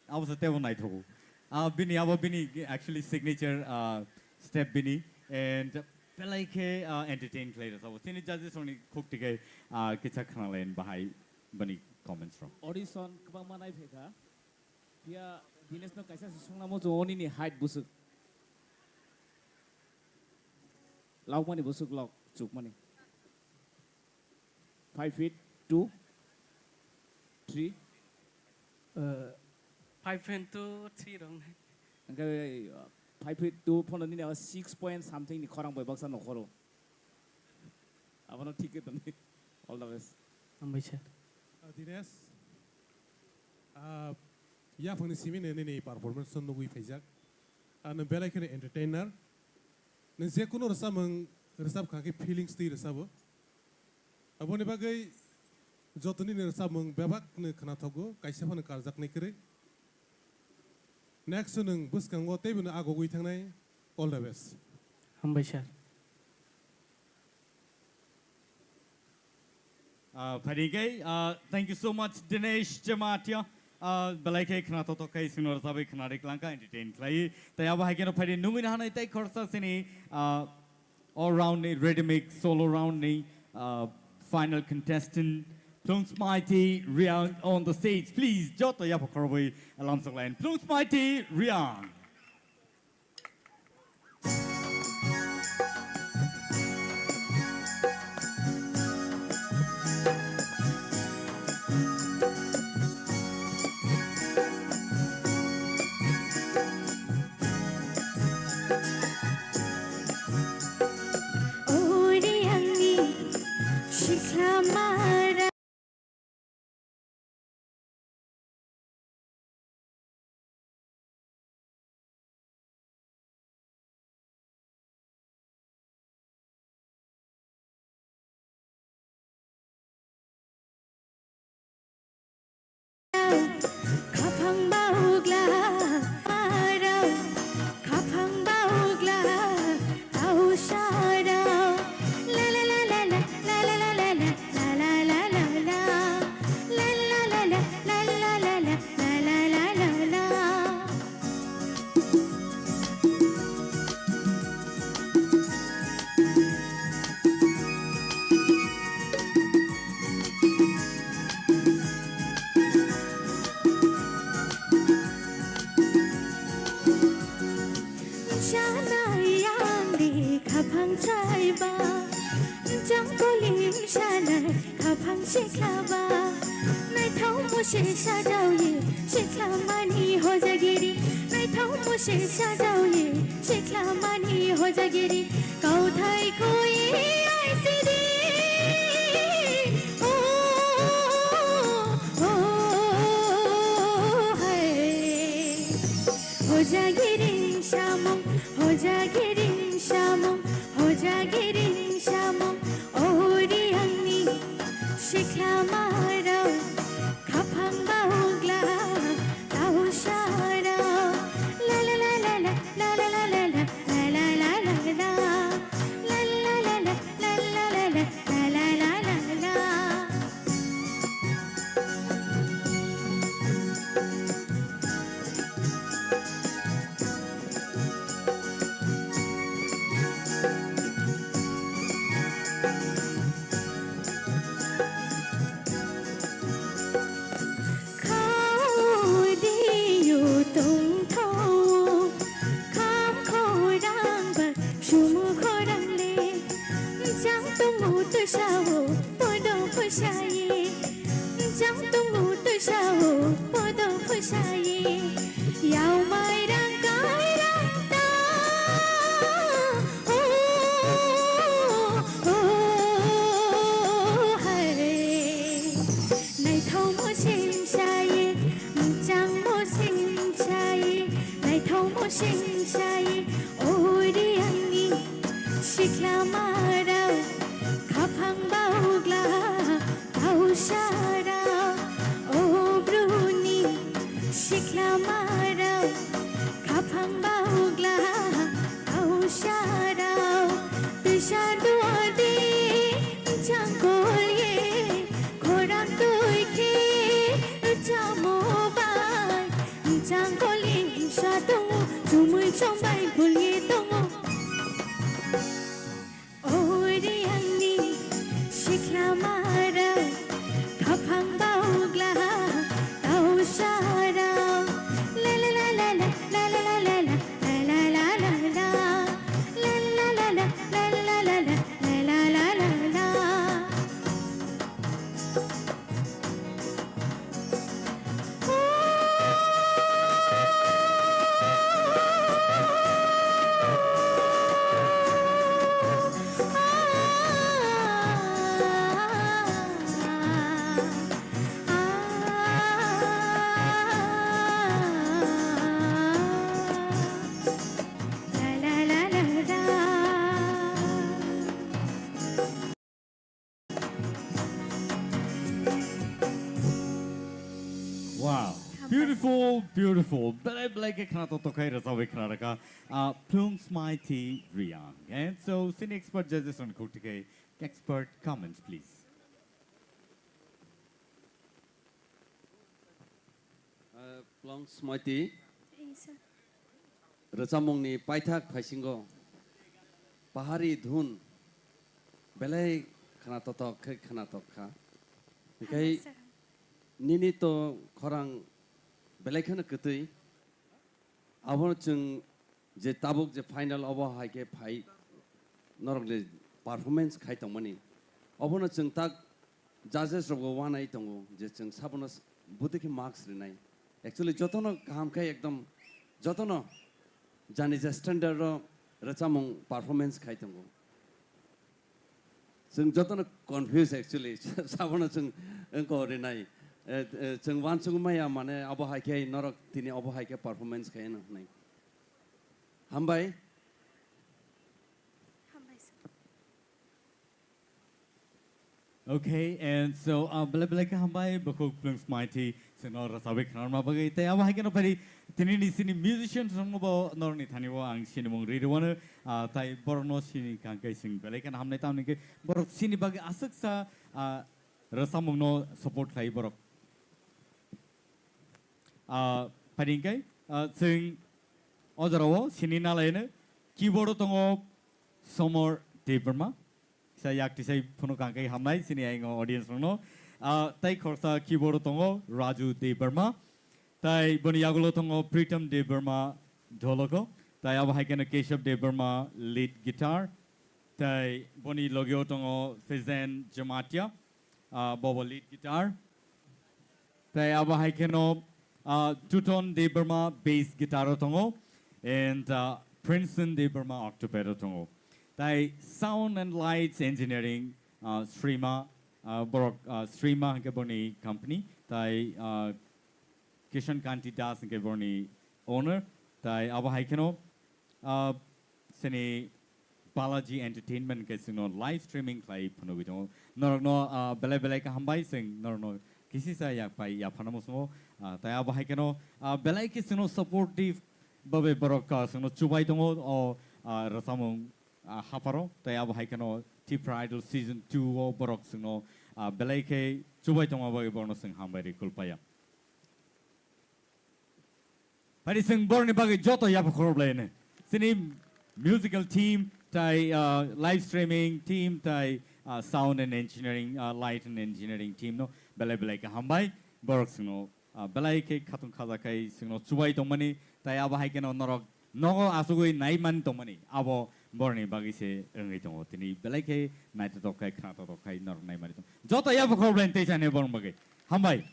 abo se tebo naithogo. Ah, bini abo bini actually signature, ah, step bini, and belai khe, ah, entertain khlai rwsabo. Chini judges rokni khuk tikhe, ah, kisa khna lain bahai bani comments rok. Audition kwbangma nai phaikha. Phiya Dinesh no kaisa se swngnamo chwng oni ni height bwswk. Laukmani bwswk lok chukmani. Five feet two, three. Uh, five feet two, three rong. Hwnkhe, uh, five feet two phono nini six point something ni khorang bai baksa nokhoro. Abono thik khe tongdi. All the best. Hambai sir. Uh, Dinesh, uh, yaphangni simi nini performance no nugwi phaijak. Uh, nwng belai kheno entertainer. Nwng je kunu rwchapmung rwchap kha khe feelings twi rwchabo. Aboni bagwi jotoni ni rwchapmung bebak no khwnathokgo, kaisa phano karjaknai kwrwi. Next nwng bwskango teibo no agogwi thangnai. All the best. Hambai sir. Ah, phaidi khe, ah, thank you so much, Dinesh Jamatia. Ah, belai khe khwnathok thok khe sino rwchapwi khwnari klangkha, entertain khlai. Tai abo hai kheno phaidi nungwi nahanai tai khoroksa sini, ah, all round ni ready mix solo round ni, ah, final contestant Plungsmaiti Riang on the stage. Please, joto yapha khorobwi lamsok line. Plungsmaiti Riang. Ori angni sikha mara. Khaphang baugla, arau, khaphang baugla, tau sarau. La la la la la, la la la la la, la la la la la. La la la la la, la la la la la, la la la la la. Chanai yang di khaphang chaiba, jang kolim chanai khaphang sikhlaba. Naithok musi sajaoye sikhlama ni hojagiri. Naithok musi sajaoye sikhlama ni hojagiri. Kauthai khui aisidi. O, o, o, hai. Hojagiring samung, hojagiring samung, hojagiring samung. Ori angni sikhlama rao, khaphang baugla, tau sarao. La la la la la, la la la la la, la la la la la. La la la la la, la la la la la, la la la la la. Sao podo khosai, jang tungu to sao podo khosai, yau mai rang kai rang ta, oh, oh, hai. Naithok mo sim sai, jang mo sim sai, naithok mo sim sai, ori ani sikla marau. Khaphang baugla kausarao, o bruni siklamarao. Khaphang baugla kausarao, twisa duardi changkol ye, khorang twi khe chamo bai. Changkol ye sa tongo, chumui chombai bul ye tongo. Ori ani sikla marao, khaphang baugla kausarao. La la la la la, la la la la la, la la la la la, la la la la la, la la la la la, la la la la la. Wow. Beautiful, beautiful. Belai belai khe khna to tokhai rwchapwi khna rwkha. Ah, Plungsmaiti Riang. And so, sini expert judges on khuk tikai expert comments, please. Ah, Plungsmaiti. Isa. Rwchapmungni paithak phaisingo pahari dhun belai khna totok khe khna tok kha. Hinkhe nini to khorang belai kheno kwtwi. Abono chwng je tabuk je final obo hai khe phai norokni performance khai tongmani. Obono chwng tak judges rokbo uanai tongo je chwng sabono s-, bwtwi khe marks rinai. Actually jotono kaham khe ekdom jotono jani je standard o rwchapmung performance khai tongo. Chwng jotono confuse actually. Sabono chwng wngko rinai. Eh, eh, chwng uansugwi maya mane abo hai khe norok tini obo hai khe performance khai no hwnwi. Hambai. Hambai sir. Okay, and so, uh, belai belai khe hambai, bukhuk Plungsmaiti, chwngno rwchapwi khna rwna bagwi. Tei abo hai kheno phari, tini ni sini musicians rokno bo norokni thani o ang sinimung ri rwano, uh, tai borokno sini kangkhe chwng belai kheno hamnai, tamni khe borok sini bagwi aswksa, uh, rwchapmungno support khlai borok. Ah, phari hwnkhe, ah, chwng o jorao sini nalaino keyboard o tongo Somor Debbarma. Kisa yak tisai phunuk ang khe hamnai sini ayang audience rokno. Ah, tai khoroksa keyboard o tongo Raju Debbarma. Tai boni yagulo tongo Pritam Debbarma dholoko. Tai abo hai kheno Keshav Debbarma lead guitar. Tai boni logio tongo Fezen Jamatia, ah, bobo lead guitar. Tai abo hai kheno, ah, Tuton Debbarma bass guitar o tongo, and, ah, Princeton Debbarma octopad o tongo. Tai sound and lights engineering, ah, Srima, ah, borok, ah, Srima hwnkhe borni company, tai, ah, Kishan Kanti Das hwnkhe borni owner, tai abo hai kheno, ah, sini Balaji Entertainment hwnkhe chwngno live streaming khlai phunugwi tongo. Norokno, ah, belai belai khe hambai, chwng norokno kisisa yak pai yapharna muchungo. Ah, tai abo hai kheno, ah, belai khe chwngno supportive babe borok, ah, chwngno chubai tongo o, ah, rwchapmung, ah, hapharo. Tai abo hai kheno Tipra Idol Season two o borok chwngno, ah, belai khe chubai tongma bagwi borokno chwng hambai rwi kulpaya. Phari chwng borokni bagwi joto yapha khorok laino. Chini musical team tai, ah, live streaming team tai, ah, sound and engineering, ah, light and engineering team no belai belai khe hambai. Borok chwngno, ah, belai khe khatung khaja khai chwngno chubai tongmani. Tai abo hai kheno norok nogo asugwi nai man tongmani. Abo Borni bagwi se wngwi tongo. Tini belai khe naithotok khai, khnathotok khai norok naimani tongo. Joto yabo khorokblaini teisa hwnwi borok bagwi. Hambai.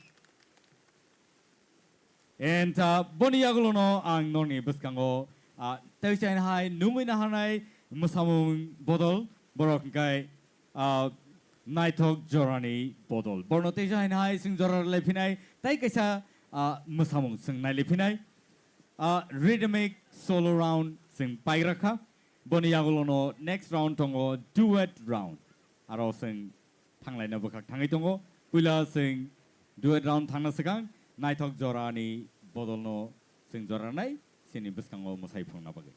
And, uh, boni yagulono ang norni bwskango, uh, teisa hai nungwi naharnai mwsamung bodol borok hwnkhe, uh, naithok jorani bodol. Borno teisa hai nahai swng jora lai phinai, tai kaisa, uh, mwsamung swng nai lai phinai. Ah, rhythmic solo round chwng paigra kha. Boni yagulono next round tongo duet round. Aro chwng thanglaina bwkhak thangwi tongo. Puila chwng duet round thangna swkang naithok jorani bodolno chwng jora nai chini bwskango mwsai phunukna bagwi.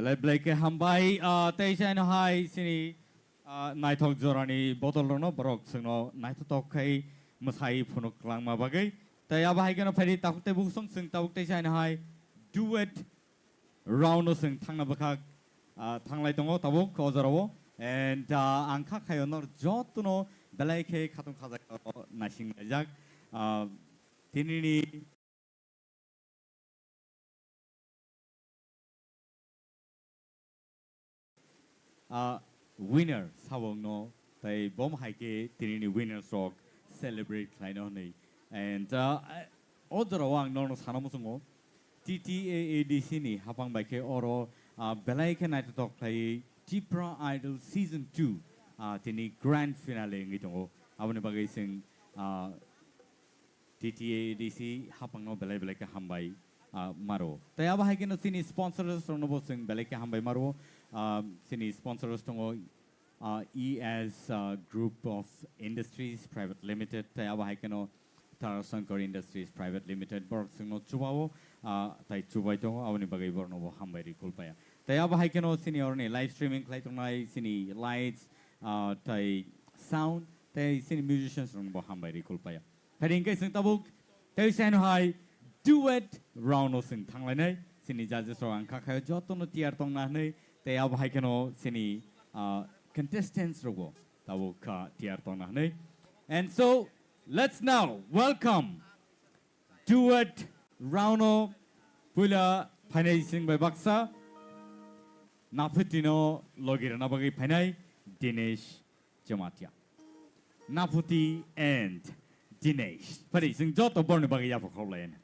Belai khe hambai, ah, tei chai no hai chini, ah, naithok jorani bodol rokno borok chwngno naithotok khai mwsai phunuk langma bagwi. Tei abo hai kheno phaidi takhuk tei bukhuk song chwng tabuk tei chai no hai duet round o chwng thangna bwkhak, ah, thanglai tongo tabuk o jorao. And, ah, ang kha khaio nor jotono belai khe khatung khajak naising laijak. Ah, tinini Ah, winner sabo wngno, tei bom hai khe tinini winners rok celebrate khlaino hwnwi. And, ah, o jorao ang norno sana muchungo, T T A A D C ni hapang bai khe oro, ah, belai khe naithotok khlaiwi Tipra Idol Season two, ah, tini grand finale wngwi tongo. Aboni bagwi chwng, ah, T T A A D C hapangno belai belai khe hambai, ah, maro. Tei abo hai kheno chini sponsors rokno bo chwng belai khe hambai maro. Ah, chini sponsors tongo, ah, E S, ah, Group of Industries Private Limited, tei abo hai kheno Tarashankar Industries Private Limited, borok chwngno chubao, ah, tei chubai tongo, aboni bagwi borokno bo hambai rwi khulpaya. Tei abo hai kheno chini oroni live streaming khlai tongnai chini lights, ah, tei sound, tei chini musicians rokno bo hambai rwi khulpaya. Phaidi hwnkhe chwng tabuk tei chai no hai duet round o chwng thanglainai. Chini judges rok ang kha khaio jotono tiyar tongna hwnwi, tei abo hai kheno chini, ah, contestants rokbo tabuk kha tiyar tongna hwnwi. And so, let's now welcome duet round o puila phainai chwng bai baksa naphutino logi rwna bagwi phainai Dinesh Jamatia. Naphuti and Dinesh. Phaidi chwng joto borni bagwi yapha khoroklayani.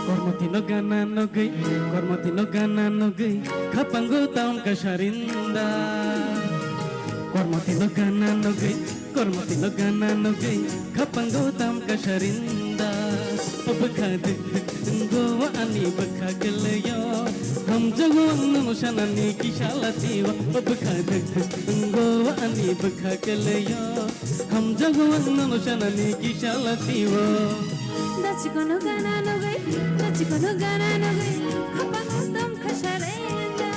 Kormoti no gana nugwi, kormoti no gana nugwi, khapango tam kasarinda. Kormoti no gana nugwi, kormoti no gana nugwi, khapango tam kasarinda. O bwkha duk duk wngo ani bwkha kwlwio, hamjago ang nono sanani kisa latiwa. O bwkha duk duk wngo ani bwkha kwlwio, hamjago ang nono sanani kisa latiwa. Dachikono gana nugwi, dachikono gana nugwi, khapango tam khasarenda.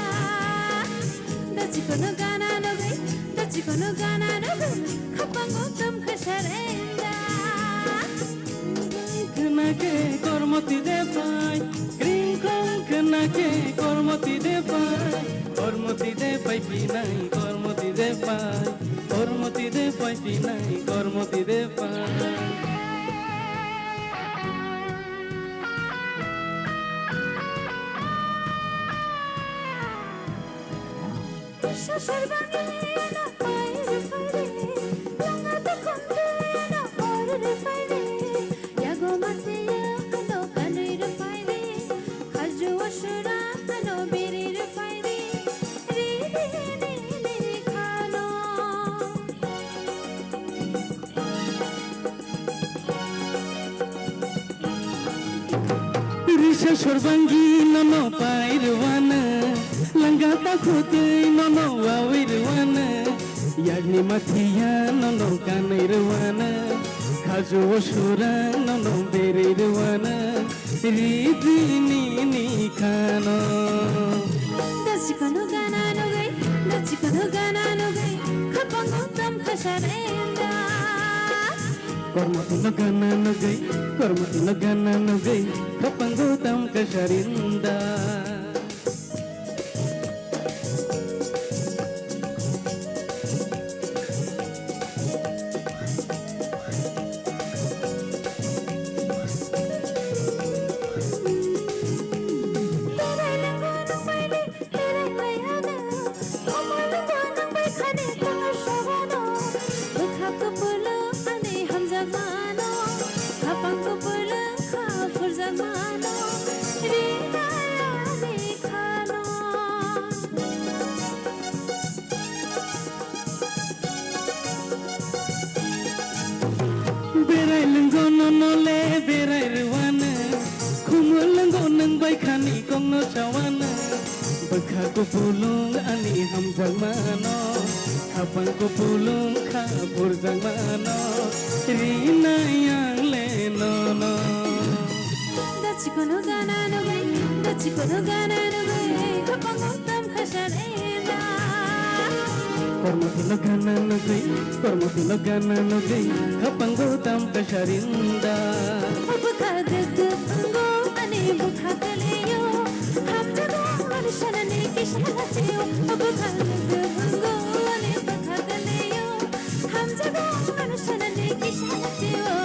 Dachikono gana nugwi, dachikono gana nugwi, khapango tam khasarenda. Khwnake kormoti de pai, kringkong khwnake kormoti de pai, kormoti de pai pinai, kormoti de pai, kormoti de pai pinai, kormoti de pai. Sasarbani ano pair paire, langa takhunde ano pair paire, yago matiya ano kanui paire, khaju asura ano biri paire, ri ri ni ni khano. Risa sorbangi nono pairwana, langata khutui nono wawirwana, yagni mathiya nono kanairwana, khaju osura nono berirwana, ridini ni khano. Dachikono gana nugwi, dachikono gana nugwi, khapango tam khasarenda. Kormoti no gana nugwi, kormoti no gana nugwi, khapango tam kasarinda. Berai rwano, khumulwngo nwng bai khani kokno chawano. Bwkha kupulung ani hamjakmano, khapang kupulung kha burjakmano, rinai ang le nono. Da chikono gana nugwi, da chikono gana nugwi, khapang utam khasar enda. Kormo tino gana nugwi, kormo tino gana nugwi, khapang utam khasar enda. Bwkha duk duk wngo ani bwkha kwlwio, hamjago manusanani kisa lachio. Bwkha duk duk wngo ani bwkha kwlwio, hamjago manusanani kisa lachio.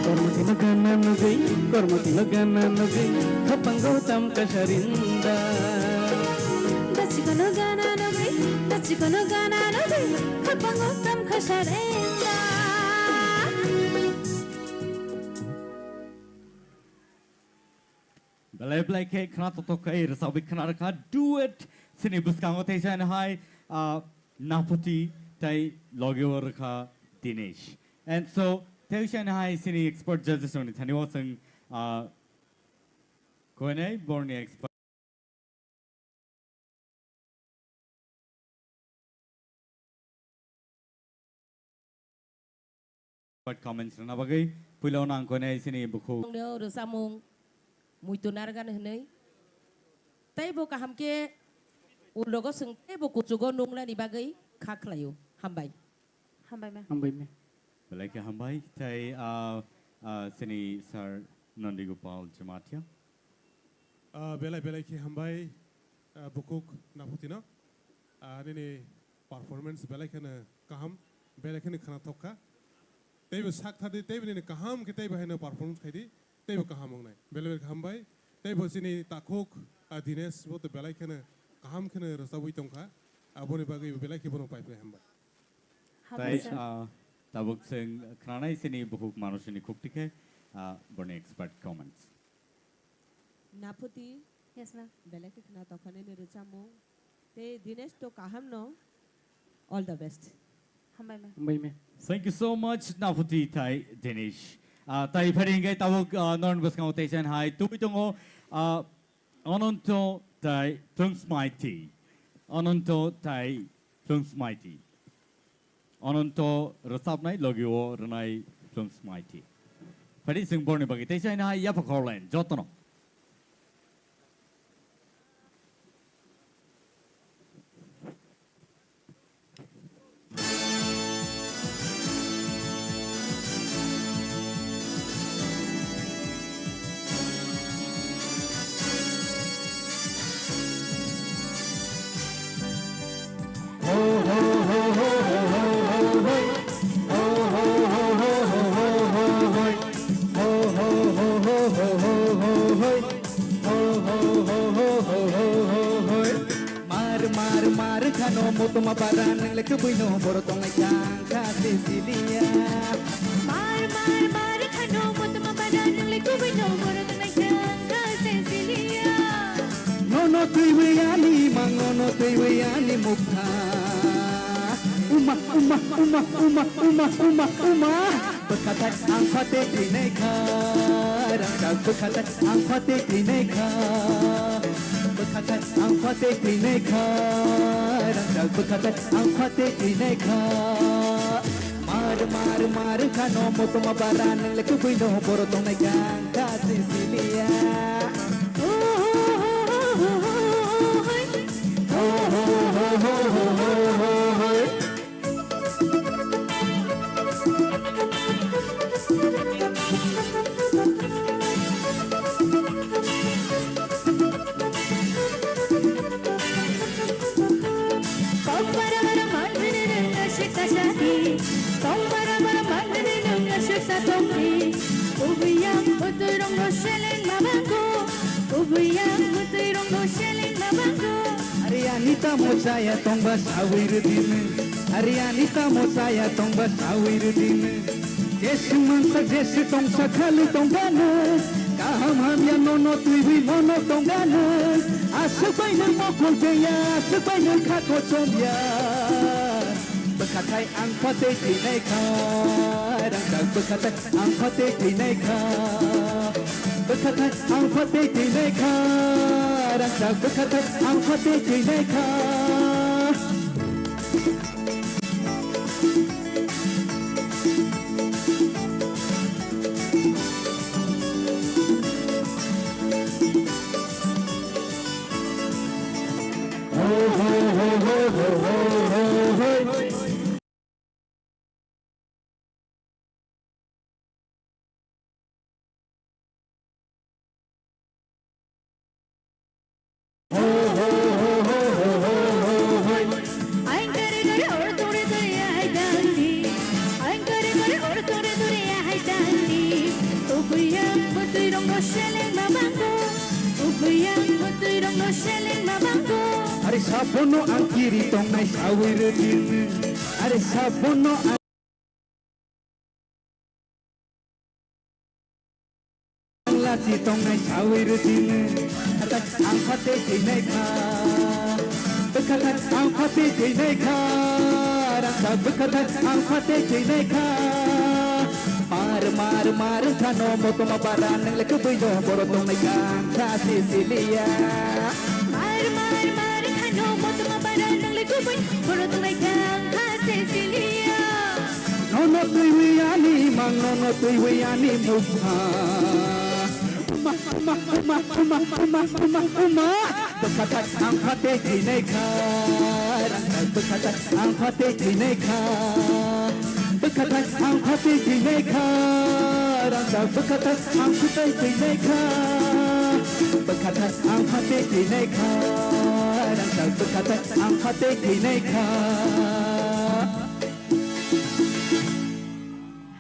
Kormo tino gana nugwi, kormo tino gana nugwi, khapang utam khasar enda. Da chikono gana nugwi, da chikono gana nugwi, khapang utam khasar enda. Belai belai khe khna totok khe rwchapwi khna rwkha duet sini bwskango teisa hai, ah, Naphuti tai logi o rwkha Dinesh. And so teisa hai sini expert judges rokni thani o chwng, ah, koinai borni expert. Comments rwna bagwi puila o nang koinai sini bukhuk. Nungno rwchapmung muitu narwgani hwnwi teibo kaham khe ulrogo chwng teibo kuchugo nungnani bagwi kha khlaio. Hambai. Hambai ma. Hambai ma. Belai khe hambai tei, ah, ah, sini Sir Nandi Gopal Jamatia. Ah, belai belai khe hambai, ah, bukhuk Naphutino. Ah, nini performance belai kheno kaham, belai kheno khwnathok kha. Teibo sak thadi, teibo nini kaham khe teibo haino performance khaidi, teibo kaham wngnai. Belai belai khe hambai, teibo chini takhuk, ah, Dinesh bo to belai kheno kaham kheno rwchabwi tongkha. Aboni bagwi belai khe bono pai pai hambai. Hambai, tai, sir. Ah, tabuk chwng khwnanai chini bukhuk manusini khukti khe, ah, boni expert comments. Naphuti. Yes, ma'am. Belai khe khwnathok kha nini rwchapmung. Tei Dinesh to kaham no. All the best. Hambai, ma'am. Hambai, ma'am. Thank you so much, Naphuti tai Dinesh. Ah, tai phari hingkai tabuk, ah, norokni bwskango teisa hai tubui tongo, ah, Ananto tai Plungsmaiti. Ananto tai Plungsmaiti. Ananto rwchapnai logi o rwnai Plungsmaiti. Phari chwng borni bagwi teisa hai yapha khorlen jotono. Mar, mar, mar khano motoma bara nwngle kwbwino boro tongnai kha, kha se siliya. Mar, mar, mar khano motoma bara nwngle kwbwino boro tongnai kha, kha se siliya. Nono twiwi ani mang, nono twiwi ani mukha. Uma, uma, uma. Bwkhathai ang phatwi thwinai kha, rangchak bwkhathai ang phatwi thwinai kha. Bwkhathai ang phatwi thwinai kha, rangchak bwkhathai ang phatwi thwinai kha. Mar, mar, mar khano motoma bara nwngle kwbwino boro tongnai kha, kha se siliya. Tong bara bara manjini nung aswk ta sadi. Tong bara bara manjini nung aswk ta tongdi. Kubui yang bwtwi rong no seleng ma bango. Kubui yang bwtwi rong no seleng ma bango. Ari ani tamo chaya tongba sawi rwdini. Ari ani tamo chaya tongba sawi rwdini. Jesi mansa jesi tongsa khali tongganwi. Kaham hamya nono twiwi mono tongganwi. Aswk bai nwng mokol beya, aswk bai nwng kha kochom ya. Bwkhathai ang phatwi thwinai kha, rang Bwkhathai ang phatwi thwinaikha. Bwkhathai ang phatwi thwinaikha. Rangchak bwkhathai ang phatwi thwinaikha. Ang kare kare oro tongre tongre ya hai tangdi. Ang kare kare oro tongre tongre ya hai tangdi. Tubui ang bwtwi rong no seleng ma bango. Tubui ang bwtwi rong no seleng ma bango. Are sabono ang kiri tongnai sawi rwdin. Are sabono ang Lachi tongnai sawi rwdin, bwkhathai ang phatwi thwinaikha. Bwkhathai ang phatwi thwinaikha. Rangchak bwkhathai ang phatwi thwinaikha. Mar, mar, mar, khano motoma bara nang le kubui no boro tongnai kang kha Cecilia. Mar, mar, mar, khano motoma bara nang le kubui boro tongnai kang kha Cecilia. Nono twiwi ani mang, nono twiwi ani mukha. Uma, uma, uma. Bwkhathai ang phatwi thwinaikha. Rangchak bwkhathai ang phatwi thwinaikha. Bwkhathai ang phatwi thwinaikha. Rangchak bwkhathai ang phatwi thwinaikha. Bwkhathai ang phatwi thwinaikha. Rangchak bwkhathai ang phatwi thwinaikha.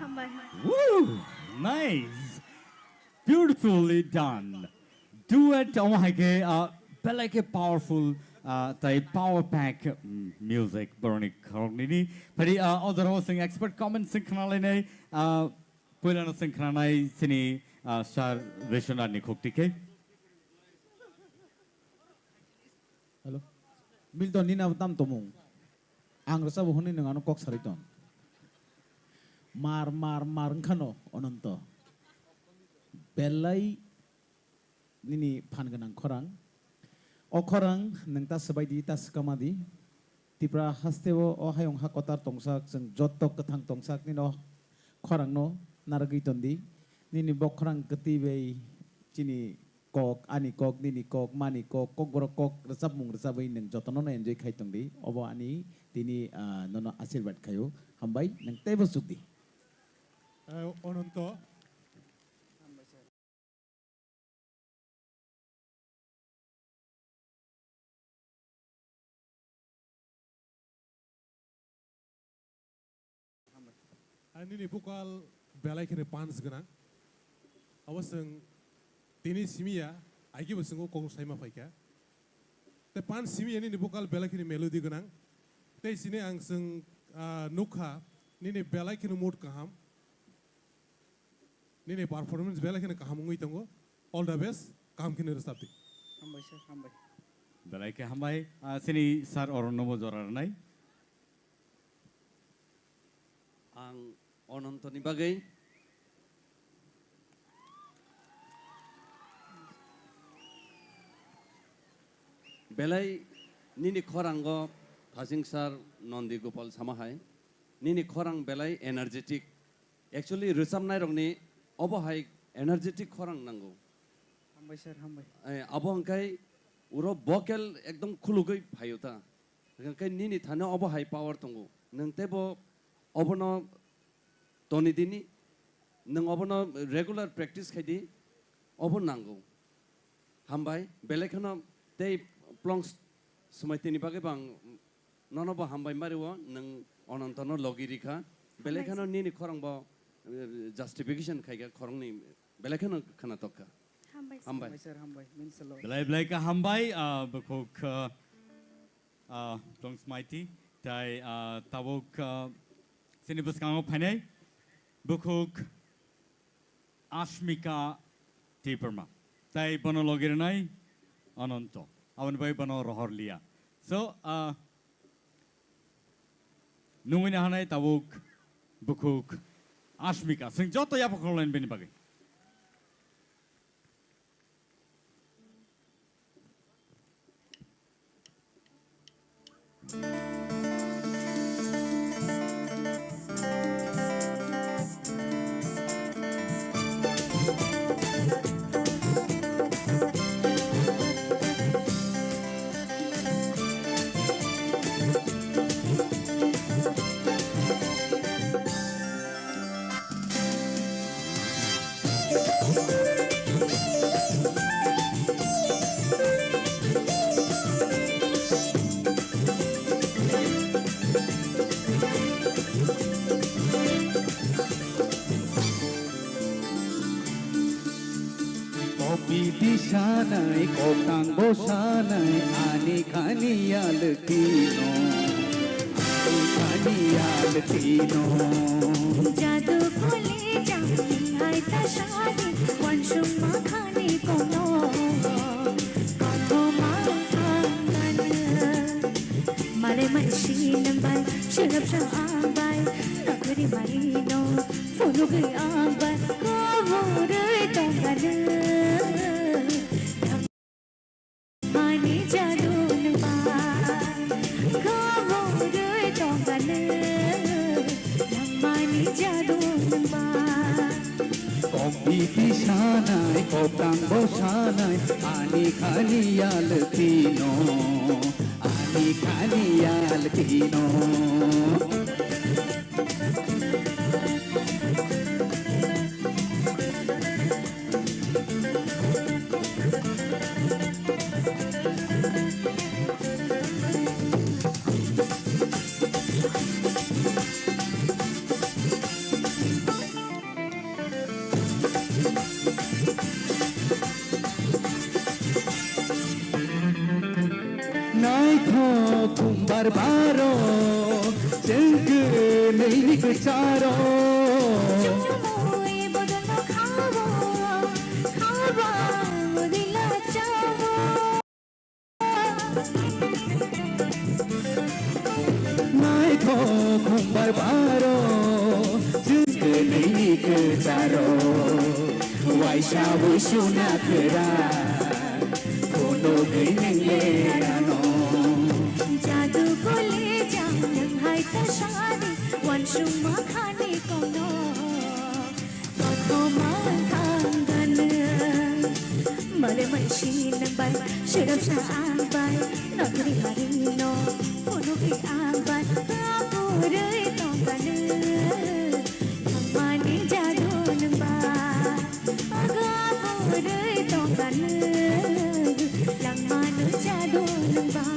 Hambai. Woo! Nice! Beautifully done. Duet omo hai khe, ah, belai khe powerful, ah, tai power pack, mm, music boroni khoroknwini. Phari, ah, o jorao chwng expert comment chwng khna lainai, ah, puilano chwng khnanai chini, ah, Sir Vishwanath ni khukti khe. Hello. Milton, nini abo tam tongmung? Ang rwchabo hwnwi nwng ano kok sarwi tong. Mar, mar, mar wngkha no, Ononto. Belai nini phan gwnang khorang. O khorang nwng ta swbai di, ta swkama di. Tipra hasteo o hayung ha kotor tongsak, chwng jotto kwthang tongsak nini o khorangno narwgwi ton di. Nini bokhorang kwtwi bai chini kok, ani kok, nini kok, mani kok, kokborok kok rwchapmung rwchabwi nwng jotono no enjoy khai tong di. Obo ani tini, ah, nono asirwad khaio. Hambai, nwng teibo chuk di. Eh, Ononto. Ani nini vocal belai kheno punch gwnang. Abo chwng tini simi ya, agibo chwng o kok saima phaikha. Tei punch simi ya nini vocal belai kheno melody gwnang. Tei chini ang chwng, ah, nukha nini belai kheno mood kaham. Nini performance belai kheno kaham wngwi tongo. All the best, kaham kheno rwchap di. Hambai sir, hambai. Belai khe hambai, ah, chini sir Oronno bo jora rwnai. Ang Onontoni bagwi belai nini khorango Thasing sir Nondi Gopal sama hai, nini khorang belai energetic. Actually, rwchapnairokni obo hai energetic khorang nango. Hambai sir, hambai. Eh, abo hwnkhe uro vocal ekdom khulugwi phaio ta. Hwnkhe nini thani obo hai power tongo. Nwng teibo obono toni dini, nwng obono regular practice khai di, obo nango. Hambai, belai kheno tei plongs swmai tini bagwi bo ang nono bo hambai ma rio, nwng Onontono logi rikha. Belai kheno nini khorang bo, eh, justification khaikha khorangni, belai kheno khwnatok kha. Hambai sir. Hambai. Hambai sir, hambai. Means a lot. Belai belai kha hambai, ah, bukhuk, ah, ah, tong smaiti, tai, ah, tabuk, ah, chini bwskango phainai bukhuk Ashmika Debbarma. Tai bono logi rwnai Ananto. Aboni bai bono rohor liya. So, ah, nungwi nahanai tabuk bukhuk Ashmika. Chwng joto yapha khoroknai bini bagwi. Kopiti sanai, koktang bo sanai, ani khani yaltino, ani khani yaltino. Jadu kole jang hai ta shadi, wansung ma khani kono, kono ma khangana. Male mansi nang bai, shilap sa ang bai, nakri mari no, phunugwi ang bai, kaburwi tongkha nang. Nangmani jadu nang bai, kaburwi tongkha nang. Nangmani jadu nang bai. Kopiti sanai, koktang bo sanai, ani khani yaltino, ani khani yaltino. Naithok khumbar baro, chwng kwnwi ni kwcharo. Chumui bodolno khawo, khawa udila chawo. Naithok khumbar baro, chwng kwnwi ni kwcharo. Waisa wisuna kwra, phunugwi nwng lerano. Jadu kole jang nwng hai ta sadi, wansung ma khani kono. Kothoma thangano, male mansi nang bai, shirap sa ang bai, nakri mari no, phunugwi ang bai, kaburwi tongkha nang. Langmani jadu nang bai, kaburwi tongkha nang. Langmani jadu nang bai.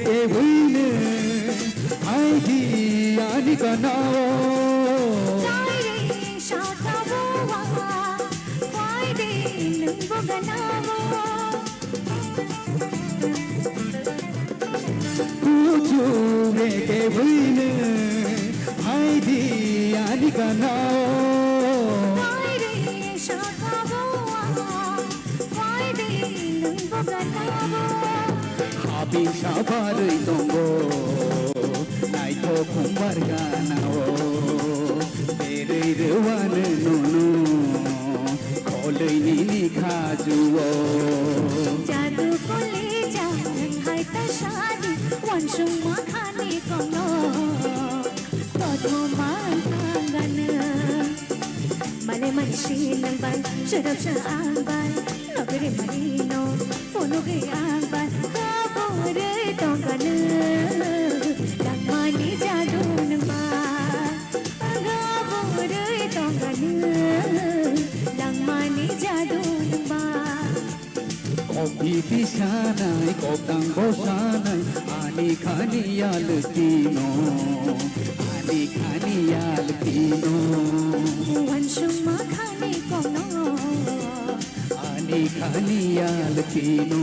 Kebwino phaidi ani kanao. Sairi satabowa, phaidi nwngbo ganao. Kuchuk kebwino phaidi ani kanao. Sairi satabowa, phaidi nwngbo ganao. Habinsa barwi tongo, naithok khumbar ganao. Berwi rwano nono, kholwi nini khajuo. Jadu kole jang nwng hai ta sadi, wansung ma khani kono. Kothoma thangano. Male mansi nang bai, shirap sa ang bai, nakri mari no, phunugwi ang bai, kaburwi tongkha nang. Langmani jadu nang bai, kaburwi tongkha nang. Langmani jadu nang bai. Kopiti sanai, koktang bo sanai, ani khani yaltino, Ani khani yal tino. Wansukma khani kono. Ani khani yal tino.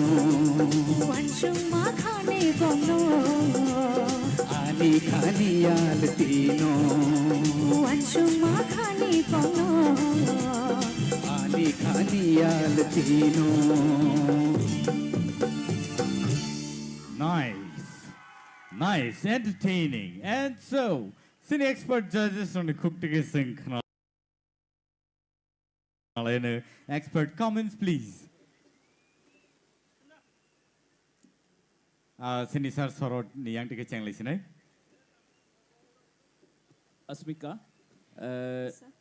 Wansukma khani kono. Ani khani yal tino. Wansukma khani kono. Ani khani yal tino. Nice. Nice, entertaining. And so, sini expert judges rokni khuk tigi sing khna laino. Expert comments, please. Ah, sini sir sorot ni yang tigi chenglai sinai. Asmika, eh, Sir.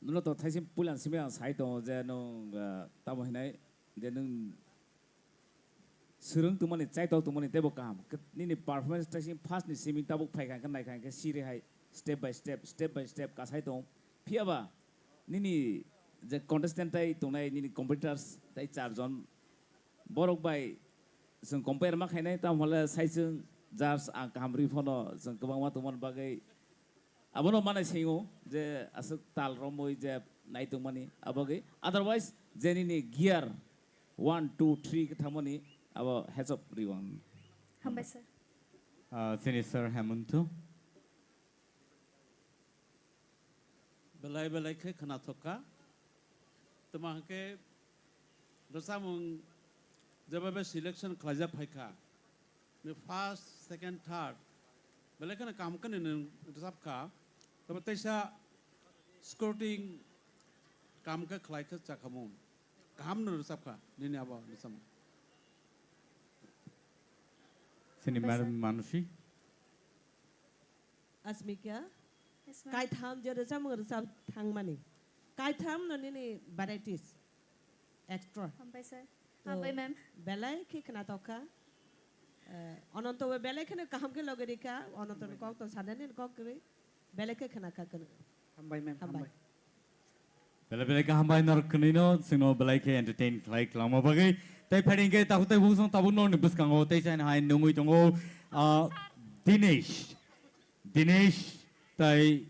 Nono to thaising puilan simi ang sai tongo je nwng, eh, tamo hinai je nwng swrwng tongmani, chaitok tongmani teibo kaham. Ke-, nini performance thaising first ni simi tabuk phaikha hwnkhe naikha hwnkhe siri hai step by step, step by step kasai tongo. Phiyaba nini je contestant tai tongnai nini competitors tai charjon borok bai chwng compare ma khainai, tamo hwnle sai chwng judge ang kaham rwi phano chwng kwbangma tongmani bagwi abono manai singo je aswk tal romwi je nai tongmani abagwi. Otherwise, je nini gear one, two, three khe thangmani abo heads up rwi ang. Hambai, sir. Ah, sini sir Hemanto. Belai belai khe khwnathok kha. Tamo hwnkhe rwchapmung jeba be selection khlaijak phai kha. Ni first, second, third belai kheno kaham khe nini rwchap kha. Tamo teisa scouting kaham khe khlai khe chakhamung. Kaham no rwchap kha nini abo rwchapmung. Sini Madam Manushi. Asmika, Yes, ma'am. Kaitham je rwchapmung rwchap thangmani. Kaitham no nini varieties extra. Hambai, sir. To Hambai, ma'am. Belai khe khwnathok kha. Eh, Ononto bo belai kheno kaham khe logi rikha. Ononto ni kok to sanani kok kwrwi. Belai khe khwna kha kwrwi. Hambai, ma'am. Hambai. Hambai. Belai belai khe hambai norok kwnwino chwngno belai khe entertain khlai kwlangma bagwi. Tei phaidi hwnkhe takhuk tei bukhuk song tabuk norokni bwskango tei chaini hai nungwi tongo, ah, Dinesh. Dinesh tei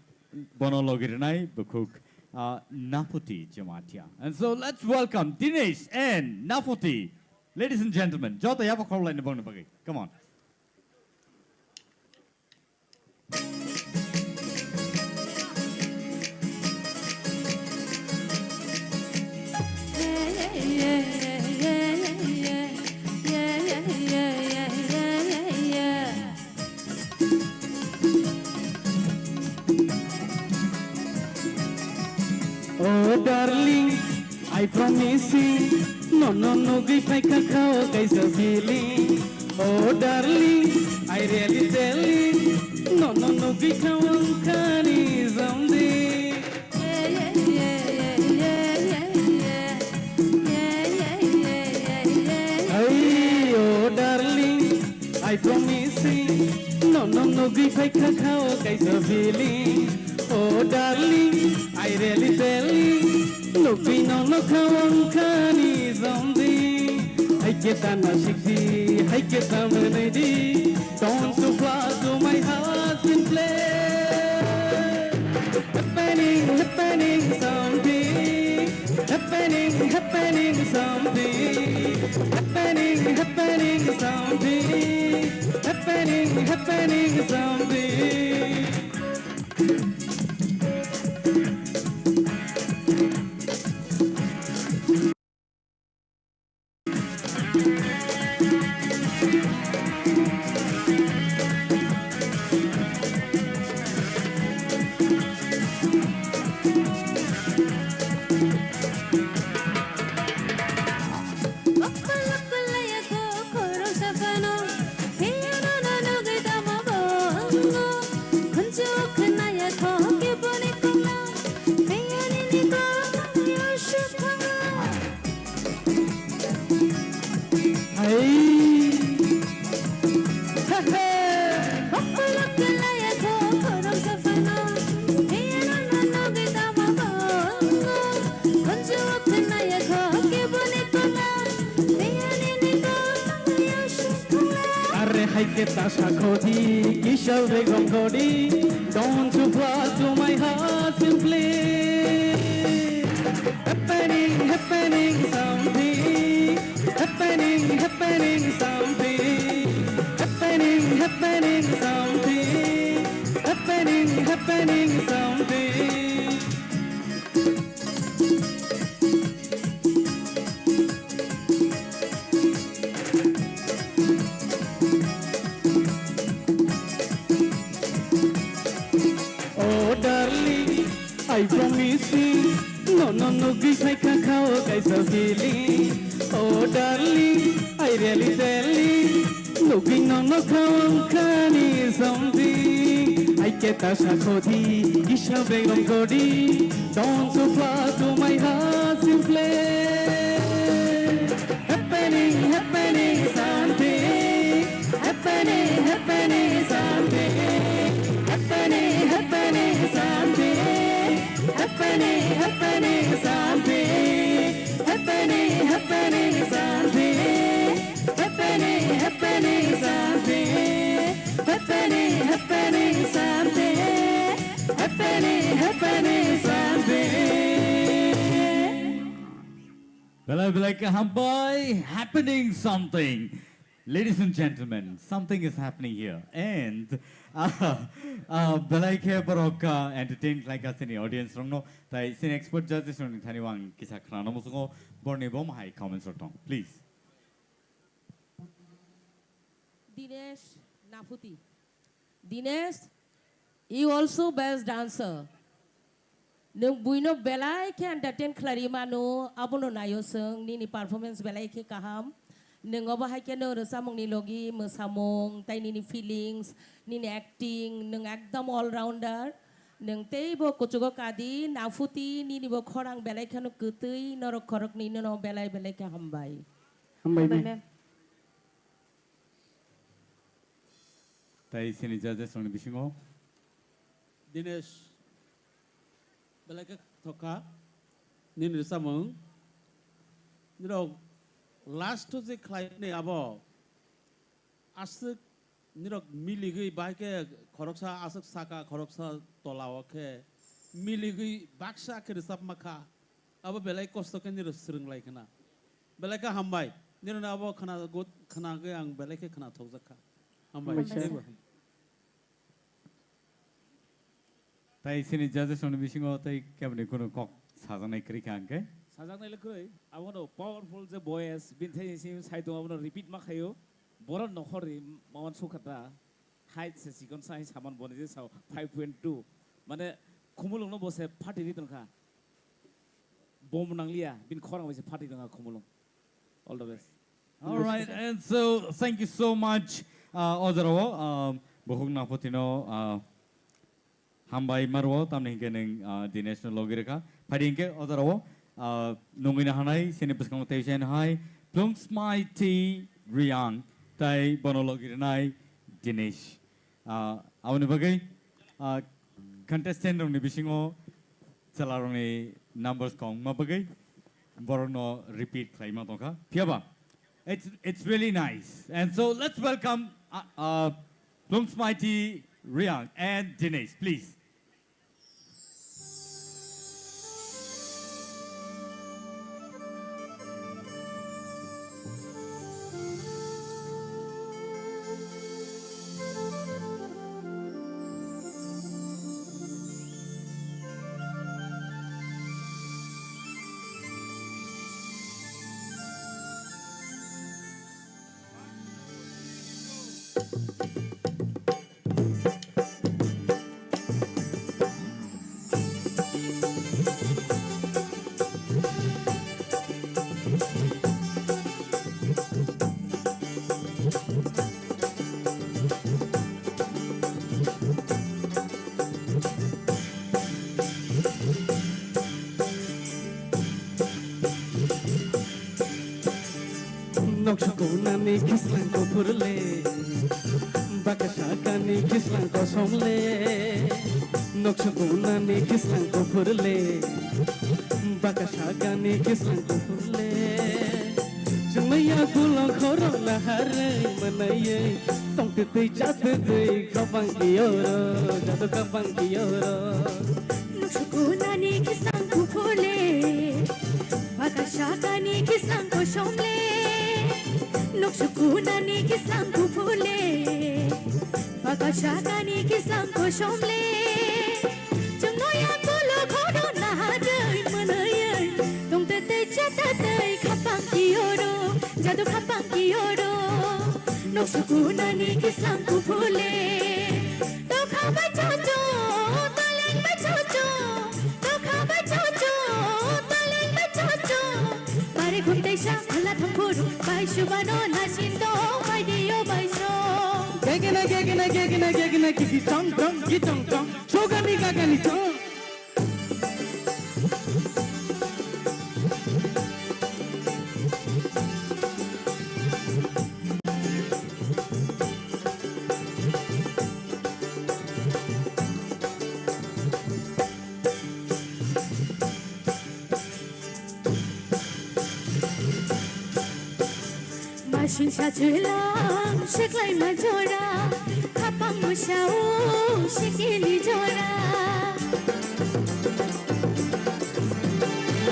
bono logi rwnai bukhuk, ah, Napoti Jamatia. And so let's welcome Dinesh and Napoti. Ladies and gentlemen, joto yapha khorokhlaini bongni bagwi. Come on. Oh darling, I promising, nono nugwi phaikha khao kaisa feeling. Oh darling, I really telling, nono nugwi khao wngkhani someday. Hey, oh darling, I promising, nono nugwi phaikha khao kaisa feeling. Oh darling, I really telling, nugwi nono khao wngkhani someday. Haikhe tana sikdi, haikhe tamanaidi. Don't you fly to my heart in play. Happening, happening something. Happening, happening something. Happening, happening something. Happening, happening something. Hai. He, he. Tasha khodi, kishal begom khodi, don't you fly to my heart simply. Happening, happening something, happening, happening something, happening, happening something, happening, happening something. Oh darling, I promise you, no, no, no, gui khai kha khao kaisa feeling. Oh darling, I really tell you, looking on the count can is something. I get a shakoti, isha begom godi. Don't you fly to my heart simply. Happening, happening something. Happening, happening something. Happening, happening something. Happening, happening something. Happening, happening something. Happening, happening something. Happening, happening something. Happening, happening something. Belai belai kaham bai, happening something. Ladies and gentlemen, something is happening here. And uh, uh, belai khe borok uh, entertain khlai kha sini audience rokno. Tai sini expert judges rokni thani wang kisa khnana musungo borni bo mahai comments rok tong. Please. Dinesh Naputi. Dinesh, you also best dancer. Nwng buino belai khe entertain khlai mano, abono naio chwng, nini performance belai khe kaham. Nwng obo hai khe nwng rwchapmungni logi mwsamung, tai nini feelings, nini acting, nwng ekdom all rounder. Nwng teibo kuchugo kadi, Naputi, nini bo khorang belai kheno kwtwi, norok khoroknwi nono belai belai khe hambai. Hambai, ma'am. Tai sini judges rokni bisingo. Dinesh, belai khe thokha, nini rwchapmung. Nirok last o je khlaimani abo aswk nirok miligwi bahai khe khoroksa aswk saka khoroksa tola o khe miligwi baksa khe rwchapma kha. Abo belai kosto khe nirok swrwng lai khna. Belai khe hambai. Nirokni abo khna gut, khna gwi ang belai khe khna thokjak kha. Hambai. Hambai, sir. Teibo hambai. Tai sini judges rokni bisingo tei keboni kunu kok sajaknai kwrwi kha hwnkhe? Sajaknai le kwrwi. Abono powerful je voice, bini thani simi sai tongo, abono repeat ma khaio. Borok nokhorni mawan sukha ta. Height se chikon sa, hai saman boni je sao five point two. Mane khumulwngno bo se phatiri tongkha. Bom nangliya, bini khorang bai se phatiri tongkha khumulwng. All the best. All right, and so thank you so much, uh, Ojaro, uh, Bukhuk Napotino, uh, hambai marwo, tamni hinkhe nwng, uh, Dinesh no logi rwkha. Phaidi hinkhe Ojaro, uh, nungwi na hanai, sini bwskango tei sen hai, Plungsmai T Riang, tai bono logi rwnai Dinesh. Ah, aboni bagwi, ah, contestant rokni bisingo chwla rokni numbers kong ma bagwi borokno repeat khlai ma tongkha. Phiyaba, it's, it's really nice. And so let's welcome, uh, uh, Plungsmai T Riang and Dinesh, please. Noksa kunani kislang kuphur le, baka sakani kislang kosom le. Noksa kunani kislang kuphur le, baka sakani kislang kuphur le. Chwngmaya gulo khorokna harwi mwnaiwi tongtwtwi chatwtwi khapang kiyoro, jadu khapang kiyoro. Nuksukunani kisang kuphule, bakasakani kisang kosomle. Nuksukunani kisang kuphule, bakasakani kisang kosomle. Chwngno yakulo khodo naharwi mwnaiwi tongtwtwi chatwtwi khapang kiyoro, jadu khapang kiyoro. Nuksukunani kisang kuphule. Tokha bai chocho, toleng bai chocho, tokha bai chocho, toleng bai chocho. Bare khum teisa khula thangphuru, bai subano nasin dong, bai dio bai song. Gegena, gegena, gegena, gegena, gigi chong chong, gi chong chong, sogani gagani chong. Masing sa chwlang siklai ma jora, khapang musao sikili jora.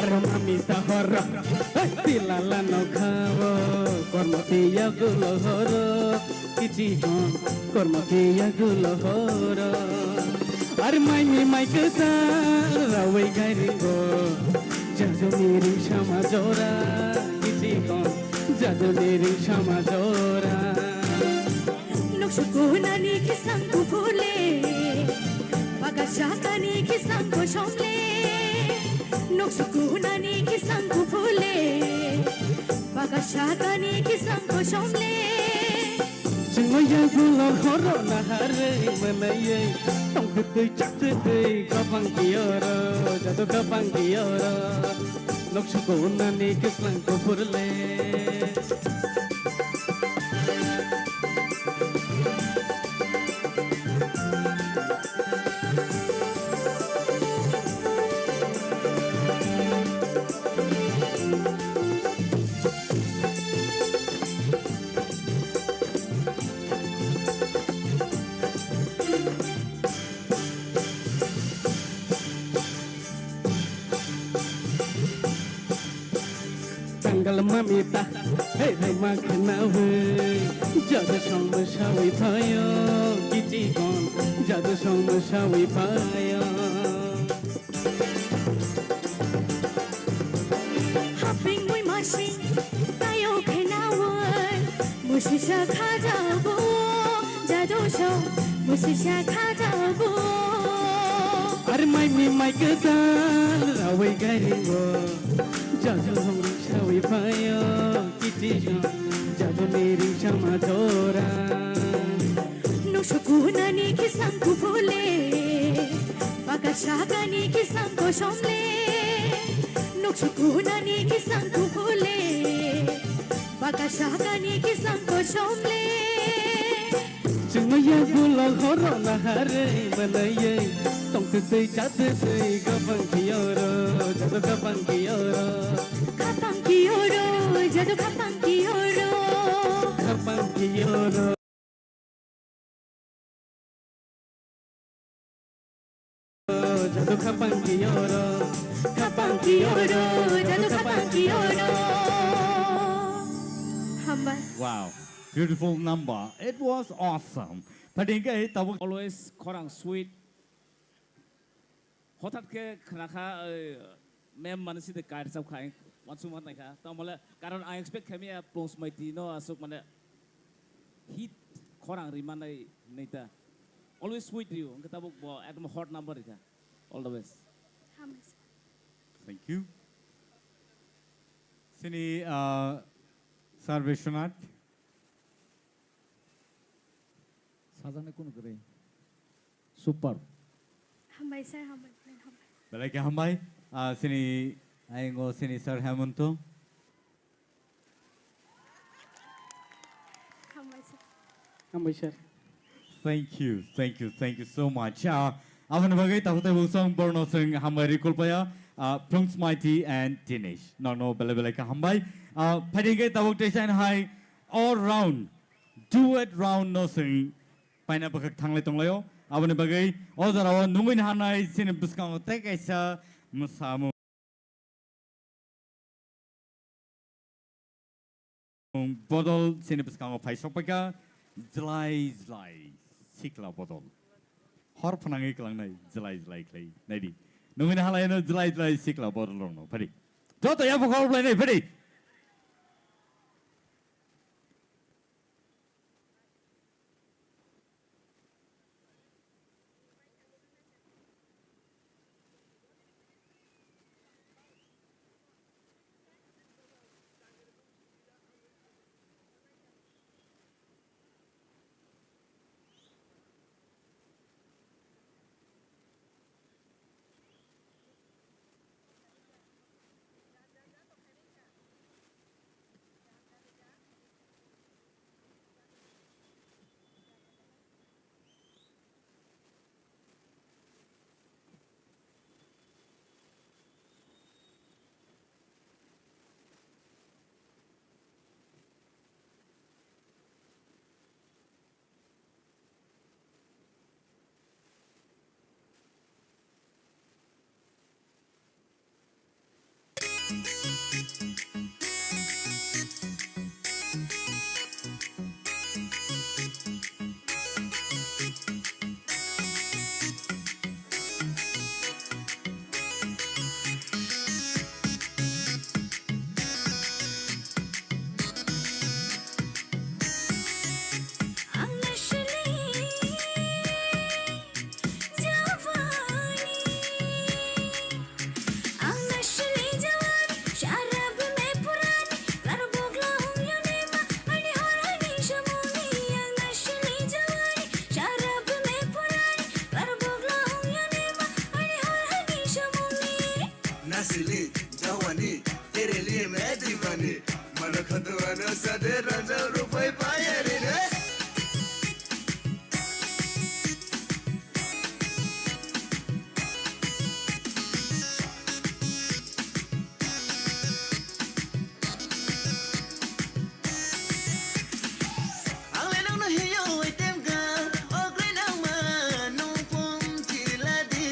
Aro mami ta horo, hey, tilala no khao, kormo tiya gulo horo, kichi hon, kormo tiya gulo horo. Ar mai mi mai kwtal rawi gairingo, jadu ni ring sama jora, kichi hon, jadu ni ring sama jora. Nuksukunani kisang kuphule, bakasakani kisang kosomle. Nuksukunani kisang kuphule, bakasakani kisang kosomle. Chwngno yagulo horo naharwi mwnaiwi tongtwtwi chatwtwi khapang kiyoro, jadu khapang kiyoro. Nuksukunani kisang kuphule. Tangal mami ta, hey, hey, ma khnawi. Jadu song ma sawi phayo, kichi kon, jadu song ma sawi phayo. Haping mui masing, tayo khnawi. Musisa khajabo, jadu song, musisa khajabo. Ar mai mi mai kwtal rawi gairingo, jadu song sawi phayo, kichi song, jadu ni ring sama jora. Nuksukunani kisang kuphule, bakasakani kisang kosomle. Nuksukunani kisang kuphule, bakasakani kisang kosomle. Chwngno yagulo horo naharwi mwnaiwi tongtwtwi chatwtwi khapang kiyoro, jadu khapang kiyoro. Khapang kiyoro, jadu khapang kiyoro. Khapang kiyoro. Jadu khapang kiyoro, khapang kiyoro, jadu khapang kiyoro. Hambai. Wow, beautiful number. It was awesome. Phaidi hwnkhe tabuk always khorang sweet. Hothat khe khna kha, eh, mem mani side kair chap kha, wansuk ma nai kha. Tamo le, karon ang expect khaimya Plung Smaiti no aswk mane hit khorang ri manai nai ta. Always sweet rio, hwnkhe tabuk bo ekdom hot number ri kha. All the best. Hambai sir. Thank you. Sini, uh, Sir Biswanath. Sajani kunu kwrwi. Super. Hambai sir, hambai, hambai. Belai khe hambai. Ah, sini, aingo sini Sir Hemonto. Hambai sir. Hambai sir. Thank you, thank you, thank you so much. Ah, aboni bagwi tabuk tei buk song borno sing hambai rikul paya. Ah, Plungsmaiti and Dinesh. Nokno belai belai khe hambai. Ah, phaidi hwnkhe tabuk teisa hai all round, duet round no swng paina bwkhak thanglai tonglaio. Aboni bagwi o jorao nungwi naharnai chini bwskango tei kaisa mwsamung bodol chini bwskango phai sokpaikha, jlai jlai sikla bodol. Hor phnangwi klangnai jlai jlai khlai. Naidi. Nungwi naharlaino jlai jlai sikla bodol rokno. Phaidi. Joto yapha khorok lainai, phaidi. Nasili jawani, tereli me divani. Mano khatwano sade ranjak rupai payari re. Ang le nokno hiyo item ka, okle nangma nung pom chiladi.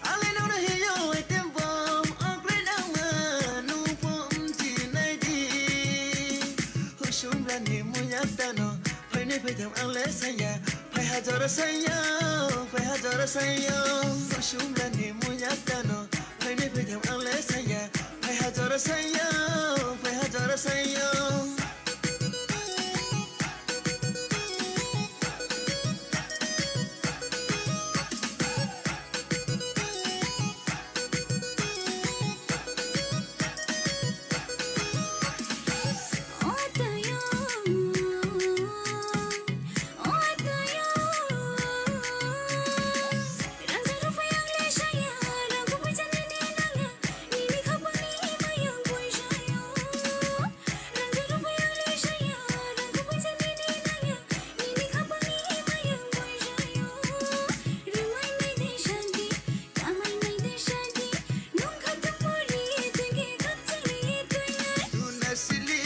Ang le nokno hiyo item bom, okle nangma nung pom chinaidi. Husumrani muyak tano, phainai phaitham ang le saya, phai hajora saya, phai hajora saya. Husumrani muyak tano, phainai phaitham ang le saya, phai hajora saya, phai hajora saya. Tunasili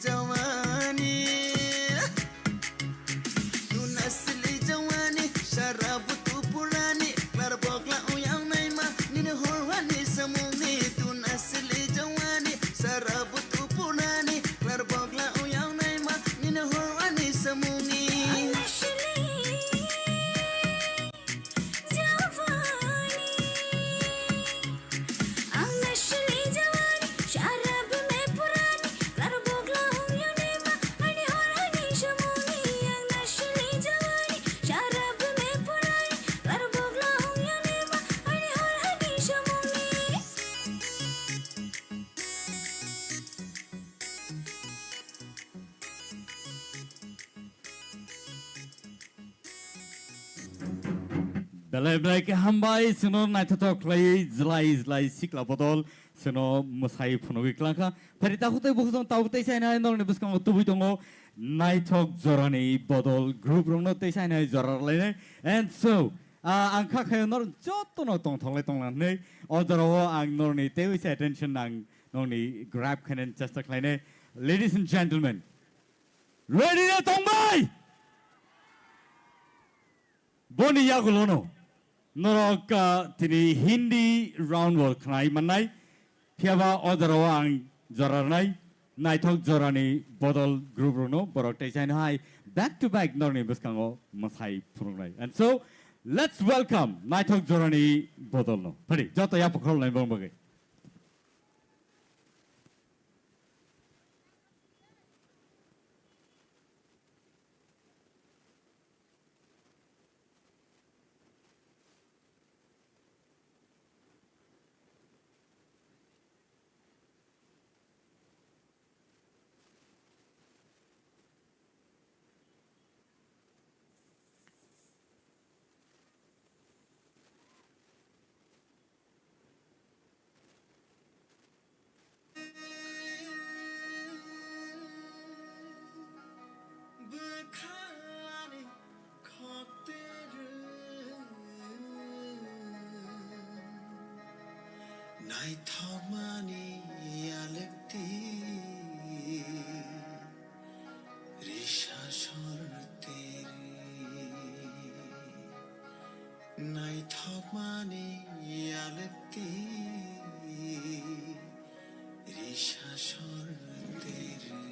jawani. Tunasili jawani, sara butu purani, klar bokla uyang naima, nini horwani samungni. Tunasili jawani, sara butu purani, klar bokla uyang naima, nini horwani samungni. Belai belai khe hambai, chwngno naithothok khlaiwi jlai jlai sikla bodol chwngno mwsai phunugwi klangkha. Phari takhuk tei bukhuk chwng tabuk tei sainai norokni bwskango tubui tongo naithok jorani bodol group rokno tei sainai jora rwlainai. And so, Ah, ang kha khayo nor jotono tongthoklai tonglang hwnwi. O jorao ang norni teiwi se attention ang norni grab khainani chesta khlainai. Ladies and gentlemen, ready na tongbai? Boni yagulono norok, ah, tini Hindi round world khnai mannai. Phiyaba o jorao ang jora rwnai, naithok jorani bodol group rokno borok tei jaino hai back to back norni bwskango mwsai phunuknai. And so, let's welcome naithok jorani bodolno. Phadi, joto yapha khoroknai borok bagwi. Bwkhani khokterwi naithokmani yalwkti risa sorterwi. Naithokmani yalwkti risa sorterwi.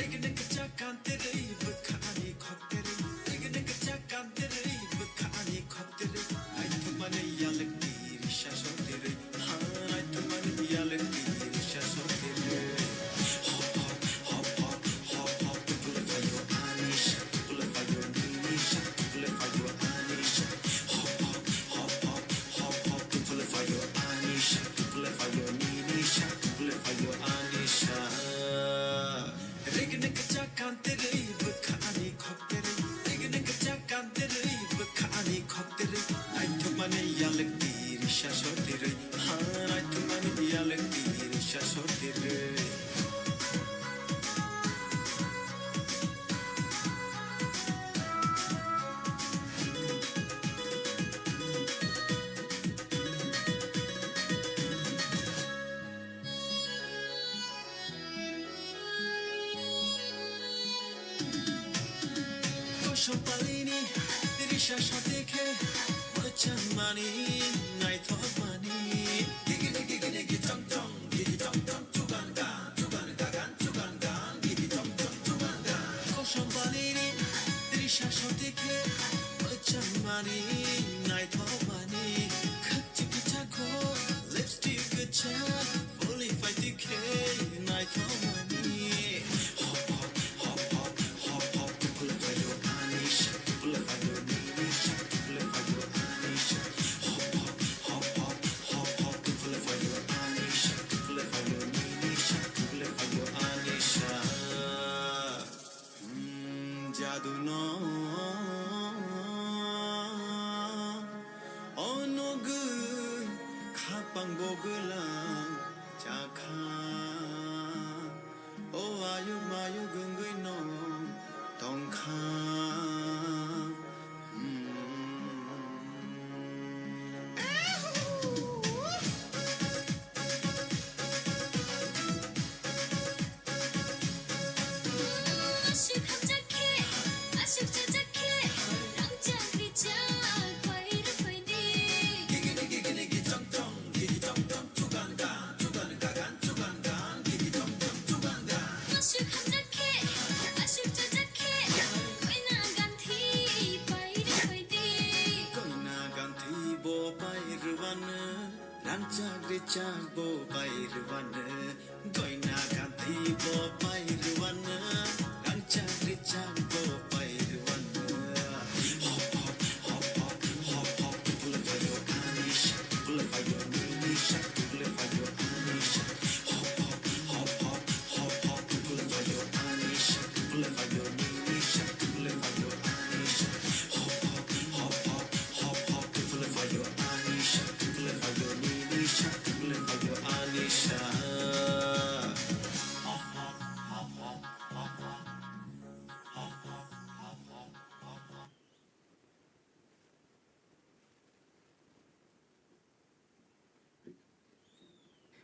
Rigini kicha kantirwi bwkha ani khokterwi. Rigini kicha kantirwi bwkha ani khokterwi. Naithokmani yalwkti risa sorterwi. Ha, naithokmani yalwkti risa sorterwi. Kosom palini risa sote khe mwchangmani naithokmani. Gigini gigini gitong tong, gitong tong, chugan gan, chugan gagan, chugan gan, gitong tong, chugan gan. Kosom palini risa sote khe mwchangmani naithokmani. Khakchi kichako lipstick kichak. Fully fight the K, naithokmani. Hop, hop, hop, hop, hop, hop, to pull up for your Anisha, to pull up for your Ninisha, to pull up for your Anisha. Hop, hop, hop, hop, hop, hop, to pull up for your Anisha, to pull up for your Ninisha, to pull up for your Anisha. Hmm, jadu no, o nugwi khapang bogwlang chakha. O ayuk mayuk wngwi no tongkha. Hmm. Aswk hamjak khe, aswk chajak khe, rangchak rijak pai rw phaidi. Gigini gigini gitong tong, gitong tong, chugan gan, chugan gagan, chugan gan, gitong tong, chugan gan. Aswk hamjak khe, aswk chajak khe, koina ganthi pai rw phaidi. Koina ganthi bo pai rwano, rangchak rijak bo pai rwano. Goina ganthi bo pai rwano, rangchak rijak bo pai rwano. Hop, hop, hop, hop, hop, hop, to pull up for your Anisha, to pull up for your Ninisha, to pull up for your Anisha. Hop, hop, hop, hop,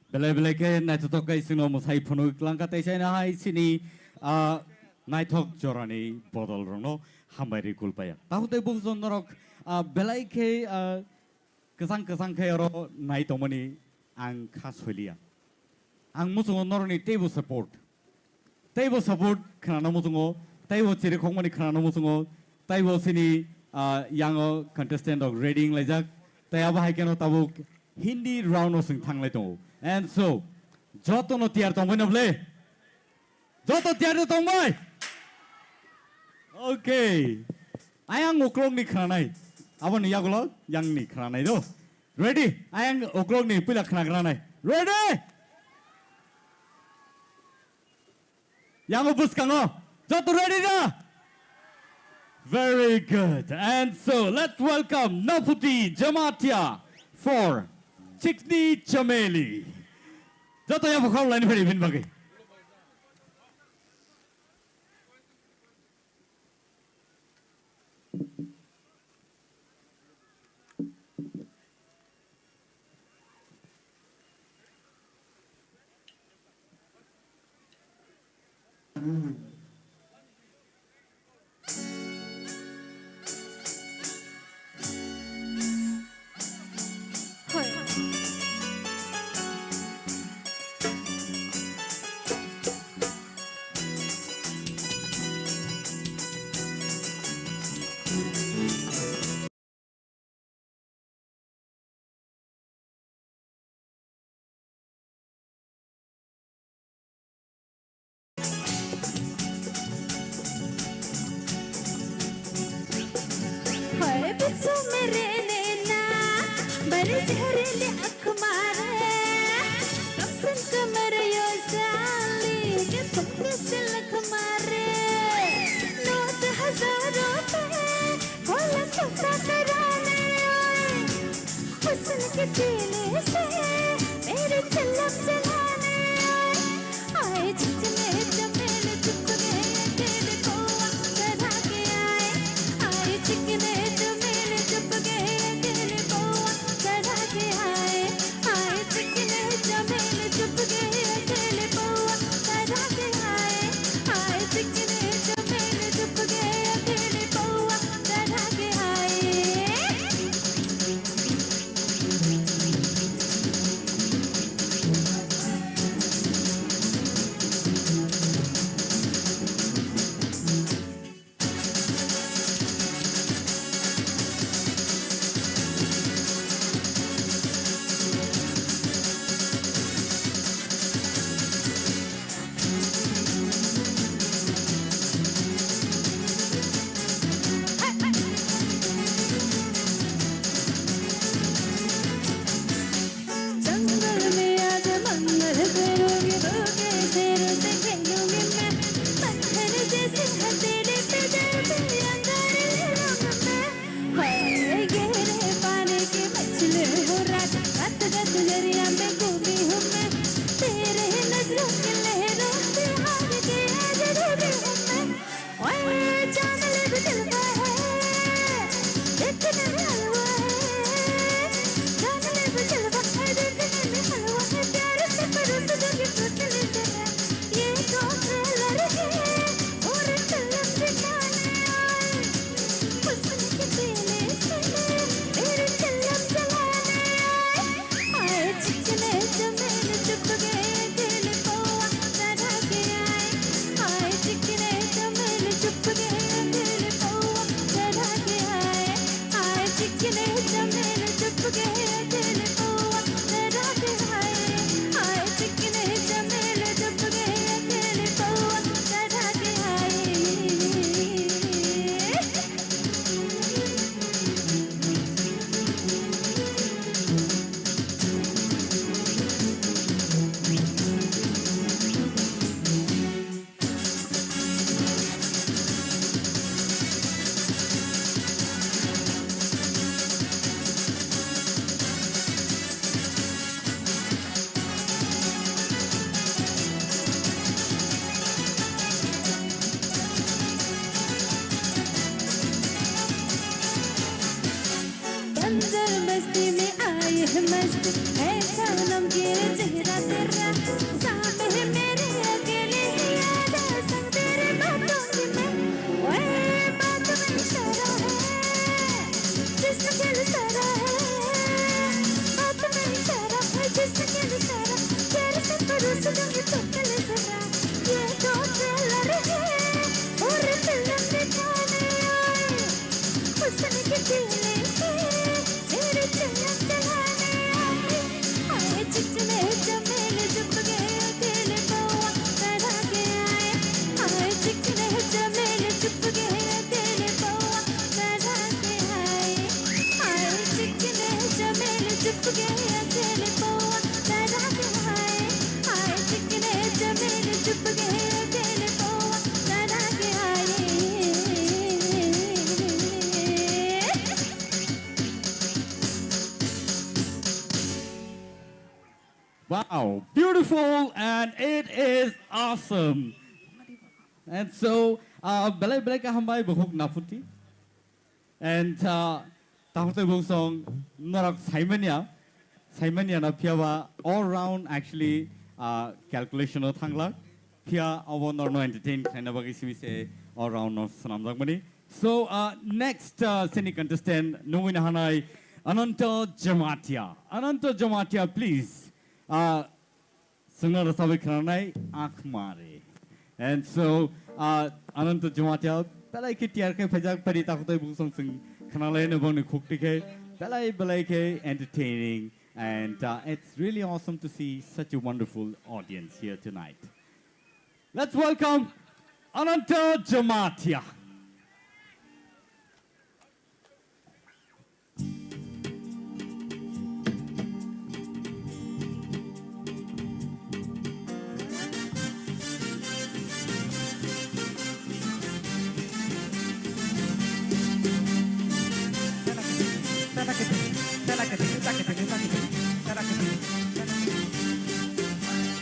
Belai belai khe naithothok khe chwngno mwsai phunuk langkha tei chaina hai chini, ah, naithok jorani bodol rokno hambai ri kulpaya. Takhuk tei bukhuk jon norok, ah, belai khe, ah, kwchang kwchang khe oro nai tongmani ang kha soiliya. Ang muchungo norokni teibo support. Teibo support khwnano muchungo, teibo chirikhokmani khwnano muchungo, teibo chini, ah, yango contestant rok ready wnglaijak, tei abo hai kheno tabuk Hindi round o chwng thanglai tongo. And so, jotono tiyar tongbai na ble? Joto tiyar tongbai? Okay. Ayang uklokni khwnanai. Aboni yagulo yangni khwnanai do. Ready? Ayang uklokni puila khwnagrwnai. Ready? Yango bwskango. Joto ready da? Very good. And so let's welcome Naputi Jamatia for Chikni Chameli. Joto yabo khorok laini phari bini bagwi. हाय बिच्छू मेरे नैना, बड़े जहरीले अख मारे, कम सुन कमर यो जाली, के तुमके सिलक मारे, नोट हजारों पे, भोला सपना कराने आए। हुस्न के कीले से मेरे चिलम जलाने आए। आए चिकने चमेल चुप गए दिल को चढ़ा के आए। आए चिकने चमेल चुप गए दिल को चढ़ा के आए। आए चिक Wow, beautiful and it is awesome. And so, uh, belai belai kaham bai bukhuk naputi. And uh, takhuk tei bungsong norok saimanya, saimanya na phiya ba all round actually uh, calculation o thanglak. Phiya abo norno entertain khlaina bagwi simi se all round no swnamjakmani. So uh, next uh, sini contestant nungwi na hanai Ananta Jamatia. Ananta Jamatia, please. Uh, Sengno rwchapwi khwnanai Akhmare. And so, uh, Ananta Jamatia belai khe tiyar khe phaijak, phari takhuk tei bungsong chwng khwnalaino bongni khukti khe belai belai khe entertaining. And uh, it's really awesome to see such a wonderful audience here tonight. Let's welcome Ananta Jamatia.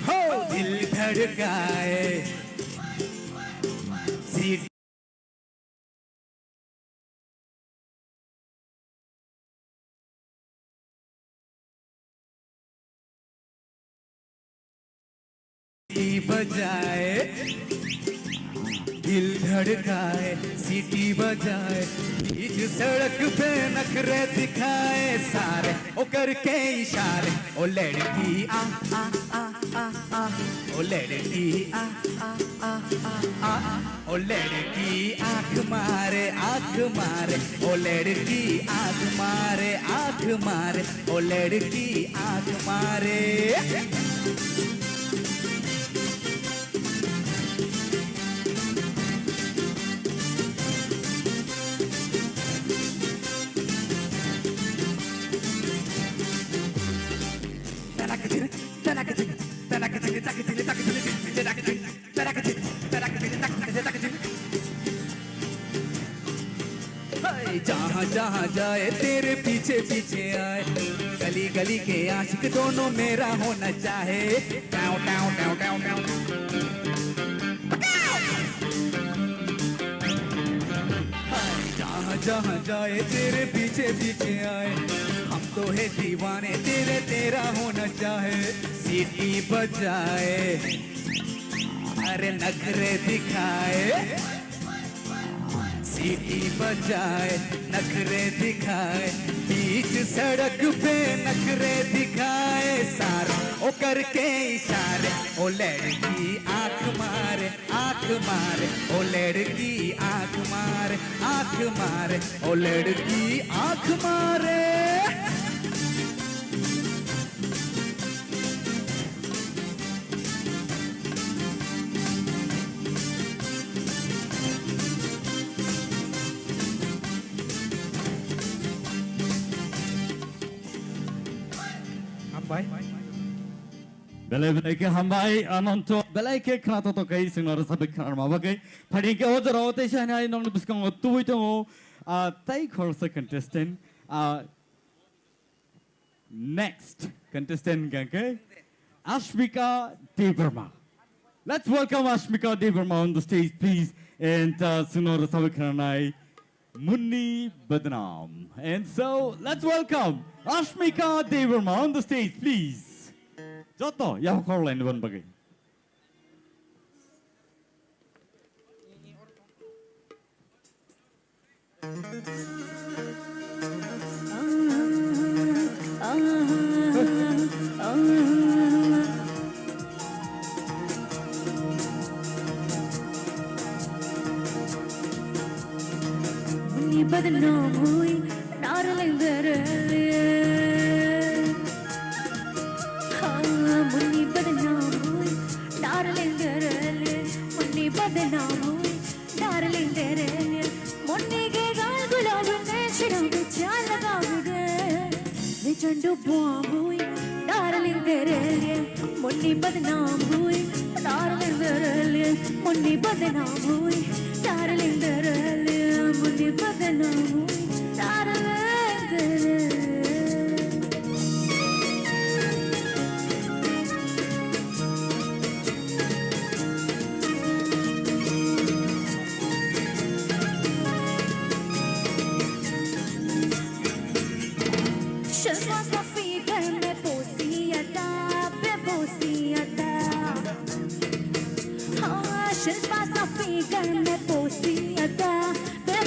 हो दिल धड़काए, सीटी बजाए, दिल धड़काए, सीटी बजाए, बीच सड़क पे नखरे दिखाए सारे, ओ करके इशारे, ओ लड़की आ, आ, आ, आ, आ, ओ लड़की आ, आ, आ, आ, आ, ओ लड़की आंख मारे, आंख मारे, ओ लड़की आंख मारे, आंख मारे, ओ लड़की आंख मारे। हाय, जहाँ जहाँ जाए तेरे पीछे पीछे आए, गली गली के आशिक दोनों मेरा होना चाहे। टाउ, टाउ, टाउ, टाउ, टाउ। हाय, जहाँ जहाँ जाए तेरे पीछे पीछे आए, हम तो है दीवाने तेरे, तेरा होना चाहे। सीटी बजाए, अरे नखरे दिखाए, सीटी बजाए, नखरे दिखाए, बीच सड़क पे नखरे दिखाए सारा, ओ करके इशारे, ओ लड़की आंख मारे, आंख मारे, ओ लड़की आंख मारे, आंख मारे, ओ लड़की आंख मारे। Hambai. Belai belai khe hambai, Ananto. Belai khe khna to to kai singno rwchapwi khna rwma bagwi. Phani khe o jorao tei sanai nongni bwskango tubui tongo, ah, tai khoroksa contestant, ah, Next contestant hingkha khe Ashmika Debbarma. Let's welcome Ashmika Debbarma on the stage, please. And uh, singno rwchapwi khwnanai Munni Badnam. And so let's welcome Ashmika Debbarma on the stage, please. Joto yaphak khorlaini bon bagwi. Muni badnam hui, darling, darling. Haa, muni badnam hui, darling, darling. Muni badnam hui, darling, darling. Muni ke gaal gulab ne chhira de, chal lagab de. Ye chandu bomb hui, darling, darling. Muni badnam hui, darling, darling. Muni badnam hui, darling, darling. Muni badnam hui, darling, darling.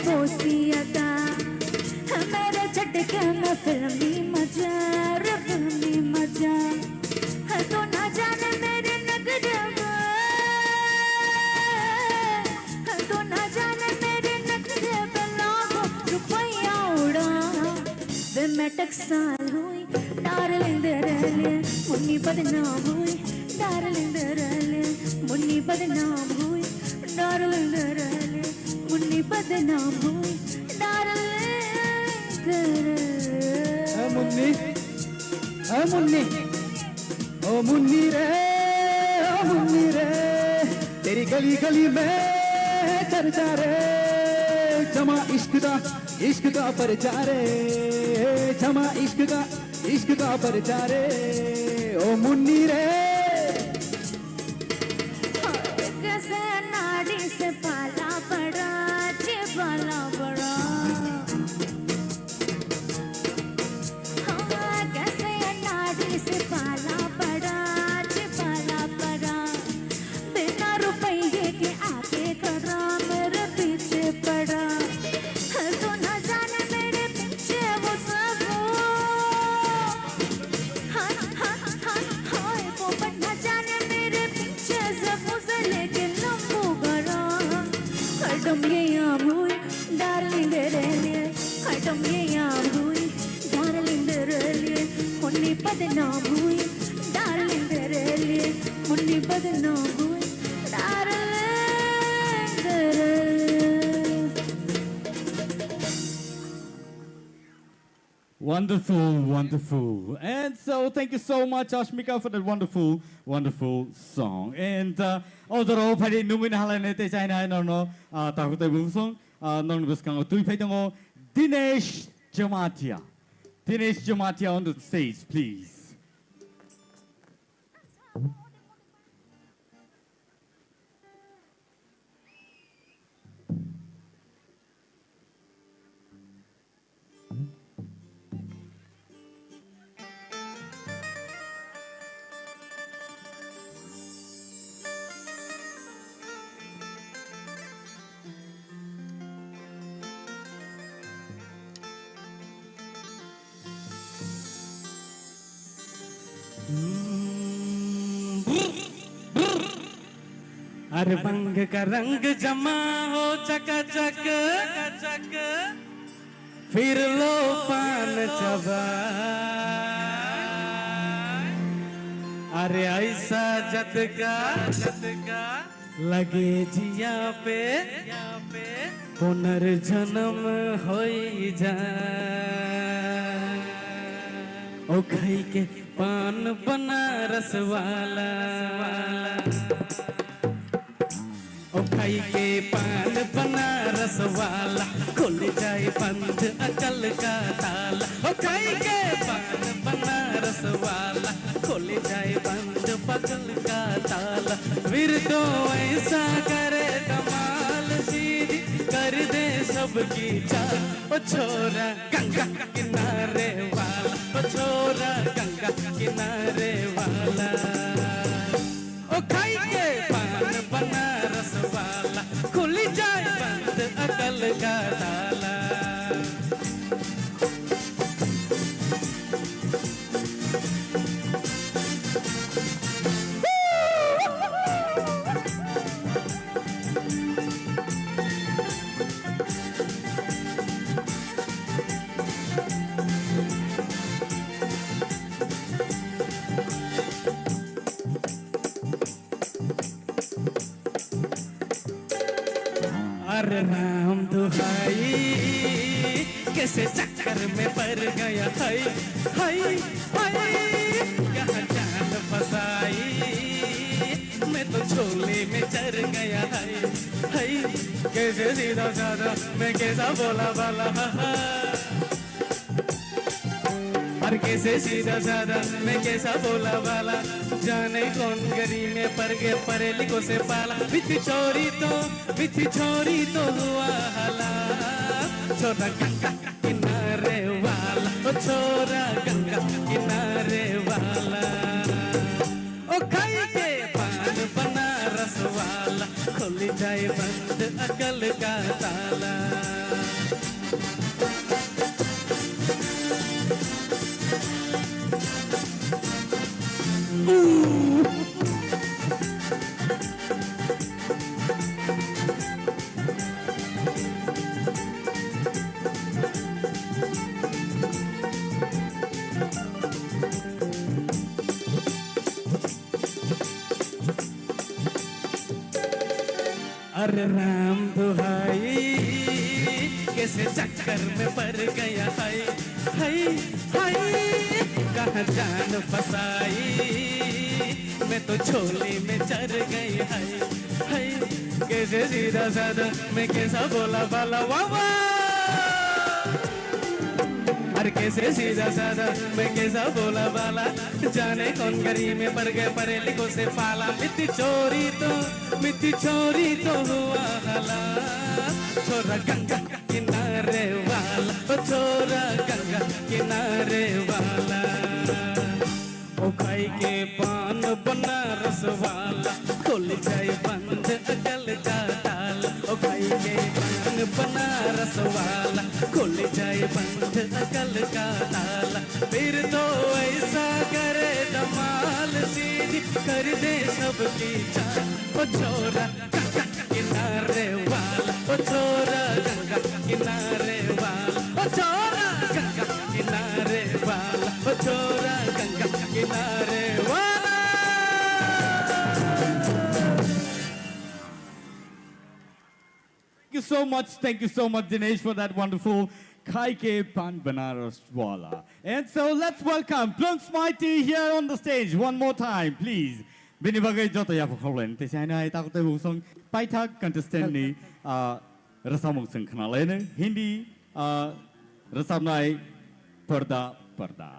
होशियाता, मेरे झटके में फिल्मी मजा, रे फिल्मी मजा। तू ना जाने मेरे नखरे पे, तू ना जाने मेरे नखरे पे लाखों रुपया उड़ा। वे मैं टकसाल हुई, डार्लिंग तेरे लिए मुन्नी बदनाम हुई, डार्लिंग तेरे लिए मुन्नी बदनाम हुई, डार्लिंग तेरे लिए मुन्नी बदनाम हुई, डार्लिंग तेरे लिए। ए मुन्नी, ए मुन्नी, ओ मुन्नी रे, ओ मुन्नी रे, तेरी गली गली में चर्चा रे, जमा इश्क दा, इश्क का परचा रे, जमा इश्क का, इश्क का परचा रे, ओ मुन्नी रे। कैसे नाड़ी से पाला पड़ा, जी पाला पड़ा। हाँ, कैसे नाड़ी से पाला पड़ा, जी पाला पड़ा। बिना रुपये के आगे खड़ा, मेरे पीछे पड़ा। तू ना जाने मेरे पीछे वो सब, हाँ, हाँ, हाँ, हाँ, वो बंदा जाने मेरे पीछे से मुझे लेके लंबू गड़ा। खत्म ये आम हुई, डार्लिंग तेरे लिए। खत्म ये आम हुई, डार्लिंग तेरे लिए। मुन्नी बदनाम हुई, डार्लिंग तेरे लिए। मुन्नी बदनाम हुई, डार्लिंग तेरे लिए। Wonderful, wonderful. And so, thank you so much, Ashmika, for that wonderful, wonderful song. And, uh, odoro phari nungwi na halai ne te chai na hai norno, uh, tahu te bung song, uh, norno bwskango twi phai tongo Dinesh Jamatia. Dinesh Jamatia on the stage, please. अरे बंग का रंग जमा हो चकाचक, फिर लो पान चबा। अरे ऐसा झटका, झटका लगे जिया पे, पुनर्जन्म होई जा। ओ खाई के पान बनारस वाला, ओ खाई के पान बनारस वाला, खुल जाए बंद अकल का ताला। ओ खाई के पान बनारस वाला, खुल जाए बंद पगल का ताला। फिर तो ऐसा करे कमाल, सीधी कर दे सबकी चाल। ओ छोरा गंगा किनारे वाला, ओ छोरा गंगा किनारे वाला। ओ खाई के पान बनारस वाला, खुल जाए बंद अकल का ताला। अरे राम दुहाई, कैसे चक्कर में पड़ गया है, है, है। यहाँ जान फंसाई, मैं तो झोले में चढ़ गया है, है। कैसे सीधा साधा, मैं कैसा भोला भाला, हा, हा। और कैसे सीधा साधा, मैं कैसा भोला भाला, जाने कौन गली में पड़ गए पढ़े लिखो से पाला। बिथी छोरी तो, बिथी छोरी तो हुआ हला। छोरा गंगा किनारे वाला, ओ छोरा गंगा किनारे वाला। ओ खाई के पान बनारस वाला, खुल जाए बंद अकल का ताला। अरे राम दुहाई, कैसे चक्कर में पड़ गया है, है, है, कहाँ जान फंसाई, मैं तो झोली में चढ़ गई है, है, कैसे सीधा साधा, मैं कैसा भोला भाला, वाह, वाह। अरे कैसे सीधा साधा, मैं कैसा भोला भाला, जाने कौन गली में पड़ गए पढ़े लिखों से पाला। मिट्टी चोरी तो, मिट्टी चोरी तो हुआ हलाल। छोरा गंगा किनारे वाला, ओ छोरा गंगा किनारे वाला। ओ खाई के पान बनारस वाला, खुल जाए बंद अकल का ताला। ओ खाई के पान बनारस वाला, खुल जाए बंद अकल का ताला। फिर तो ऐसा करे धमाल, सीधी कर दे सबकी चाल। ओ छोरा किनारे वाला, ओ छोरा गंगा किनारे वाला, ओ छोरा गंगा किनारे वाला, ओ छोरा गंगा किनारे वाला। Thank you so much, thank you so much, Dinesh, for that wonderful Khai Ke Pan Banaras Wala. And so let's welcome Plunks Mighty here on the stage one more time, please. Bini bagwi joto yapha khaulai. Tei sai nai tak tei busong paithak contestant ni, ah, rwchapmung chwng khna lai no. Hindi, ah, rwchapnai Parda Parda.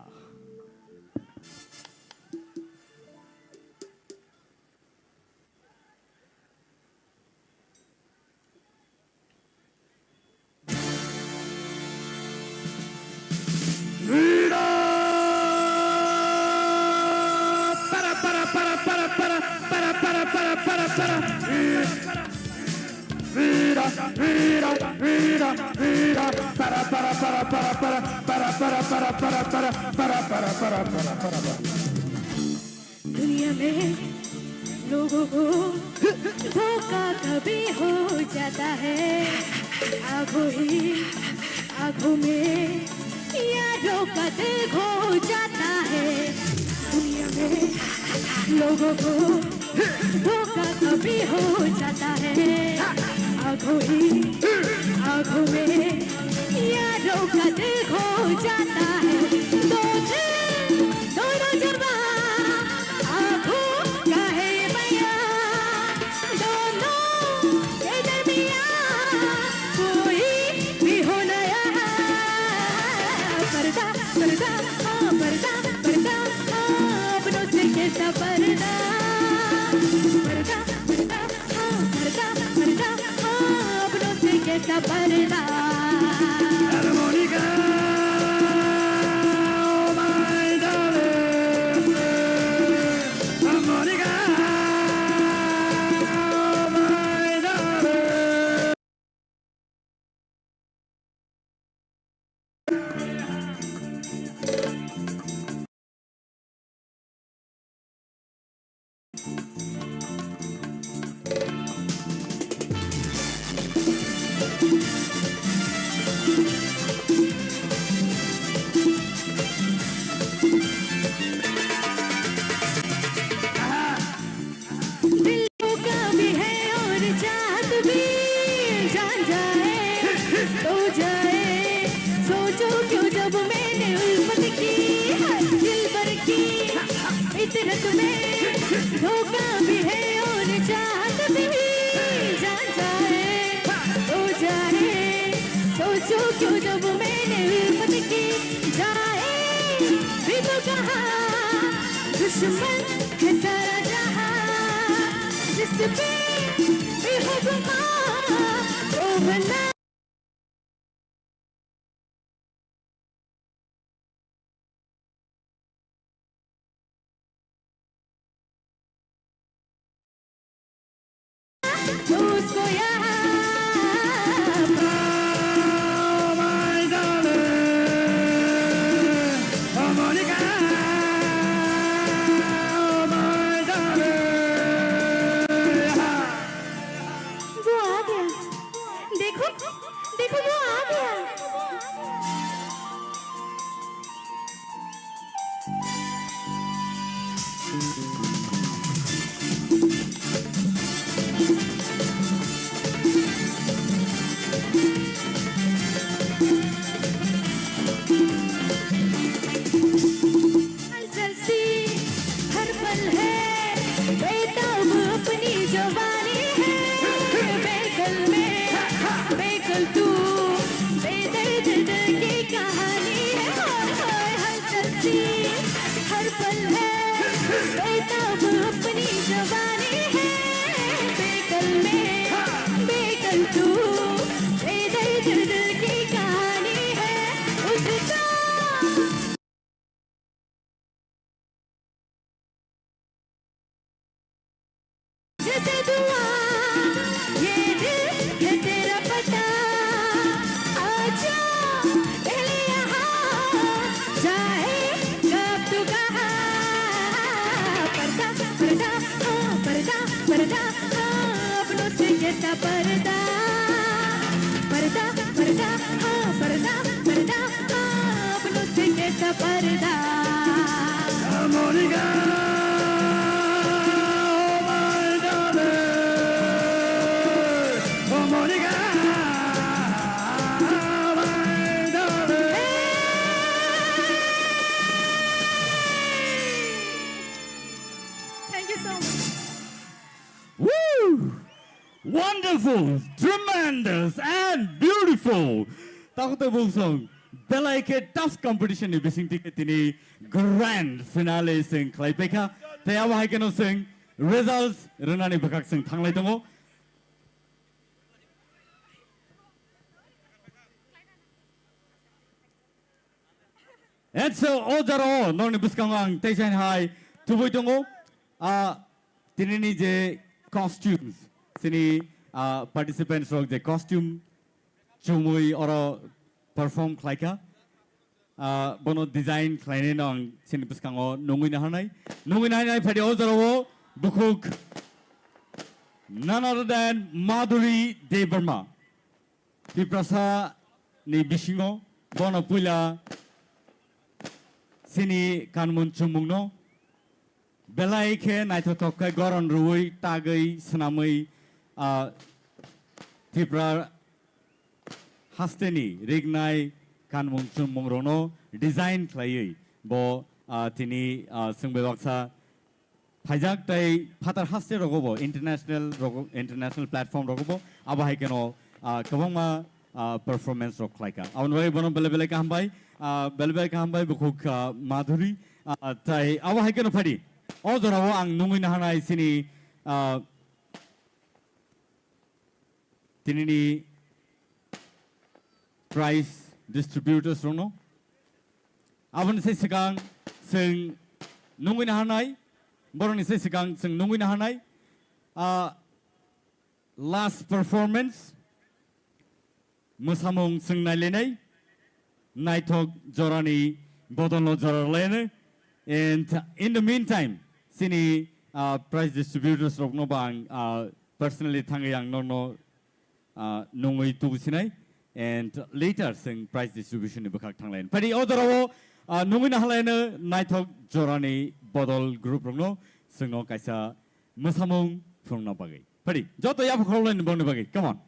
दुनिया में लोगों को धोखा कभी हो जाता है, आंखों ही आंखों में यारों का दिल खो जाता है। दुनिया में लोगों को धोखा कभी हो जाता है, आंखों ही आंखों में यारों का दिल खो जाता है। दो दिल दोनों जवा आंखों का है बयां, दोनों के दरमियां कोई भी हो नया। पर्दा, पर्दा, हाँ, पर्दा, पर्दा, हाँ, अपनों से कैसा पर्दा? पर्दा, पर्दा, हाँ, पर्दा, पर्दा, हाँ, अपनों से कैसा पर्दा? Armonica, oh my darling, armonica, oh my darling. दिल धोखा भी है और चाहत भी, जान जाए तो जाए। सोचो क्यों जब मैंने उल्फत की, दिलबर की फितरत में धोखा भी है और चाहत भी, जान जाए तो जाए। सोचो क्यों जब मैंने उल्फत की, जाए भी तो कहा दुश्मन है सारा जहां, जिस पे भी हो गुमां, वो भला। उसको यहाँ Oh my darling, oh Monica, oh my darling. वो आ गया। देखो, देखो, वो आ गया। दिल की कहानी है उसका। जैसे धुआं, ये दिल है तेरा पता। आजा, पहले यहाँ जाए, कब तू कहाँ? पर्दा, पर्दा, हाँ, पर्दा, पर्दा, हाँ, अपनों से कैसा पर्दा? पर्दा, पर्दा, हाँ, पर्दा, पर्दा, हाँ, अपनों से कैसा पर्दा? Monica, oh my darling, oh Monica, oh my darling. Thank you so much. Woo! Wonderful, tremendous, and beautiful. Takhuk tei bukhuk song, belai khe tough competition ni bisingtwi khe tini grand finale chwng khlai paikha. Tei abo hai kheno chwng results rwnani bwkhak chwng thanglai tongo. And so, o jora o nokni bwskango ang teisa hai tubui tongo. Ah, tinini je costumes, sini, ah, participants rok je costume chumui oro perform khlaikha. Ah, bono design khlainai no ang sini bwskango nungui naharnai. Nungui naharnai phadi o jora o bukhuk none other than Madhuri Debbarma. Tiprasa ni bisingo bono puila sini kanmung chumungno belai khe naithothok khe goron rwui tagwi swnamwi, ah, Tripura hasteni rignai kanmung chumung rokno design khlaiwi bo, ah, tini, ah, chwng bai baksa phaijak tei phatar haste rogo bo international rogo, international platform rogo bo abo hai kheno, ah, kwbangma, ah, performance rok khlaikha. Aboni bagwi bono belai belai kaham bai, ah, belai belai kaham bai bukhuk, ah, Madhuri, ah, tei abo hai kheno phadi. O jorao ang nungui naharnai sini, ah, tinini prize distributors rokno. Aboni se swkang chwng nungui naharnai, borokni se swkang chwng nungui naharnai, ah, last performance, mwsamung chwng nailainai, naithok jorani bodolno jora rwlainai. And in the meantime, chini, ah, prize distributors rokno bo ang, ah, personally thangwi ang norokno, ah, nungwi tubu sinai. And later chwng prize distribution ni bwkhak thanglainai. Phadi o jorao, ah, nungwi naharlaino naithok jorani bodol group rokno chwngno kaisa mwsamung phunukna bagwi. Phadi joto yapha khoroknai ni bongni bagwi. Come on.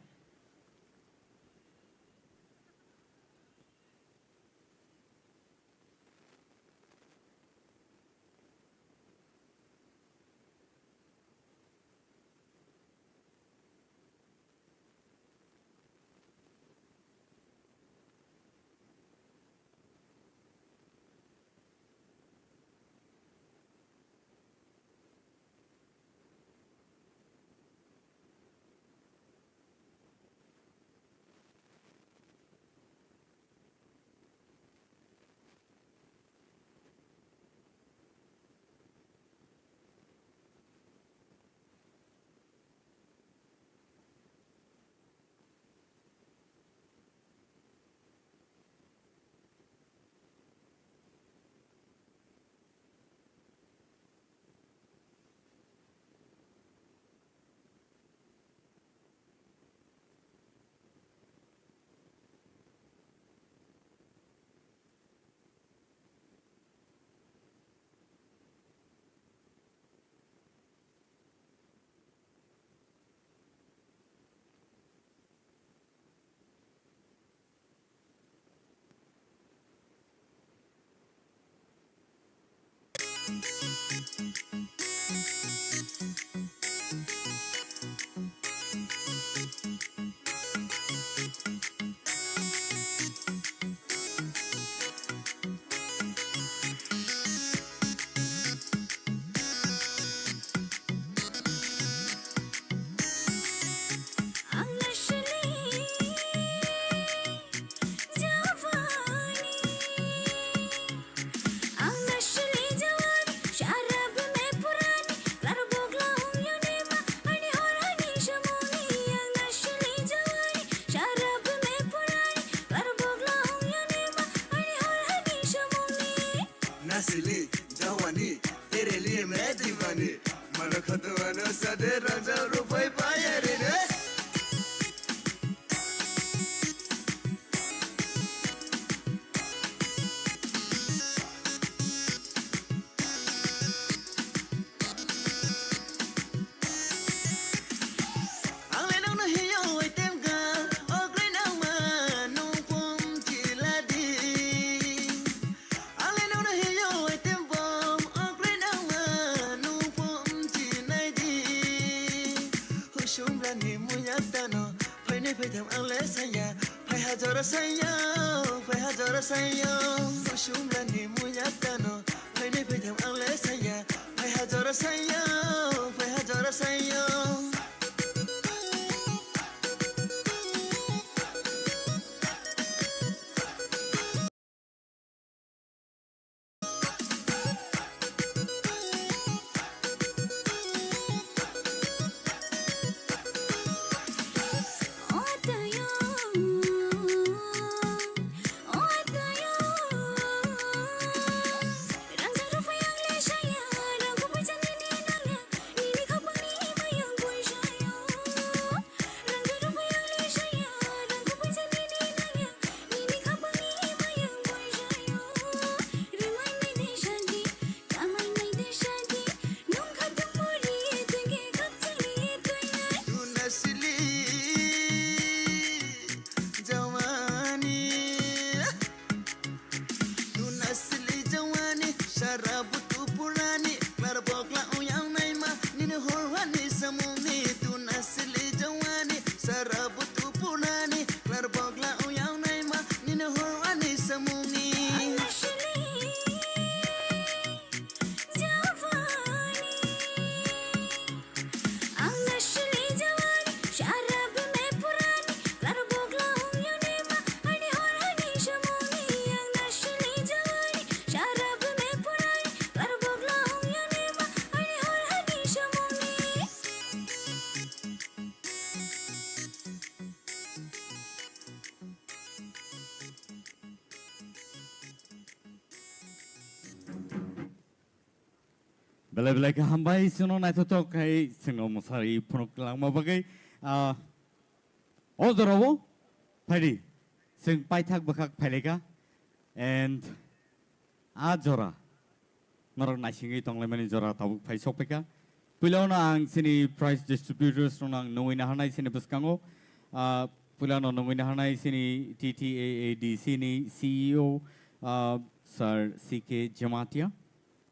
Phai hajora sayo, phai hajora sayo, kusumrani muya tano, phaini phaitham ang le saya, phai hajora sayo, phai hajora sayo. Tuna sili jawani, sara butu purani, klar bokla uyang naima, nini horwani samungni. Tuna sili jawani, sara butu purani, klar bokla uyang naima, nini horwani samungni. Belai belai khe hambai, chwngno naithothok khai chwngno mwsari phunuk langma bagwi. Ah, o jorao phaidi, chwng paithak bwkhak phailaikha. And a jora norok naisingwi tonglaimani jora tabuk phai sokphaikha. Puilano ang chini prize distributors rokno ang nungwi naharnai chini bwskango. Ah, puilano nungwi naharnai chini T T A A D C ni C E O, ah, Sir C K Jamatia.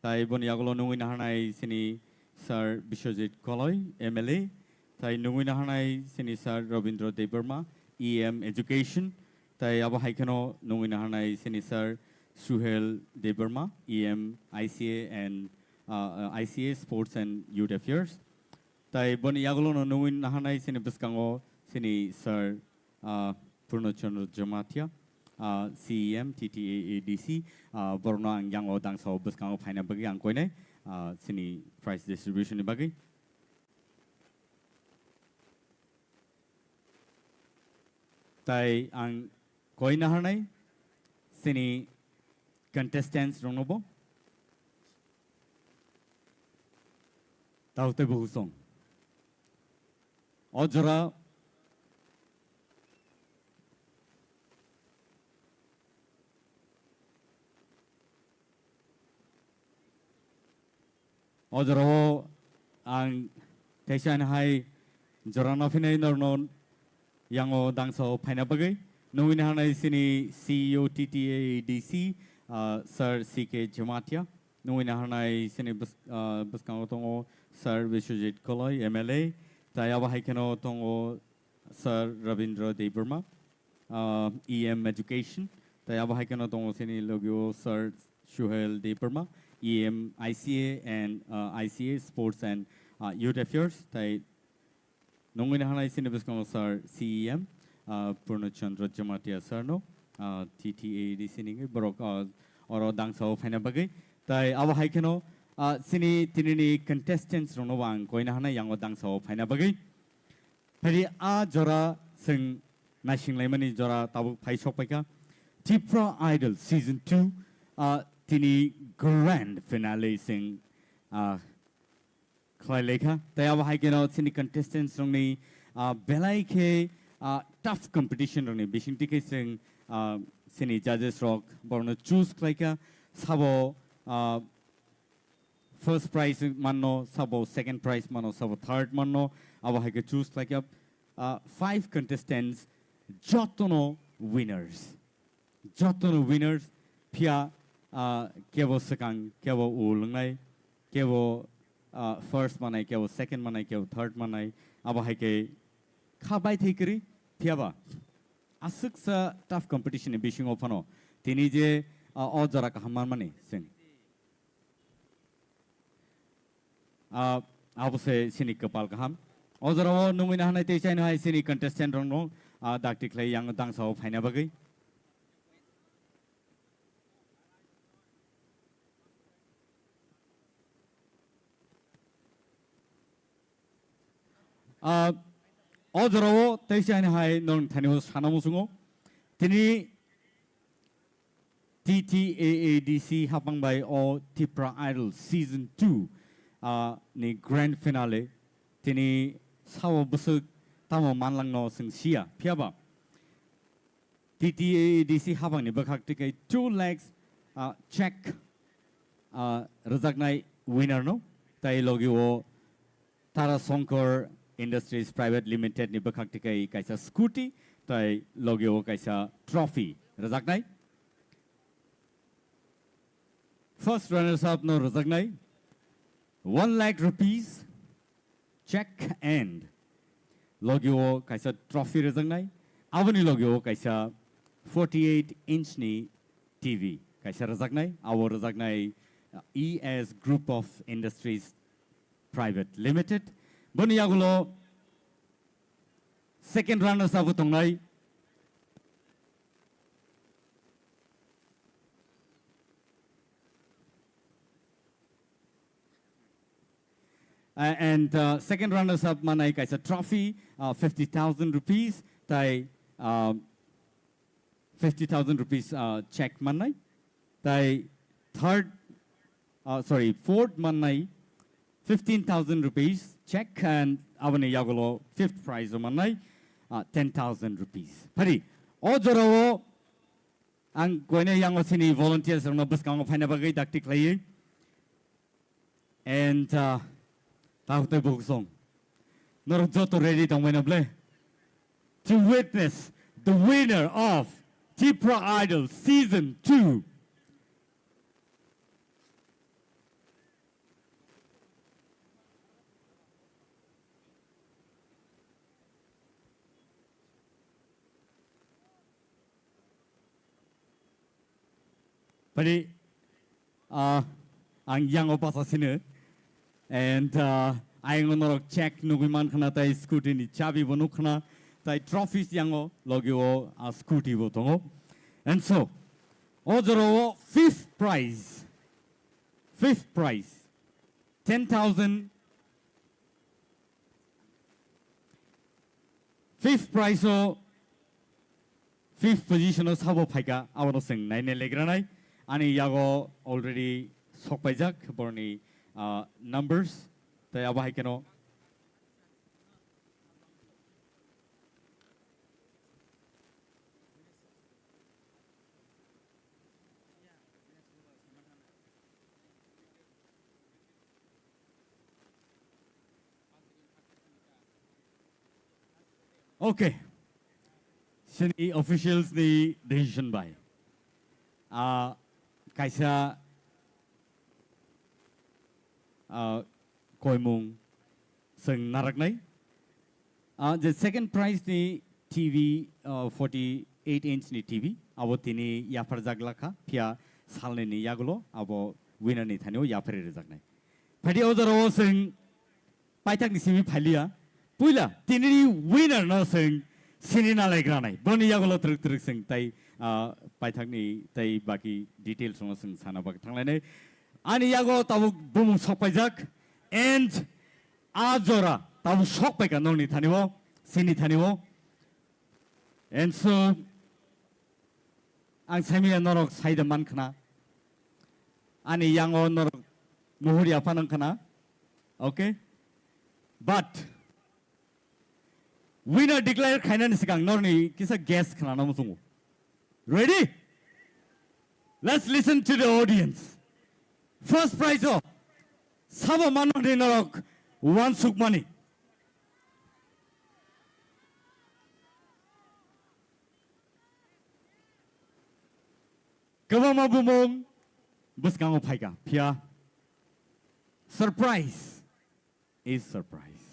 Tai boni yagulo nungwi naharnai chini Sir Biswajit Koloi, M L A. Tai nungwi naharnai chini Sir Rabindra Debbarma, E M Education. Tai abo hai kheno nungwi naharnai chini Sir Suhel Debbarma, E M I C A and, uh, uh, I C A Sports and Youth Affairs. Tai boni yagulono nungwi naharnai chini bwskango chini Sir, ah, Purno Chandra Jamatia, ah, C E M T T A A D C, ah, borokno ang yango dangsao bwskango phaina bagwi ang koinai, ah, chini prize distribution ni bagwi. Tai ang koi naharnai chini contestants rokno bo. Tao tei bo husong. O jora O jorao ang teisa hai jora no phinai norno yango dangso phaina bagwi. Nungwi naharnai chini C E O T T A A D C, ah, Sir C K Jamatia. Nungwi naharnai chini bwsk-, ah, bwskango tongo Sir Biswajit Koloi, M L A. Tai abo hai kheno tongo Sir Rabindra Debbarma, ah, E M Education. Tai abo hai kheno tongo chini logio Sir Suhel Debbarma, E M I C A and, ah, I C A Sports and, ah, Youth Affairs. Tai nungwi naharnai chini bwskango Sir C E M, ah, Purno Chandra Jamatia Sir no, ah, T T A A D C ni borok, ah, oro dangsao phaina bagwi. Tai abo hai kheno, ah, chini tinini contestants rokno bo ang koi naharnai yango dangsao phaina bagwi. Phaidi a jora chwng naisinglaimani jora tabuk phai sokpaikha. Tripura Idol Season two, ah, tini grand finale chwng, ah, khlai laikha. Tai abo hai kheno chini contestants rokni, ah, belai khe, ah, tough competition rokni bisingtwi khe chwng, ah, chini judges rok borokno choose khlaikha. Sabo, ah, first prize manno, sabo second prize manno, sabo third manno, abo hai khe choose khlaikha. Ah, five contestants, jotono winners. Jotono winners, phiya, ah, kebo swkang, kebo u lwngnai, kebo, ah, first manai, kebo second manai, kebo third manai, abo hai khe kha bai thai kwrwi, phiyaba Aswksa tough competition ni bisingo phano tini je, ah, o jora kaham manmani chwng. Ah, abo se chini kwpal kaham. O jorao nungwi nahanai tei chaino hai chini contestant rokno, ah, dakti khlai yang dangsao phaina bagwi. Ah, o jorao tei chaino hai nong thani sana muchungo. Tini T T A A D C hapang bai o Tipra Idol Season two, ah, ni grand finale tini sao bwswk tamo manlangno chwng siya. Phiya ba T T A A D C hapang ni bwkhak twi kai two lakhs, ah, check, ah, rwjaknai winner no, tai logi o Tara Shankar Industries Private Limited ni bwkhak twi kai kaisa scooty, tai logi o kaisa trophy rwjaknai. First runners up no rwjaknai one lakh rupees check and logi o kaisa trophy rwjaknai. Aboni logi o kaisa forty-eight inch ni T V kaisa rwjaknai. Abo rwjaknai, uh, E S Group of Industries Private Limited. Boni yagulo second runners up tongnai. Uh, and, uh, second runners up manai kaisa trophy, uh, fifty thousand rupees, tai, uh, fifty thousand rupees, uh, check manai, tai third, uh, sorry, fourth manai fifteen thousand rupees check, and aboni yagulo fifth prize o manai, uh, ten thousand rupees. Phari, o jorao ang koine yango sini volunteers rokno bwskango phaina bagwi dakti khlaiwi. And, uh, takhuk tei bukhuk song. Norok joto ready tongbaino ble? To witness the winner of Tipra Idol Season two. Phari, ah, ang yango basa sino. And, ah, ayang norok check nugui man khna, tai scooty ni chabi bo nuk khna, tai trophies yango logi o, ah, scooty bo tongo. And so, o jora o fifth prize, fifth prize, ten thousand. Fifth prize o, fifth position o sabo phaika, abono chwng naina legranai. Ani yago already sokpaijak borni, ah, numbers, tai abo hai kheno. Okay. Sini officials ni decision bai. Ah, kaisa, ah, koimung chwng naraknai. Ah, je second prize ni T V, ah, forty-eight inch ni T V, abo tini yapharjak lakha, phiya salnwi ni yagulo abo winner ni thani o yapharwi rwjaknai. Phaidi o jora o chwng paithak ni simi phailiya. Puila tinini winner no chwng sini nalai granai. Boni yagulo twrwk twrwk chwng tai, ah, paithak ni tai baki details no chwng sana bagwi thanglainai. Ani yago tabuk bumung sokpaijak and a jora tabuk sokpaika nokni thani o, sini thani o. And so, ang saimanya norok saida man khna. Ani yango norok muhurya phanang khna. Okay? But winner declare khainani swkang norni kisa guess khna namu sungu. Ready? Let's listen to the audience. First prize o sabo manmani norok wansukmani. Kwbangma bumung bwskango phaika, phiya surprise is surprise.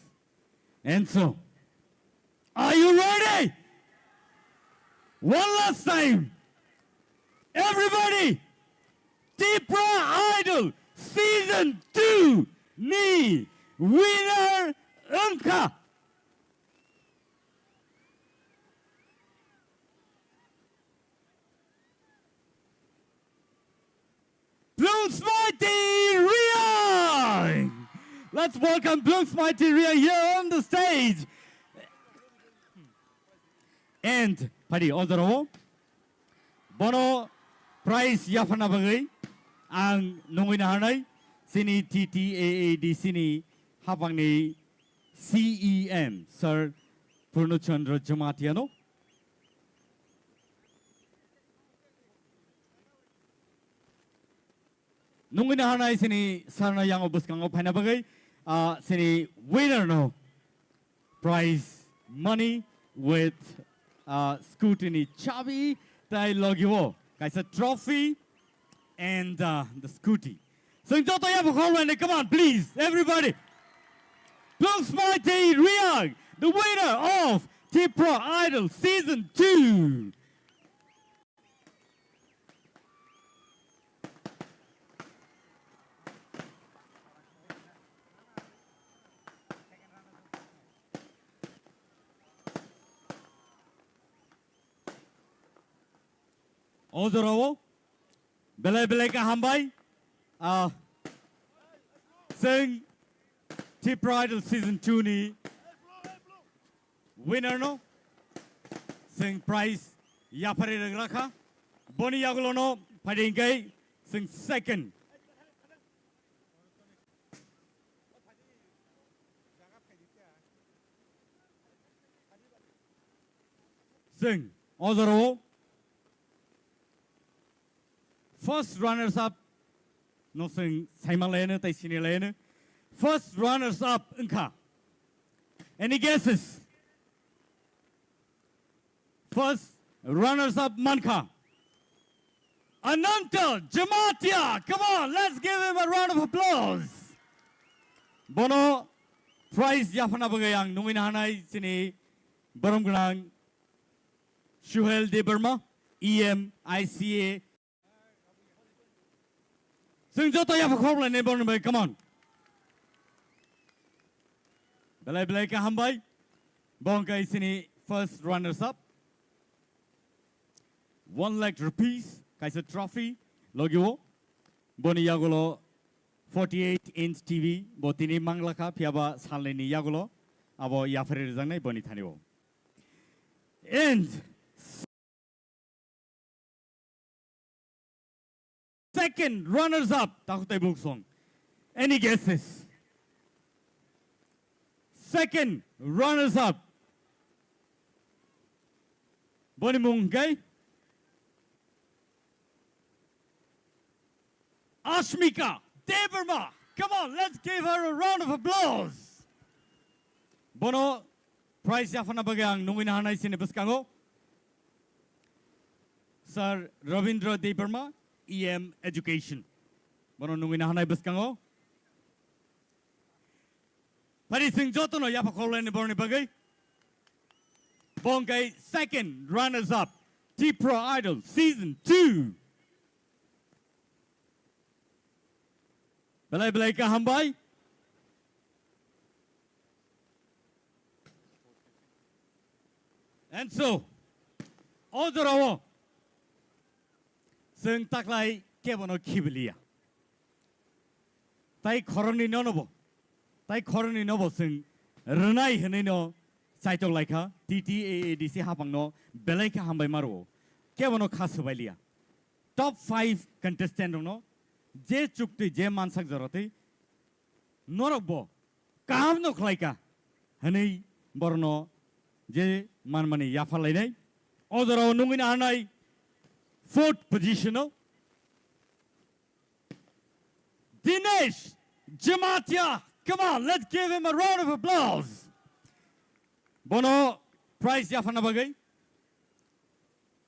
And so, are you ready? One last time, everybody, Tipra Idol Season two ni winner wngkha Blungsmaiti Riang. Let's welcome Blungsmaiti Riang here on the stage. And phaidi o jorao bono prize yapharna bagwi ang nungwi naharnai chini T T A A D C ni hapangni C E M Sir Purno Chandra Jamatia no. Nungwi naharnai chini sir no yango bwskango phaina bagwi, ah, chini winner no prize money with, ah, scooty ni chabi tai logi o kaisa trophy and, ah, the scooty. Chwng joto yapha khorlainai, come on, please, everybody. Blungsmaiti Riang, the winner of Tipra Idol Season two. O jorao belai belai khe hambai. Ah, chwng Tipra Idol Season two ni winner no chwng prize yapharwi rwgra kha. Boni yagulo no phaidi hwnkhe chwng second. Chwng o jorao first runners up no chwng saima laino tei sini laino. First runners up wngkha. Any guesses? First runners up mankha Ananta Jamatia. Come on, let's give him a round of applause. Bono prize yapharna bagwi ang nungwi naharnai chini borom gwnang Suhel Debbarma, E M I C A. Chwng joto yapha khorlainai borni bai, come on. Belai belai khe hambai. Bo hwnkhe chini first runners up. One lakh rupees kaisa trophy logio. Boni yagulo forty-eight inch T V bo tini mangla kha, phiyaba salnini yagulo abo yapharwi rwjaknai boni thani o. And second runners up, takhuk tei bukhuk song. Any guesses? Second runners up. Boni mung hwnkhe Ashmika Debbarma. Come on, let's give her a round of applause. Bono prize yapharna bagwi ang nungwi naharnai chini bwskango Sir Rabindra Debbarma, E M Education. Bono nungwi naharnai bwskango. Phari chwng jotono yapha khorlaini borni bagwi. Bo hwnkhe second runners up, Tipra Idol Season two. Belai belai khe hambai. And so, o jorao chwng taklai kebono khibiliya. Tai khoroknwi nono bo, tai khoroknwi nobo chwng rwnai hwnwi no chaitok laikha, T T A A D C hapangno belai khe hambai ma rwo. Kebono kha swbailiya. Top five contestant rokno je chuktwi, je mansak joratwi norok bo kaham no khlai kha hwnwi borno je manmani yapharlainai. O jorao nungwi naharnai fourth position o Dinesh Jamatia. Come on, let's give him a round of applause. Bono prize yapharna bagwi,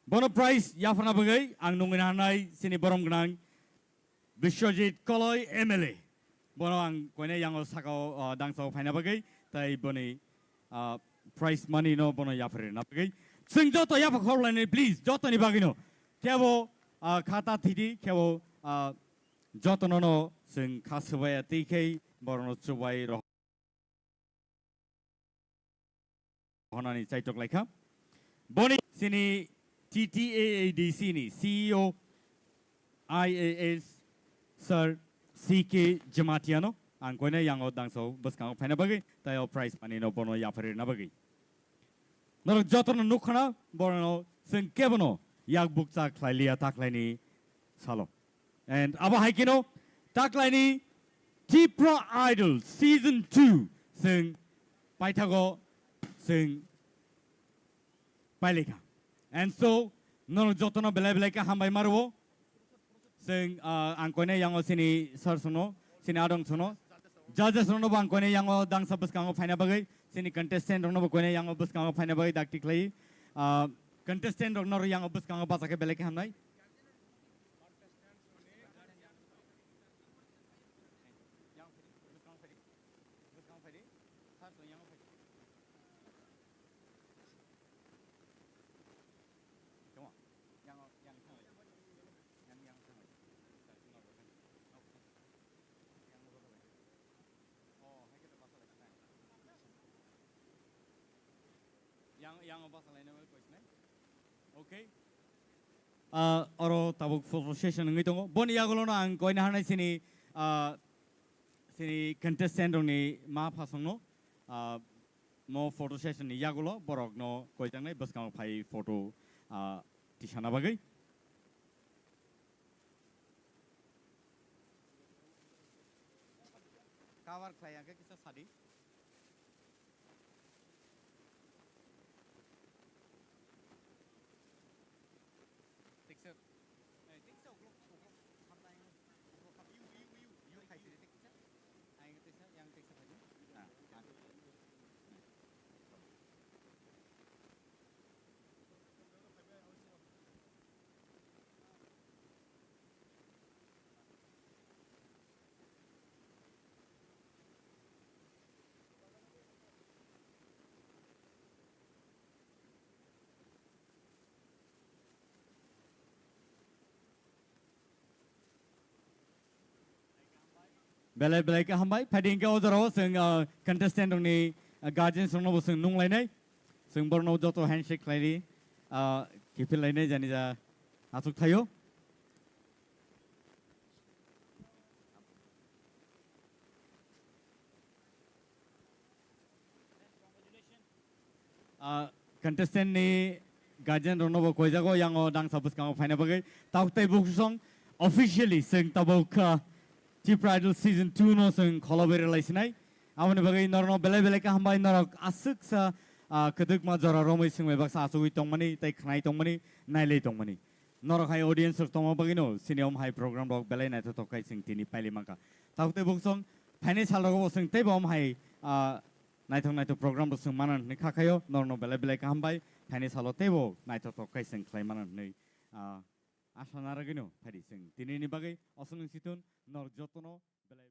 bono prize yapharna bagwi ang nungwi naharnai chini borom gwnang Biswajit Koloi M L A. Bono ang koine yango sakao, ah, dangsao phaina bagwi, tai boni, ah, prize money no bono yapharwi rwna bagwi. Chwng joto yapha khorlainai, please, jotoni bagwino. Khebo, ah, khata thidi, khebo, ah, jotono no chwng kha swbaiya twi khai borokno chubai rohornani chaitok laikha. Boni chini T T A A D C ni C E O I A S Sir C K Jamatia no ang koina yango dangso bwskango phaina bagwi tei o prize money no bono yapharina bagwi. Norok jotono nukkhana, borokno chwng kebono yak bukcha khlai liya taklaini salo. And abo hai kheno taklaini Tipra Idol Season two chwng paithago chwng pailaikha. And so, norok jotono belai belai khe hambai maruo. Chwng, ah, ang koine yango chini sir sono, chini adong sono. Judges rokno bo ang koine yango dangsa bwskango phaina bagwi, chini contestant rokno bo koine yango bwskango phaina bagwi dakti khlai. Ah, contestant rokno yango bwskango bacha khe belai khe hamnai. Yang, yang o basa laina bai koisnai. Okay. Ah, oro tabuk photo session wngwi tongo. Boni yagulono ang koina hanai sini, ah, sini contestant rokni ma phasongno, ah, mo photo session ni yagulo borokno koijaknai bwskango phai photo, ah, tisana bagwi. Cover khlai ya khe kisa sadi. Teksa, eh, teksa uklok, uklok, hamta yang, uklok, ham, iu, iu, iu, iu, khai sini, teksa. Aing teksa, yang teksa khai sini. Ah, ah. Belai belai khe hambai. Phaidi hwnkhe o jorao chwng, ah, contestant rokni, ah, guardians rokno bo chwng nunglainai. Chwng borokno joto handshake khlaidi, ah, kiphil lainai jani ja achuk thaio. Ah, contestant ni guardian rokno bo koijago yango dangsa bwskango phaina bagwi. Tabuk tei bukusong officially chwng tabuk, ah, Tipra Idol Season two no chwng kholo berwi lai sinai. Aboni bagwi norokno belai belai khe hambai, norok aswksa, ah, kwdwkma jora romwi swngbai baksa achugwi tongmani tei khnai tongmani, nailai tongmani. Norok hai audience rok tongma bagwino chini om hai program rok belai naithothok khai chwng tini pailai mankha. Tabuk tei bukusong phainai sal rogo bo chwng teibo om hai, ah, naithok naithok program rok chwng mana hwnwi kha khaio. Norokno belai belai khe hambai, phainai salo teibo naithothok khai chwng khlai mana hwnwi, ah, asa narwgwino phaidi chwng tinini bagwi osonwi chithun norok jotono belai